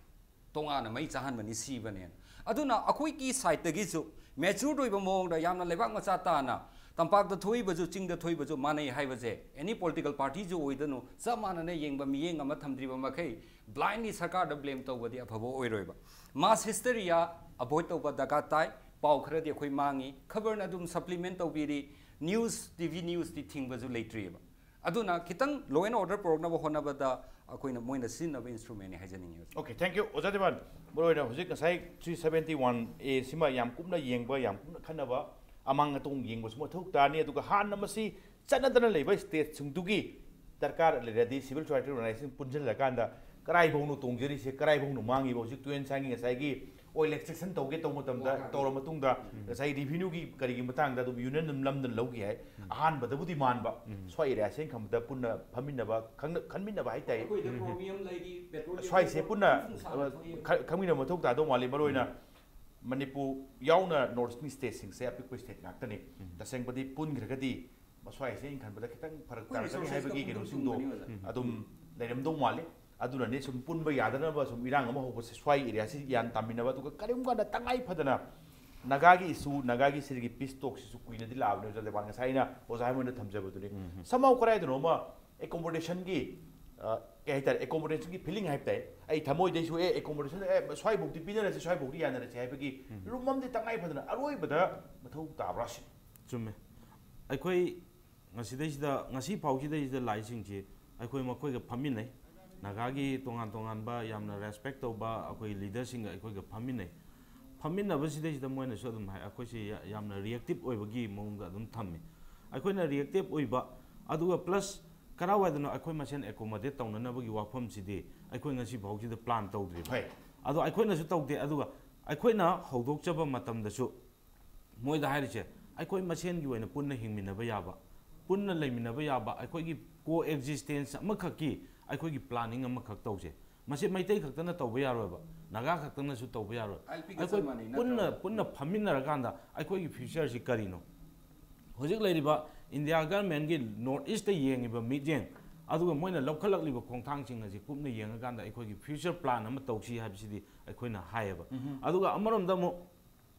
ꯇꯣꯉꯥꯟꯅ ꯃꯩ ꯆꯥꯍꯟꯕꯅꯤ, ꯁꯤꯕꯅꯦꯅ꯫ ꯑꯗꯨꯅ ꯑꯩꯈꯣꯏꯒꯤ sideꯇꯒꯤꯁꯨ mature ꯑꯣꯏꯕ ꯃꯑꯣꯡꯗ, ꯌꯥꯝꯅ ꯂꯩꯕꯥꯛ ꯃꯆꯥ ꯇꯥꯅ, ꯇꯝꯄꯥꯛꯇ ꯊꯣꯛꯏꯕꯁꯨ ꯆꯤꯡꯗ ꯊꯣꯛꯏꯕꯁꯨ ꯃꯥꯟꯅꯩ ꯍꯥꯏꯕꯁꯦ, any political partyꯁꯨ ꯑꯣꯏꯗꯅꯨ, ꯆꯞ ꯃꯥꯟꯅꯅ ꯌꯦꯡꯕ ꯃꯤꯠꯌꯦꯡ ꯑꯃ ꯊꯝꯗ꯭ꯔꯤꯕ ꯃꯈꯩ blindly ꯁꯔꯀꯥꯔꯗ blame ꯇꯧꯕꯗꯤ ꯑꯐꯕ ꯑꯣꯏꯔꯣꯏꯕ꯫ Mass hysteria avoid ꯇꯧꯕ ꯗꯔꯀꯥꯔ ꯇꯥꯏ꯫ ꯄꯥꯎ ꯈꯔꯗꯤ ꯑꯩꯈꯣꯏ ꯃꯥꯡꯉꯤ, ꯈꯕꯔꯅ ꯑꯗꯨꯝ supplement ꯇꯧꯕꯤꯔꯤ, news, TV newsꯇꯤ ꯊꯤꯡꯕꯁꯨ ꯂꯩꯇ꯭ꯔꯤꯑꯕ꯫ ꯑꯗꯨꯅ ꯈꯤꯇꯪ law and order ꯄꯨꯔꯛꯅꯕ ꯍꯣꯠꯅꯕꯗ ꯑꯩꯈꯣꯏꯅ, ꯃꯣꯏꯅ ꯁꯤꯖꯤꯟꯅꯕ instrumentꯅꯤ ꯍꯥꯏꯖꯅꯤꯡꯉꯤ꯫ Okay, thank you, ꯑꯣꯖꯥ ꯗꯦꯕꯥꯟ꯫ ꯃꯔꯨꯑꯣꯏꯅ ꯍꯧꯖꯤꯛ ꯉꯁꯥꯏ three seventy one A ꯁꯤꯃ ꯌꯥꯝ ꯀꯨꯞꯅ ꯌꯦꯡꯕ, ꯌꯥꯝ ꯀꯨꯞꯅ ꯈꯟꯅꯕ, ꯑꯃꯥꯡ ꯑꯇꯣꯡ ꯌꯦꯡꯕꯁꯨ ꯃꯊꯧ ꯇꯥꯅꯤ꯫ ꯑꯗꯨꯒ ꯍꯥꯟꯅ ꯃꯁꯤ ꯆꯠꯅꯗꯅ ꯂꯩꯕ stateꯁꯤꯡꯗꯨꯒꯤ ꯗꯔꯀꯥꯔ ꯂꯩꯔꯗꯤ civil society organization ꯄꯨꯟꯁꯤꯜꯂꯀꯥꯟꯗ ꯀꯔꯥꯏꯐꯥꯎꯅꯣ ꯇꯣꯡꯖꯔꯤꯁꯦ, ꯀꯔꯥꯏꯐꯥꯎꯅꯣ ꯃꯥꯡꯉꯤꯕ? ꯍꯧꯖꯤꯛ ꯇꯨ ꯑꯦꯟ ꯁꯥꯡꯒꯤ ꯉꯁꯥꯏꯒꯤ oil extraction ꯇꯧꯒꯦ ꯇꯧꯕ ꯃꯇꯝꯗ, ꯇꯧꯔ ꯃꯇꯨꯡꯗ ꯉꯁꯥꯏ revenueꯒꯤ ꯀꯔꯤꯒꯤ ꯃꯇꯥꯡꯗ ꯑꯗꯨꯝ union ꯑꯗꯨꯝ ꯂꯝꯗ ꯂꯧꯈꯤ ꯍꯥꯏ꯫ ꯑꯍꯥꯟꯕꯗꯕꯨꯗꯤ ꯃꯥꯟꯕ, ꯁ꯭ꯋꯥꯏ areaꯁꯦ ꯑꯩꯅ ꯈꯟꯕꯗ ꯄꯨꯟꯅ ꯐꯝꯃꯤꯟꯅꯕ, ꯈꯪꯅ-, ꯈꯟꯃꯤꯟꯅꯕ ꯍꯥꯏꯇꯥꯔꯦ꯫ ꯑꯩꯈꯣꯏꯗ chromium ꯂꯩꯔꯤ, petroleum ꯁ꯭ꯋꯥꯏꯁꯦ ꯂꯩꯔꯤ, ꯄꯨꯟꯅ ꯃꯐꯝ ꯆꯥꯅ ꯊꯣꯛꯑꯦꯕ꯫ ꯈ-, ꯈꯪꯃꯤꯟꯅꯕ ꯃꯊꯧ ꯇꯥꯗꯧ ꯃꯥꯜꯂꯤ꯫ ꯃꯔꯨꯑꯣꯏꯅ ꯃꯅꯤꯄꯨꯔ ꯌꯥꯎꯅ North Eastꯀꯤ stateꯁꯤꯡꯁꯦ ꯑꯄꯤꯛꯄ state ꯉꯥꯛꯇꯅꯤ꯫ ꯇꯁꯦꯡꯕꯗꯤ ꯄꯨꯟꯈ꯭ꯔꯒꯗꯤ ꯃꯁ꯭ꯋꯥꯏꯁꯦ ꯑꯩꯅ ꯈꯟꯕꯗ ꯈꯤꯇꯪ ꯐꯔꯛ ꯑꯩꯈꯣꯏ ꯇꯥꯔꯛꯀꯅꯤ resources ꯍꯥꯏꯕꯒꯤ ꯇꯨꯡ-, ꯀꯩꯅꯣꯁꯤꯡꯗꯣ ꯇꯨꯡꯒꯅꯤ ꯑꯣꯖꯥ꯫ ꯑꯗꯨꯝ ꯂꯩꯔꯝꯗꯧ ꯃꯥꯜꯂꯤ꯫ ꯑꯗꯨꯅꯅꯦ ꯁꯨꯝ ꯄꯨꯟꯕ ꯌꯥꯗꯅꯕ ꯁꯨꯝ ꯏꯔꯥꯡ ꯑꯃ ꯍꯧꯕꯁꯦ, ꯁ꯭ꯋꯥꯏ areaꯁꯤ ꯒ꯭ꯌꯥꯟ ꯇꯥꯃꯤꯟꯅꯕ, ꯑꯗꯨꯒ ꯀꯔꯤꯒꯨꯝꯕ ꯀꯥꯟꯗ ꯇꯉꯥꯏ ꯐꯗꯅ ꯅꯥꯒꯥꯒꯤ issue, ꯅꯥꯒꯥꯒꯤ ꯁꯤꯒꯤ peace talkꯁꯤꯁꯨ ꯀꯨꯏꯅꯗꯤ ꯂꯥꯛꯑꯕꯅꯦ ꯑꯣꯖꯥ ꯂꯩꯕꯥꯛ, ꯉꯁꯥꯏ ꯑꯩꯅ ꯑꯣꯖꯥ ꯑꯩꯉꯣꯟꯗ ꯊꯝꯖꯕꯗꯨꯅꯤ꯫ Somehow ꯀꯗꯥꯏꯗꯅꯣ ꯑꯃ accommodationꯒꯤ, ꯑ, ꯀꯩ ꯍꯥꯏꯇꯥꯔꯦ, accommodationꯒꯤ feeling ꯍꯥꯏꯕ ꯇꯥꯏ, ꯑꯩ ꯊꯃꯣꯏꯗꯩꯁꯨ ꯑꯦ accommodation, ꯑꯦ ꯁ꯭ꯋꯥꯏꯐꯧꯗꯤ ꯄꯤꯅꯔꯁꯤ, ꯁ꯭ꯋꯥꯏꯐꯧꯗꯤ ꯌꯥꯅꯔꯁꯤ ꯍꯥꯏꯕꯒꯤ room ꯑꯃꯗꯤ ꯇꯉꯥꯏ ꯐꯗꯅ ꯑꯔꯣꯏꯕꯗ ꯃꯊꯧ ꯇꯥꯕ꯭ꯔꯥ ꯁꯤꯅꯤ꯫ ꯆꯨꯝꯃꯦ꯫ ꯑꯩꯈꯣꯏ ꯉꯁꯤꯗꯩꯁꯤꯗ, ꯉꯁꯤ ꯐꯥꯎꯁꯤꯗꯩꯁꯤꯗ ꯂꯥꯛꯏꯁꯤꯡꯁꯤ ꯑꯩꯈꯣꯏ ꯃꯈꯣꯏꯒ ꯐꯝꯃꯤꯟꯅꯩ꯫ ꯅꯥꯒꯥꯒꯤ ꯇꯣꯉꯥꯟ ꯇꯣꯉꯥꯟꯕ ꯌꯥꯝꯅ respect ꯇꯧꯕ ꯑꯩꯈꯣꯏ leaderꯁꯤꯡꯒ ꯑꯩꯈꯣꯏꯒ ꯐꯝꯃꯤꯟꯅꯩ꯫ ꯐꯝꯃꯤꯟꯅꯕꯁꯤꯗꯩꯁꯤꯗ ꯃꯣꯏꯅꯁꯨ ꯑꯗꯨꯝ ꯍꯥꯏ, ꯑꯩꯈꯣꯏꯁꯤ ꯌꯥ-, ꯌꯥꯝꯅ reactive ꯑꯣꯏꯕꯒꯤ ꯃꯑꯣꯡꯗ ꯑꯗꯨꯝ ꯊꯝꯃꯤ꯫ ꯑꯩꯈꯣꯏꯅ reactive ꯑꯣꯏꯕ, ꯑꯗꯨꯒ plus ꯀꯔꯥꯏꯋꯥꯏꯗꯅꯣ ꯑꯩꯈꯣꯏ ꯃꯁꯦꯟ accommodate ꯇꯧꯅꯅꯕꯒꯤ ꯋꯥꯐꯝꯁꯤꯗꯤ ꯑꯩꯈꯣꯏ ꯉꯁꯤ ꯐꯥꯎꯁꯤꯗ plan ꯇꯧꯗ꯭ꯔꯤꯕ꯫ ꯍꯣꯏ꯫ ꯑꯗꯣ ꯑꯩꯈꯣꯏꯅꯁꯨ ꯇꯧꯗꯦ, ꯑꯗꯨꯒ ꯑꯩꯈꯣꯏꯅ ꯍꯧꯗꯣꯛꯆꯕ ꯃꯇꯝꯗꯁꯨ ꯃꯣꯏꯗ ꯍꯥꯏꯔꯤꯁꯦ, ꯑꯩꯈꯣꯏ ꯃꯁꯦꯟꯒꯤ ꯑꯣꯏꯅ ꯄꯨꯟꯅ ꯍꯤꯡꯃꯤꯟꯅꯕ ꯌꯥꯕ, ꯄꯨꯟꯅ ꯂꯩꯃꯤꯟꯅꯕ ꯌꯥꯕ, ꯑꯩꯈꯣꯏꯒꯤ co-existence ꯑꯃꯈꯛꯀꯤ ꯑꯩꯈꯣꯏꯒꯤ planning ꯑꯃꯈꯛ ꯇꯧꯁꯦ꯫ ꯃꯁꯤ ꯃꯩꯇꯩ ꯈꯛꯇꯅ ꯇꯧꯕ ꯌꯥꯔꯣꯏꯕ, ꯅꯥꯒꯥ ꯈꯛꯇꯅꯁꯨ ꯇꯧꯕ ꯌꯥꯔꯣꯏ꯫ ꯑꯩ ꯄꯤꯛꯅ ꯑꯩꯈꯣꯏ ꯆꯞ ꯃꯥꯟꯅꯩ, ꯄꯨꯟꯅ ꯅꯠꯇ꯭ꯔꯣ? ꯄꯨꯟꯅ ꯐꯝꯃꯤꯟꯅꯔꯀꯥꯟꯗ ꯑꯩꯈꯣꯏꯒꯤ ꯐ꯭ꯌꯨꯆꯔꯁꯤ ꯀꯔꯤꯅꯣ? ꯍꯧꯖꯤꯛ ꯂꯩꯔꯤꯕ ꯏꯟꯗꯤꯌꯥ ꯒꯔꯃꯦꯟꯒꯤ ꯅꯣꯔꯠ ꯏꯁꯇ ꯌꯦꯡꯉꯤꯕ ꯃꯤꯠꯌꯦꯡ, ꯑꯗꯨꯒ ꯃꯣꯏꯅ ꯂꯧꯈꯠꯂꯛꯂꯤꯕ ꯈꯣꯡꯊꯥꯡꯁꯤꯡ ꯑꯁꯤ ꯀꯨꯞꯅ ꯌꯦꯡꯉꯀꯥꯟꯗ ꯑꯩꯈꯣꯏꯒꯤ ꯐ꯭ꯌꯨꯆꯔ ꯄ꯭ꯂꯥꯟ ꯑꯃ ꯇꯧꯁꯤ ꯍꯥꯏꯕꯁꯤꯗꯤ ꯑꯩꯈꯣꯏꯅ ꯍꯥꯏꯌꯦꯕ꯫ ꯑꯗꯨꯒ ꯑꯃꯔꯣꯝꯗ ꯑꯃꯨꯛ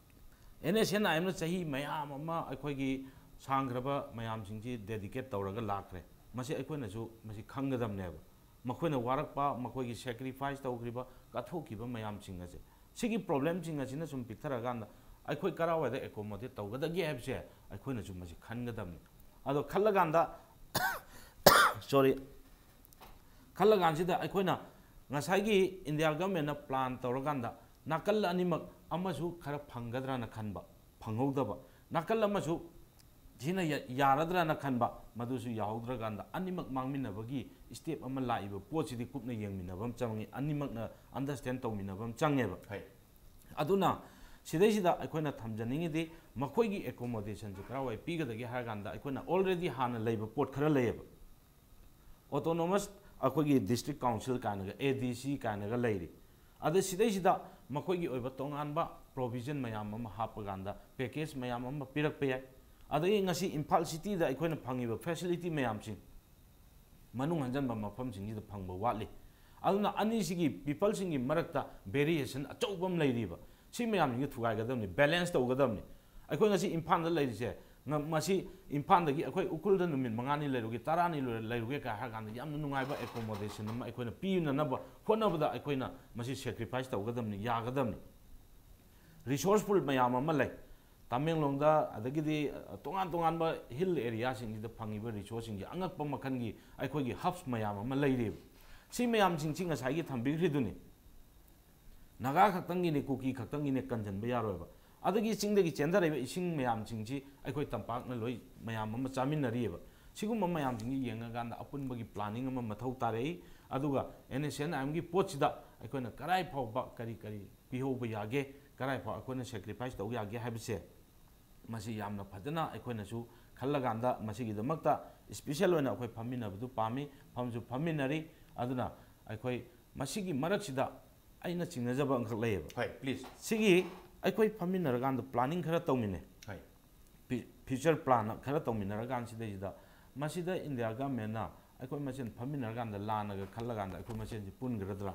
ꯑꯦꯟ ꯑꯦꯁ ꯑꯦꯟ ꯑꯥꯏ ꯑꯦꯝꯅ ꯆꯍꯤ ꯃꯌꯥꯝ ꯑꯃ ꯑꯩꯈꯣꯏꯒꯤ ꯁꯥꯡꯈ꯭ꯔꯕ ꯃꯌꯥꯝꯁꯤꯡꯁꯤ ꯗꯦꯗꯤꯀꯦꯠ ꯇꯧꯔꯒ ꯂꯥꯛꯈ꯭ꯔꯦ꯫ ꯃꯁꯤ ꯑꯩꯈꯣꯏꯅꯁꯨ ꯃꯁꯤ ꯈꯪꯒꯗꯕꯅꯦꯕ꯫ ꯃꯈꯣꯏꯅ ꯋꯥꯔꯛꯄ, ꯃꯈꯣꯏꯒꯤ ꯁꯦꯀ꯭ꯔꯤꯐꯥꯏꯁ ꯇꯧꯈ꯭ꯔꯤꯕ, ꯀꯠꯊꯣꯛꯈꯤꯕ ꯃꯌꯥꯝꯁꯤꯡ ꯑꯁꯦ, ꯁꯤꯒꯤ ꯄ꯭ꯔꯣꯕ꯭ꯂꯦꯝꯁꯤꯡ ꯑꯁꯤꯅ ꯁꯨꯝ ꯄꯤꯛꯊꯔꯀꯥꯟꯗ ꯑꯩꯈꯣꯏ ꯀꯔꯥꯏꯋꯥꯏꯗ ꯑꯦꯀꯣꯃꯣꯗꯦꯠ ꯇꯧꯒꯗꯒꯦ ꯍꯥꯏꯕꯁꯦ ꯑꯩꯈꯣꯏꯅꯁꯨ ꯃꯁꯤ ꯈꯟꯒꯗꯕꯅꯤ꯫ ꯑꯗꯣ ꯈꯜꯂꯀꯥꯟꯗ ꯁꯣꯔꯤ, ꯈꯜꯂꯀꯥꯟꯁꯤꯗ ꯑꯩꯈꯣꯏꯅ ꯉꯁꯥꯏꯒꯤ ꯏꯟꯗꯤꯌꯥ ꯒꯃꯦꯟꯅ ꯄ꯭ꯂꯥꯟ ꯇꯧꯔꯀꯥꯟꯗ ꯅꯥꯀꯜ ꯑꯅꯤꯃꯛ ꯑꯃꯁꯨ ꯈꯔ ꯐꯪꯒꯗ꯭ꯔꯅ ꯈꯟꯕ, ꯐꯪꯍꯧꯗꯕ, ꯅꯥꯀꯜ ꯑꯃꯁꯨ ꯁꯤꯅ ꯌꯥ- ꯌꯥꯔꯗ꯭ꯔꯅ ꯈꯟꯕ, ꯃꯗꯨꯁꯨ ꯌꯥꯍꯧꯗ꯭ꯔꯀꯥꯟꯗ ꯑꯅꯤꯃꯛ ꯃꯥꯡꯃꯤꯟꯅꯕꯒꯤ ꯁ꯭ꯇꯦꯞ ꯑꯃ ꯂꯥꯛꯏꯕ ꯄꯣꯠꯁꯤꯗꯤ ꯀꯨꯞꯅ ꯌꯦꯡꯃꯤꯟꯅꯕ ꯑꯃ ꯆꯪꯉꯤ, ꯑꯅꯤꯃꯛꯅ ꯑꯟꯗꯔꯁ꯭ꯇꯦꯟ ꯇꯧꯃꯤꯟꯅꯕ ꯑꯃ ꯆꯪꯉꯦꯕ꯫ ꯍꯣꯏ꯫ ꯑꯗꯨꯅ ꯁꯤꯗꯩꯁꯤꯗ ꯑꯩꯈꯣꯏꯅ ꯊꯝꯖꯅꯤꯡꯉꯤꯗꯤ ꯃꯈꯣꯏꯒꯤ ꯑꯦꯀꯣꯃꯣꯗꯦꯁꯟꯁꯦ ꯀꯔꯥꯏꯋꯥꯏ ꯄꯤꯒꯗꯒꯦ ꯍꯥꯏꯔ ꯀꯥꯟꯗ ꯑꯩꯈꯣꯏꯅ ꯑꯣꯜꯔꯦꯗꯤ ꯍꯥꯟꯅ ꯂꯩꯕ ꯄꯣꯠ ꯈꯔ ꯂꯩꯌꯦꯕ꯫ ꯑꯣꯇꯣꯅꯣꯃꯁ ꯑꯩꯈꯣꯏꯒꯤ ꯗꯤꯁꯇ꯭ꯔꯤꯛ ꯀꯥꯎꯟꯁꯤꯜ ꯀꯥꯏꯅꯒ, ꯑꯦ ꯗꯤ ꯁꯤ ꯀꯥꯏꯅꯒ ꯂꯩꯔꯤ꯫ ꯑꯗ ꯁꯤꯗꯩꯁꯤꯗ ꯃꯈꯣꯏꯒꯤ ꯑꯣꯏꯕ ꯇꯣꯉꯥꯟꯕ ꯄ꯭ꯔꯣꯕꯤꯖꯟ ꯃꯌꯥꯝ ꯑꯃ ꯍꯥꯞꯄ ꯀꯥꯟꯗ ꯄꯦꯀꯦꯖ ꯃꯌꯥꯝ ꯑꯃ ꯄꯤꯔꯛꯄ ꯌꯥꯏ꯫ ꯑꯗꯒꯤ ꯉꯁꯤ ꯏꯝꯐꯥꯜ ꯁꯤꯇꯤꯗ ꯑꯩꯈꯣꯏꯅ ꯐꯪꯉꯤꯕ ꯐꯦꯁꯤꯂꯤꯇꯤ ꯃꯌꯥꯝꯁꯤꯡ ꯃꯅꯨꯡ ꯍꯟꯖꯟꯕ ꯃꯐꯝꯁꯤꯡꯁꯤꯗ ꯐꯪꯕ ꯋꯥꯠꯂꯤ꯫ ꯑꯗꯨꯅ ꯑꯅꯤꯁꯤꯒꯤ ꯄꯤꯄꯜꯁꯤꯡꯒꯤ ꯃꯔꯛꯇ ꯚꯦꯔꯤꯌꯦꯁꯟ ꯑꯆꯧꯕ ꯑꯃ ꯂꯩꯔꯤꯕ꯫ ꯁꯤ ꯃꯌꯥꯝꯁꯤꯡꯁꯦ ꯊꯨꯒꯥꯏꯒꯗꯕꯅꯤ, ꯕꯦꯂꯦꯟꯁ ꯇꯧꯒꯗꯕꯅꯤ꯫ ꯑꯩꯈꯣꯏ ꯉꯁꯤ ꯏꯝꯐꯥꯜꯗ ꯂꯩꯔꯤꯁꯦ, ꯉ- ꯃꯁꯤ ꯏꯝꯐꯥꯜꯗꯒꯤ ꯑꯩꯈꯣꯏ ꯎꯈ꯭ꯔꯨꯜꯗ ꯅꯨꯃꯤꯠ ꯃꯉꯥꯅꯤ ꯂꯩꯔꯨꯒꯦ, ꯇꯔꯥꯅꯤ ꯂꯣꯏꯔ- ꯂꯩꯔꯨꯒꯦ ꯀꯥꯏ ꯍꯥꯏꯔ ꯀꯥꯟꯗ ꯌꯥꯝꯅ ꯅꯨꯡꯉꯥꯏꯕ ꯑꯦꯀꯣꯃꯣꯗꯦꯁꯟ ꯑꯃ ꯑꯩꯈꯣꯏꯅ ꯄꯤꯅꯅꯕ ꯍꯣꯠꯅꯕꯗ ꯑꯩꯈꯣꯏꯅ ꯃꯁꯤ ꯁꯦꯀ꯭ꯔꯤꯐꯥꯏꯁ ꯇꯧꯒꯗꯕꯅꯤ, ꯌꯥꯒꯗꯕꯅꯤ꯫ ꯔꯤꯁꯣꯔꯁꯐꯨꯜ ꯃꯌꯥꯝ ꯑꯃ ꯂꯩ꯫ ꯇꯃꯦꯡꯂꯣꯡꯗ, ꯑꯗꯒꯤꯗꯤ, ꯑ, ꯇꯣꯉꯥꯟ ꯇꯣꯉꯥꯟꯕ ꯍꯤꯜ ꯑꯦꯔꯤꯌꯥꯁꯤꯡꯁꯤꯗ ꯐꯪꯉꯤꯕ ꯔꯤꯁꯣꯔꯁꯁꯤꯡꯁꯦ, ꯑꯉꯛꯄ ꯃꯈꯜꯒꯤ ꯑꯩꯈꯣꯏꯒꯤ ꯍꯕꯁ ꯃꯌꯥꯝ ꯑꯃ ꯂꯩꯔꯤꯕ꯫ ꯁꯤ ꯃꯌꯥꯝꯁꯤꯡꯁꯤ ꯉꯁꯥꯏꯒꯤ ꯊꯝꯕꯤꯈ꯭ꯔꯤꯗꯨꯅꯤ꯫ ꯅꯥꯒꯥ ꯈꯛꯇꯪꯒꯤꯅꯤ, ꯀꯨꯀꯤ ꯈꯛꯇꯪꯒꯤꯅꯤ ꯀꯟꯁꯤꯟꯕ ꯌꯥꯔꯣꯏꯕ꯫ ꯑꯗꯒꯤ ꯆꯤꯡꯗꯒꯤ ꯆꯦꯟꯊꯔꯛꯏꯕ ꯏꯁꯤꯡ ꯃꯌꯥꯝꯁꯤꯡꯁꯤ ꯑꯩꯈꯣꯏ ꯇꯝꯄꯥꯛꯅ ꯂꯣꯏ ꯃꯌꯥꯝ ꯑꯃ ꯆꯥꯃꯤꯟꯅꯔꯤꯑꯕ꯫ ꯁꯤꯒꯨꯝꯕ ꯃꯌꯥꯝꯁꯤꯡꯁꯤ ꯌꯦꯡꯉꯀꯥꯟꯗ ꯑꯄꯨꯟꯕꯒꯤ ꯄ꯭ꯂꯥꯅꯤꯡ ꯑꯃ ꯃꯊꯧ ꯇꯥꯔꯛꯏ꯫ ꯑꯗꯨꯒ ꯑꯦꯟ ꯑꯦꯁ ꯑꯦꯟ ꯑꯥꯏ ꯑꯦꯝꯒꯤ ꯄꯣꯠꯁꯤꯗ ꯑꯩꯈꯣꯏꯅ ꯀꯔꯥꯏ ꯐꯥꯎꯕ ꯀꯔꯤ ꯀꯔꯤ ꯄꯤꯍꯧꯕ ꯌꯥꯒꯦ, ꯀꯔꯥꯏ ꯐꯥꯎ ꯑꯩꯈꯣꯏꯅ ꯁꯦꯀ꯭ꯔꯤꯐꯥꯏꯁ ꯇꯧ ꯌꯥꯒꯦ ꯍꯥꯏꯕꯁꯦ, ꯃꯁꯤ ꯌꯥꯝꯅ ꯐꯖꯅ ꯑꯩꯈꯣꯏꯅꯁꯨ ꯈꯜꯂꯀꯥꯟꯗ ꯃꯁꯤꯒꯤꯗꯃꯛꯇ ꯏꯁꯄꯤꯁꯦꯜ ꯑꯣꯏꯅ ꯑꯩꯈꯣꯏ ꯐꯝꯃꯤꯟꯅꯕꯗꯨ ꯄꯥꯝꯃꯤ, ꯐꯝꯁꯨ ꯐꯝꯃꯤꯟꯅꯔꯤ꯫ ꯑꯗꯨꯅ ꯑꯩꯈꯣꯏ ꯃꯁꯤꯒꯤ ꯃꯔꯛꯁꯤꯗ ꯑꯩꯅ ꯆꯤꯡꯅꯖꯕ ꯑꯃꯈꯛ ꯂꯩꯌꯦꯕ꯫ ꯍꯣꯏ, please. ꯁꯤꯒꯤ ꯑꯩꯈꯣꯏ ꯐꯝꯃꯤꯟꯅꯔꯀꯥꯟꯗ planning ꯈꯔ ꯇꯧꯃꯤꯟꯅꯩ꯫ ꯍꯣꯏ. Future plan ꯈꯔ ꯇꯧꯃꯤꯟꯅꯔꯀꯥꯟꯁꯤꯗꯩꯁꯤꯗ ꯃꯁꯤꯗ India governmentꯅ ꯑꯩꯈꯣꯏ ꯃꯁꯦꯟ ꯐꯝꯃꯤꯟꯅꯔꯀꯥꯟꯗ ꯂꯥꯟꯅꯒ ꯈꯜꯂꯀꯥꯟꯗ ꯑꯩꯈꯣꯏ ꯃꯁꯦꯟꯁꯤ ꯄꯨꯟꯒꯗ꯭ꯔꯥ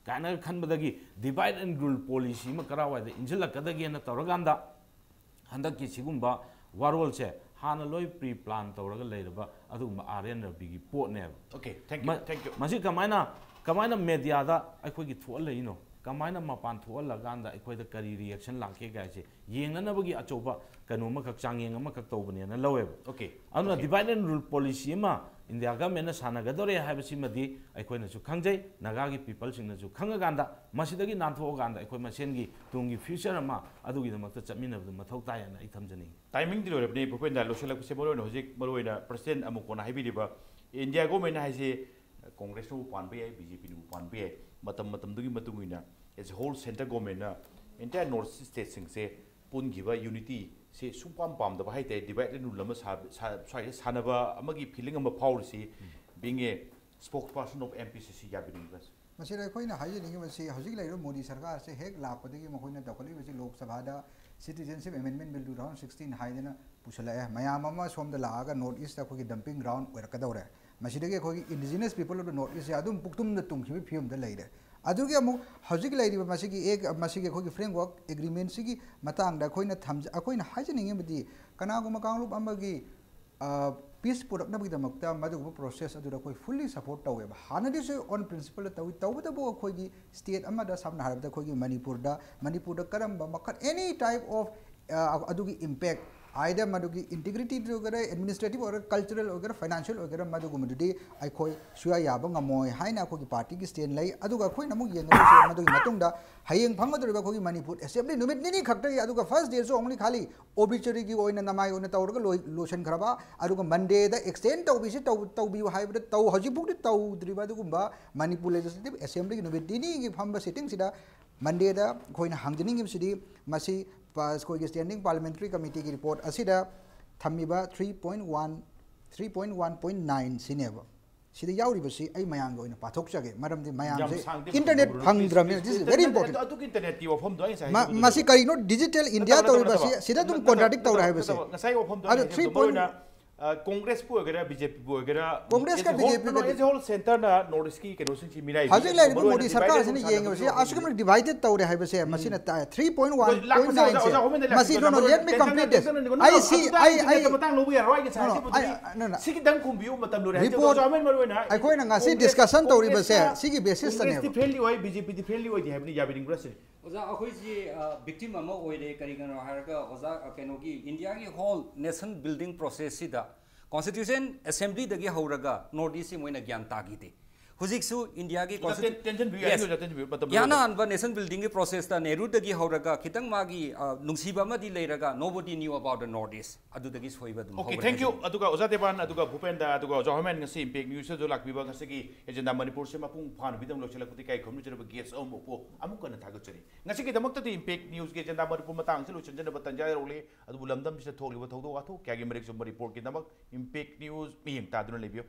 ꯀꯥꯏꯅꯒ ꯈꯟꯕꯗꯒꯤ divide and rule policy ꯑꯃ ꯀꯔꯥꯏꯋꯥꯏꯗ ꯏꯟꯁꯤꯜꯂꯛꯀꯗꯒꯦꯅ ꯇꯧꯔꯀꯥꯟꯗ ꯍꯟꯗꯛꯀꯤ ꯁꯤꯒꯨꯝꯕ ꯋꯥꯔꯣꯜꯁꯦ ꯍꯥꯟꯅ ꯂꯣꯏ pre plan ꯇꯧꯔꯒ ꯂꯩꯔꯕ ꯑꯗꯨꯒꯨꯝꯕ R N Raviꯒꯤ ꯄꯣꯠꯅꯦꯕ꯫ Okay, thank you, ꯃ- thank you. ꯃꯁꯤ ꯀꯃꯥꯏꯅ ꯀꯃꯥꯏꯅ mediaꯗ ꯑꯩꯈꯣꯏꯒꯤ ꯊꯣꯛꯍꯜꯂꯛꯏꯅꯣ, ꯀꯃꯥꯏꯅ ꯃꯄꯥꯟ ꯊꯣꯛꯍꯜꯂꯀꯥꯟꯗ ꯑꯩꯈꯣꯏꯗ ꯀꯔꯤ reaction ꯂꯥꯛꯀꯦ ꯀꯥꯏꯁꯦ ꯌꯦꯡꯅꯅꯕꯒꯤ ꯑꯆꯧꯕ ꯀꯩꯅꯣ ꯑꯃꯈꯛ, ꯆꯥꯡꯌꯦꯡ ꯑꯃꯈꯛ ꯇꯧꯕꯅꯦꯅ ꯂꯧꯋꯦꯕ꯫ Okay. ꯑꯗꯨꯅ Okay. Divide and rule policy ꯑꯃ India governmentꯅ ꯁꯥꯟꯅꯒꯗꯧꯔꯦ ꯍꯥꯏꯕꯁꯤꯃꯗꯤ ꯑꯩꯈꯣꯏꯅꯁꯨ ꯈꯪꯖꯩ, ꯅꯥꯒꯥꯒꯤ peopleꯁꯤꯡꯅꯁꯨ ꯈꯪꯉꯀꯥꯟꯗ ꯃꯁꯤꯗꯒꯤ ꯅꯥꯟꯊꯣꯛꯑꯀꯥꯟꯗ ꯑꯩꯈꯣꯏ ꯃꯁꯦꯟꯒꯤ ꯇꯨꯡꯒꯤ future ꯑꯃ ꯑꯗꯨꯒꯤꯗꯃꯛꯇ ꯆꯠꯃꯤꯟꯅꯕꯗꯨ ꯃꯊꯧ ꯇꯥꯏ ꯍꯥꯏꯅ ꯑꯩ ꯊꯝꯖꯅꯤꯡꯉꯤ꯫ Timingꯗꯤ ꯂꯣꯏꯔꯕꯅꯤ, ꯚꯨꯄꯦꯟꯗ꯫ ꯂꯣꯏꯁꯤꯜꯂꯛꯄꯁꯦ ꯃꯔꯨꯑꯣꯏꯅ ꯍꯧꯖꯤꯛ ꯃꯔꯨꯑꯣꯏꯅ President ꯑꯃꯨꯛ ꯀꯣꯟꯅ ꯍꯥꯏꯕꯤꯔꯤꯕ India governmentꯅ ꯍꯥꯏꯁꯦ Congressꯅꯕꯨ ꯄꯥꯟꯕ ꯌꯥꯏ, BJPꯅꯕꯨ ꯄꯥꯟꯕ ꯌꯥꯏ, ꯃꯇꯝ ꯃꯇꯝꯗꯨꯒꯤ ꯃꯇꯨꯡ ꯏꯟꯅ as a whole centre governmentꯅ entire North East stateꯁꯤꯡꯁꯦ ꯄꯨꯟꯈꯤꯕ, unityꯁꯦ ꯁꯨꯡꯄꯥꯝ ꯄꯥꯝꯗꯕ ꯍꯥꯏꯇꯥꯔꯦ, divide and rule ꯑꯃ ꯁꯥ- ꯁꯥ- ꯁ꯭ꯋꯥꯏꯗ ꯁꯥꯟꯅꯕ ꯑꯃꯒꯤ feeling ꯑꯃ ꯐꯥꯎꯔꯤꯁꯤ, being a spokesperson of MPCC ꯌꯥꯕꯤꯅꯤꯡꯕ꯫ ꯃꯁꯤꯗ ꯑꯩꯈꯣꯏꯅ ꯍꯥꯏꯖꯅꯤꯡꯉꯤꯕꯁꯤ, ꯍꯧꯖꯤꯛ ꯂꯩꯔꯤꯕ ꯃꯣꯗꯤ ꯁꯔꯀꯥꯔꯁꯦ ꯍꯦꯛ ꯂꯥꯛꯄꯗꯒꯤ ꯃꯈꯣꯏꯅ ꯇꯧꯈꯠꯂꯛꯂꯤꯕꯁꯤ ꯂꯣꯛ ꯁꯚꯥꯗ Citizenship Amendment Bill two thousand sixteen ꯍꯥꯏꯗꯅ ꯄꯨꯁꯜꯂꯛꯑꯦ꯫ ꯃꯌꯥꯝ ꯑꯃ ꯁꯣꯝꯗ ꯂꯥꯛꯑꯒ North Eastꯇ ꯑꯩꯈꯣꯏꯒꯤ dumping ground ꯑꯣꯏꯔꯛꯀꯗꯧꯔꯦ꯫ ꯃꯁꯤꯗꯒꯤ ꯑꯩꯈꯣꯏꯒꯤ indigenous people of the North Eastꯁꯦ ꯑꯗꯨꯝ ꯄꯨꯛꯇꯨꯝꯗ ꯇꯨꯝꯈꯤꯕꯒꯤ ꯐꯤꯕꯝꯗ ꯂꯩꯔꯦ꯫ ꯑꯗꯨꯒꯤ ꯑꯃꯨꯛ ꯍꯧꯖꯤꯛ ꯂꯩꯔꯤꯕ ꯃꯁꯤꯒꯤ ꯑꯦꯛ ꯃꯁꯤꯒꯤ ꯑꯩꯈꯣꯏꯒꯤ framework agreementꯁꯤꯒꯤ ꯃꯇꯥꯡꯗ ꯑꯩꯈꯣꯏꯅ ꯊꯝꯖ ꯑꯩꯈꯣꯏꯅ ꯍꯥꯏꯖꯅꯤꯡꯉꯤꯕꯗꯤ, ꯀꯅꯥꯒꯨꯝꯕ ꯀꯥꯡꯂꯨꯞ ꯑꯃꯒꯤ peace ꯄꯨꯔꯛꯅꯕꯒꯤꯗꯃꯛꯇ ꯃꯗꯨꯒꯨꯝꯕ process ꯑꯗꯨꯗ ꯑꯩꯈꯣꯏ fully support ꯇꯧꯋꯦꯕ꯫ ꯍꯥꯟꯅꯗꯤꯁꯨ on principleꯗ ꯇꯧꯏ, ꯇꯧꯕꯇꯕꯨ ꯑꯩꯈꯣꯏꯒꯤ state ꯑꯃꯗ, ꯁꯝꯅ ꯍꯥꯏꯔꯕꯗ ꯑꯩꯈꯣꯏꯒꯤ ꯃꯅꯤꯄꯨꯔꯗ, ꯃꯅꯤꯄꯨꯔꯗ ꯀꯔꯝꯕ ꯃꯈꯜ, any type of ꯑ, ꯑꯗꯨꯒꯤ impact, either ꯃꯗꯨꯒꯤ integrityꯗ ꯑꯣꯏꯒꯦꯔꯥ, administrative ꯑꯣꯏꯒꯦꯔꯥ, cultural ꯑꯣꯏꯒꯦꯔꯥ, financial ꯑꯣꯏꯒꯦꯔꯥ, ꯃꯗꯨꯒꯨꯝꯕꯗꯨꯗꯤ ꯑꯩꯈꯣꯏ ꯁꯨꯌꯥ ꯌꯥꯕ ꯉꯝꯃꯣꯏ ꯍꯥꯏꯅ ꯑꯩꯈꯣꯏꯒꯤ partyꯒꯤ stand ꯂꯩ꯫ ꯑꯗꯨꯒ ꯑꯩꯈꯣꯏꯅ ꯑꯃꯨꯛ ꯌꯦꯡꯒꯗꯣꯏꯁꯦ ꯃꯗꯨꯒꯤ ꯃꯇꯨꯡꯗ ꯍꯌꯦꯡ ꯐꯝꯒꯗꯧꯔꯤꯕ ꯑꯩꯈꯣꯏꯒꯤ ꯃꯅꯤꯄꯨꯔ assembly ꯅꯨꯃꯤꯠ ꯅꯤꯅꯤ ꯈꯛꯇꯒꯤ, ꯑꯗꯨꯒ first dayꯁꯨ only ꯈꯥꯂꯤ obituaryꯒꯤ ꯑꯣꯏꯅ ꯅꯃꯥꯏ ꯑꯣꯏꯅ ꯇꯧꯔꯒ ꯂꯣꯏ- ꯂꯣꯏꯁꯤꯟꯈ꯭ꯔꯕ, ꯑꯗꯨꯒ Mondayꯗ extend ꯇꯧꯕꯤꯁꯤ ꯇꯧ- ꯇꯧꯕꯤꯌꯨ ꯍꯥꯏꯕꯗ ꯇꯧ ꯍꯧꯖꯤꯛꯐꯥꯎꯗꯤ ꯇꯧꯗ꯭ꯔꯤꯕ ꯑꯗꯨꯒꯨꯝꯕ ꯃꯅꯤꯄꯨꯔ Legislative Assemblyꯒꯤ ꯅꯨꯃꯤꯠ ꯅꯤꯅꯤꯒꯤ ꯐꯝꯕ sittingꯁꯤꯗ Mondayꯗ ꯑꯩꯈꯣꯏꯅ ꯍꯪꯖꯅꯤꯡꯉꯤꯕꯁꯤꯗꯤ, ꯃꯁꯤ ꯄ- ꯑꯩꯈꯣꯏꯒꯤ Standing Parliamentary Committeeꯒꯤ report ꯑꯁꯤꯗ ꯊꯝꯃꯤꯕ three point one, three point one point nine ꯁꯤꯅꯦꯕ꯫ ꯁꯤꯗ ꯌꯥꯎꯔꯤꯕꯁꯤ ꯑꯩ ꯃꯌꯥꯝꯒꯤ ꯑꯣꯏꯅ ꯄꯥꯊꯣꯛꯆꯒꯦ, ꯃꯔꯝꯗꯤ ꯃꯌꯥꯝꯁꯦ internet ꯐꯪꯗ꯭ꯔꯕꯅꯤꯅ, this is very important. ꯑꯗꯨꯒꯤ ꯏꯟꯇꯔꯅꯦꯠꯀꯤ ꯋꯥꯐꯝꯗꯣ ꯑꯩ ꯉꯁꯥꯏ ꯃꯁꯤ ꯀꯔꯤꯅꯣ? Digital India ꯇꯧꯔꯤꯕꯁꯤ ꯁꯤꯗ ꯑꯗꯨꯝ contradict ꯇꯧꯔꯦ ꯍꯥꯏꯕꯁꯦ. ꯉꯁꯥꯏ ꯋꯥꯐꯝꯗꯣ ꯑꯗꯣ ꯑꯩꯅ ꯍꯥꯏꯖꯕꯗꯣ ꯃꯔꯨ ꯑꯣꯏꯅ ꯀꯣꯡꯒ꯭ꯔꯦꯁꯄꯨ ꯑꯣꯏꯒꯦꯔꯥ, ꯕꯤ ꯖꯦ ꯄꯤꯕꯨ ꯑꯣꯏꯒꯦꯔꯥ, ꯀꯣꯡꯒ꯭ꯔꯦꯁꯀ ꯕꯤ ꯖꯦ ꯄꯤꯒꯗꯤ ꯁꯦꯟꯇꯔꯅ ꯅꯣꯔꯠ ꯏꯁꯀꯤ ꯀꯩꯅꯣꯁꯤꯡꯁꯤ ꯃꯤꯔꯥꯏꯕꯤ, ꯍꯧꯖꯤꯛ ꯂꯩꯔꯤꯕ ꯃꯣꯗꯤ ꯁꯔꯀꯥꯔꯁꯤꯅ ꯌꯦꯡꯉꯤꯕꯁꯤ ꯑꯁꯨꯛꯀꯤ ꯃꯇꯤꯛ divided ꯇꯧꯔꯦ ꯍꯥꯏꯕꯁꯦ ꯃꯁꯤꯅ ꯇꯥꯛꯑꯦ. Three point one point nine ꯁꯦ ꯃꯁꯤ, no, no, let me complete this. ꯑꯩ ꯁꯤ, ꯑꯩ, ꯑꯩ, no, no, I, no, no, I, report, ꯑꯩꯈꯣꯏꯅ ꯉꯁꯤ discussion ꯇꯧꯔꯤꯕꯁꯦ ꯁꯤꯒꯤ basisꯇꯅꯦꯕ꯫ ꯐ꯭ꯔꯦꯟꯂꯤ ꯑꯣꯏ, ꯕꯤ ꯖꯦ ꯄꯤꯗꯤ ꯐ꯭ꯔꯦꯟꯂꯤ ꯑꯣꯏꯗꯦ ꯍꯥꯏꯕꯅꯤ, ꯌꯥꯕꯤꯅꯤꯡꯕ꯭ꯔꯥ ꯁꯤꯅꯤ? ꯑꯣꯖꯥ, ꯑꯩꯈꯣꯏꯁꯤ ꯕꯤꯛꯇꯤꯝ ꯑꯃ ꯑꯣꯏꯔꯦ꯫ ꯀꯔꯤꯒꯤꯅꯣ ꯍꯥꯏꯔꯒ, ꯑꯣꯖꯥ, ꯀꯩꯅꯣꯒꯤ ꯏꯟꯗꯤꯌꯥꯒꯤ whole nation building processꯁꯤꯗ Constitution Assemblyꯗꯒꯤ ꯍꯧꯔꯒ ꯅꯣꯔꯠ ꯏꯁꯁꯤ ꯃꯣꯏꯅ ꯒ꯭ꯌꯥꯟ ꯇꯥꯈꯤꯗꯦ꯫ ꯍꯧꯖꯤꯛꯁꯨ ꯏꯟꯗꯤꯌꯥꯒꯤ ꯇꯦꯟꯁꯟꯕꯤꯌꯨ, ꯌꯥꯅꯤꯡꯉꯣꯏꯗ, ꯇꯦꯟꯁꯟꯕꯤꯌꯨ, ꯃꯇꯝ ꯂꯣꯏꯔꯦ꯫ ꯏꯍꯥꯟ ꯍꯥꯟꯕ nation buildingꯒꯤ processꯇ ꯅꯦꯍꯔꯨꯗꯒꯤ ꯍꯧꯔꯒ ꯈꯤꯇꯪ ꯃꯥꯒꯤ, ꯑ, ꯅꯨꯡꯁꯤꯕ ꯑꯃꯗꯤ ꯂꯩꯔꯒ nobody knew about the North East꯫ ꯑꯗꯨꯗꯒꯤ ꯁꯣꯏꯕ ꯑꯗꯨꯝ ꯍꯧꯔꯦ ꯍꯥꯏꯁꯤꯅꯤ꯫ ꯑꯗꯨꯒ ꯑꯣꯖꯥ ꯗꯦꯕꯥꯟ, ꯑꯗꯨꯒ ꯚꯨꯄꯦꯟꯗ, ꯑꯗꯨꯒ ꯑꯣꯖꯥ ꯍꯣꯃꯦꯟ, ꯉꯁꯤ Impact Newsꯇꯁꯨ ꯂꯥꯛꯄꯤꯕ, ꯉꯁꯤꯒꯤ Agenda ꯃꯅꯤꯄꯨꯔꯁꯦ ꯃꯄꯨꯡ ꯐꯥꯅ ꯄꯤꯗꯨꯅ ꯂꯣꯏꯁꯤꯜꯂꯛꯄꯗꯤ ꯏꯀꯥꯏ ꯈꯨꯝꯅꯖꯔꯕ guest ꯑꯃꯕꯨ ꯑꯃꯨꯛ ꯍꯟꯅ ꯊꯥꯒꯠꯆꯔꯤ꯫ ꯉꯁꯤꯒꯤꯗꯃꯛꯇꯗꯤ Impact Newsꯀꯤ Agenda ꯃꯅꯤꯄꯨꯔ ꯃꯇꯥꯡꯁꯤ ꯂꯣꯏꯁꯤꯟꯖꯅꯕ ꯇꯥꯟꯖꯥ ꯌꯧꯔꯛꯂꯤ꯫ ꯑꯗꯨꯕꯨ ꯂꯝꯗꯝꯁꯤꯗ ꯊꯣꯛꯂꯤꯕ ꯊꯧꯗꯣꯛ ꯋꯥꯊꯣꯛ ꯀꯌꯥꯒꯤ ꯃꯔꯤꯛ ꯆꯨꯝꯕ reportꯀꯤꯗꯃꯛ Impact News ꯃꯤꯠꯌꯦꯡ ꯇꯥꯗꯨꯅ ꯂꯩꯕꯤꯌꯨ꯫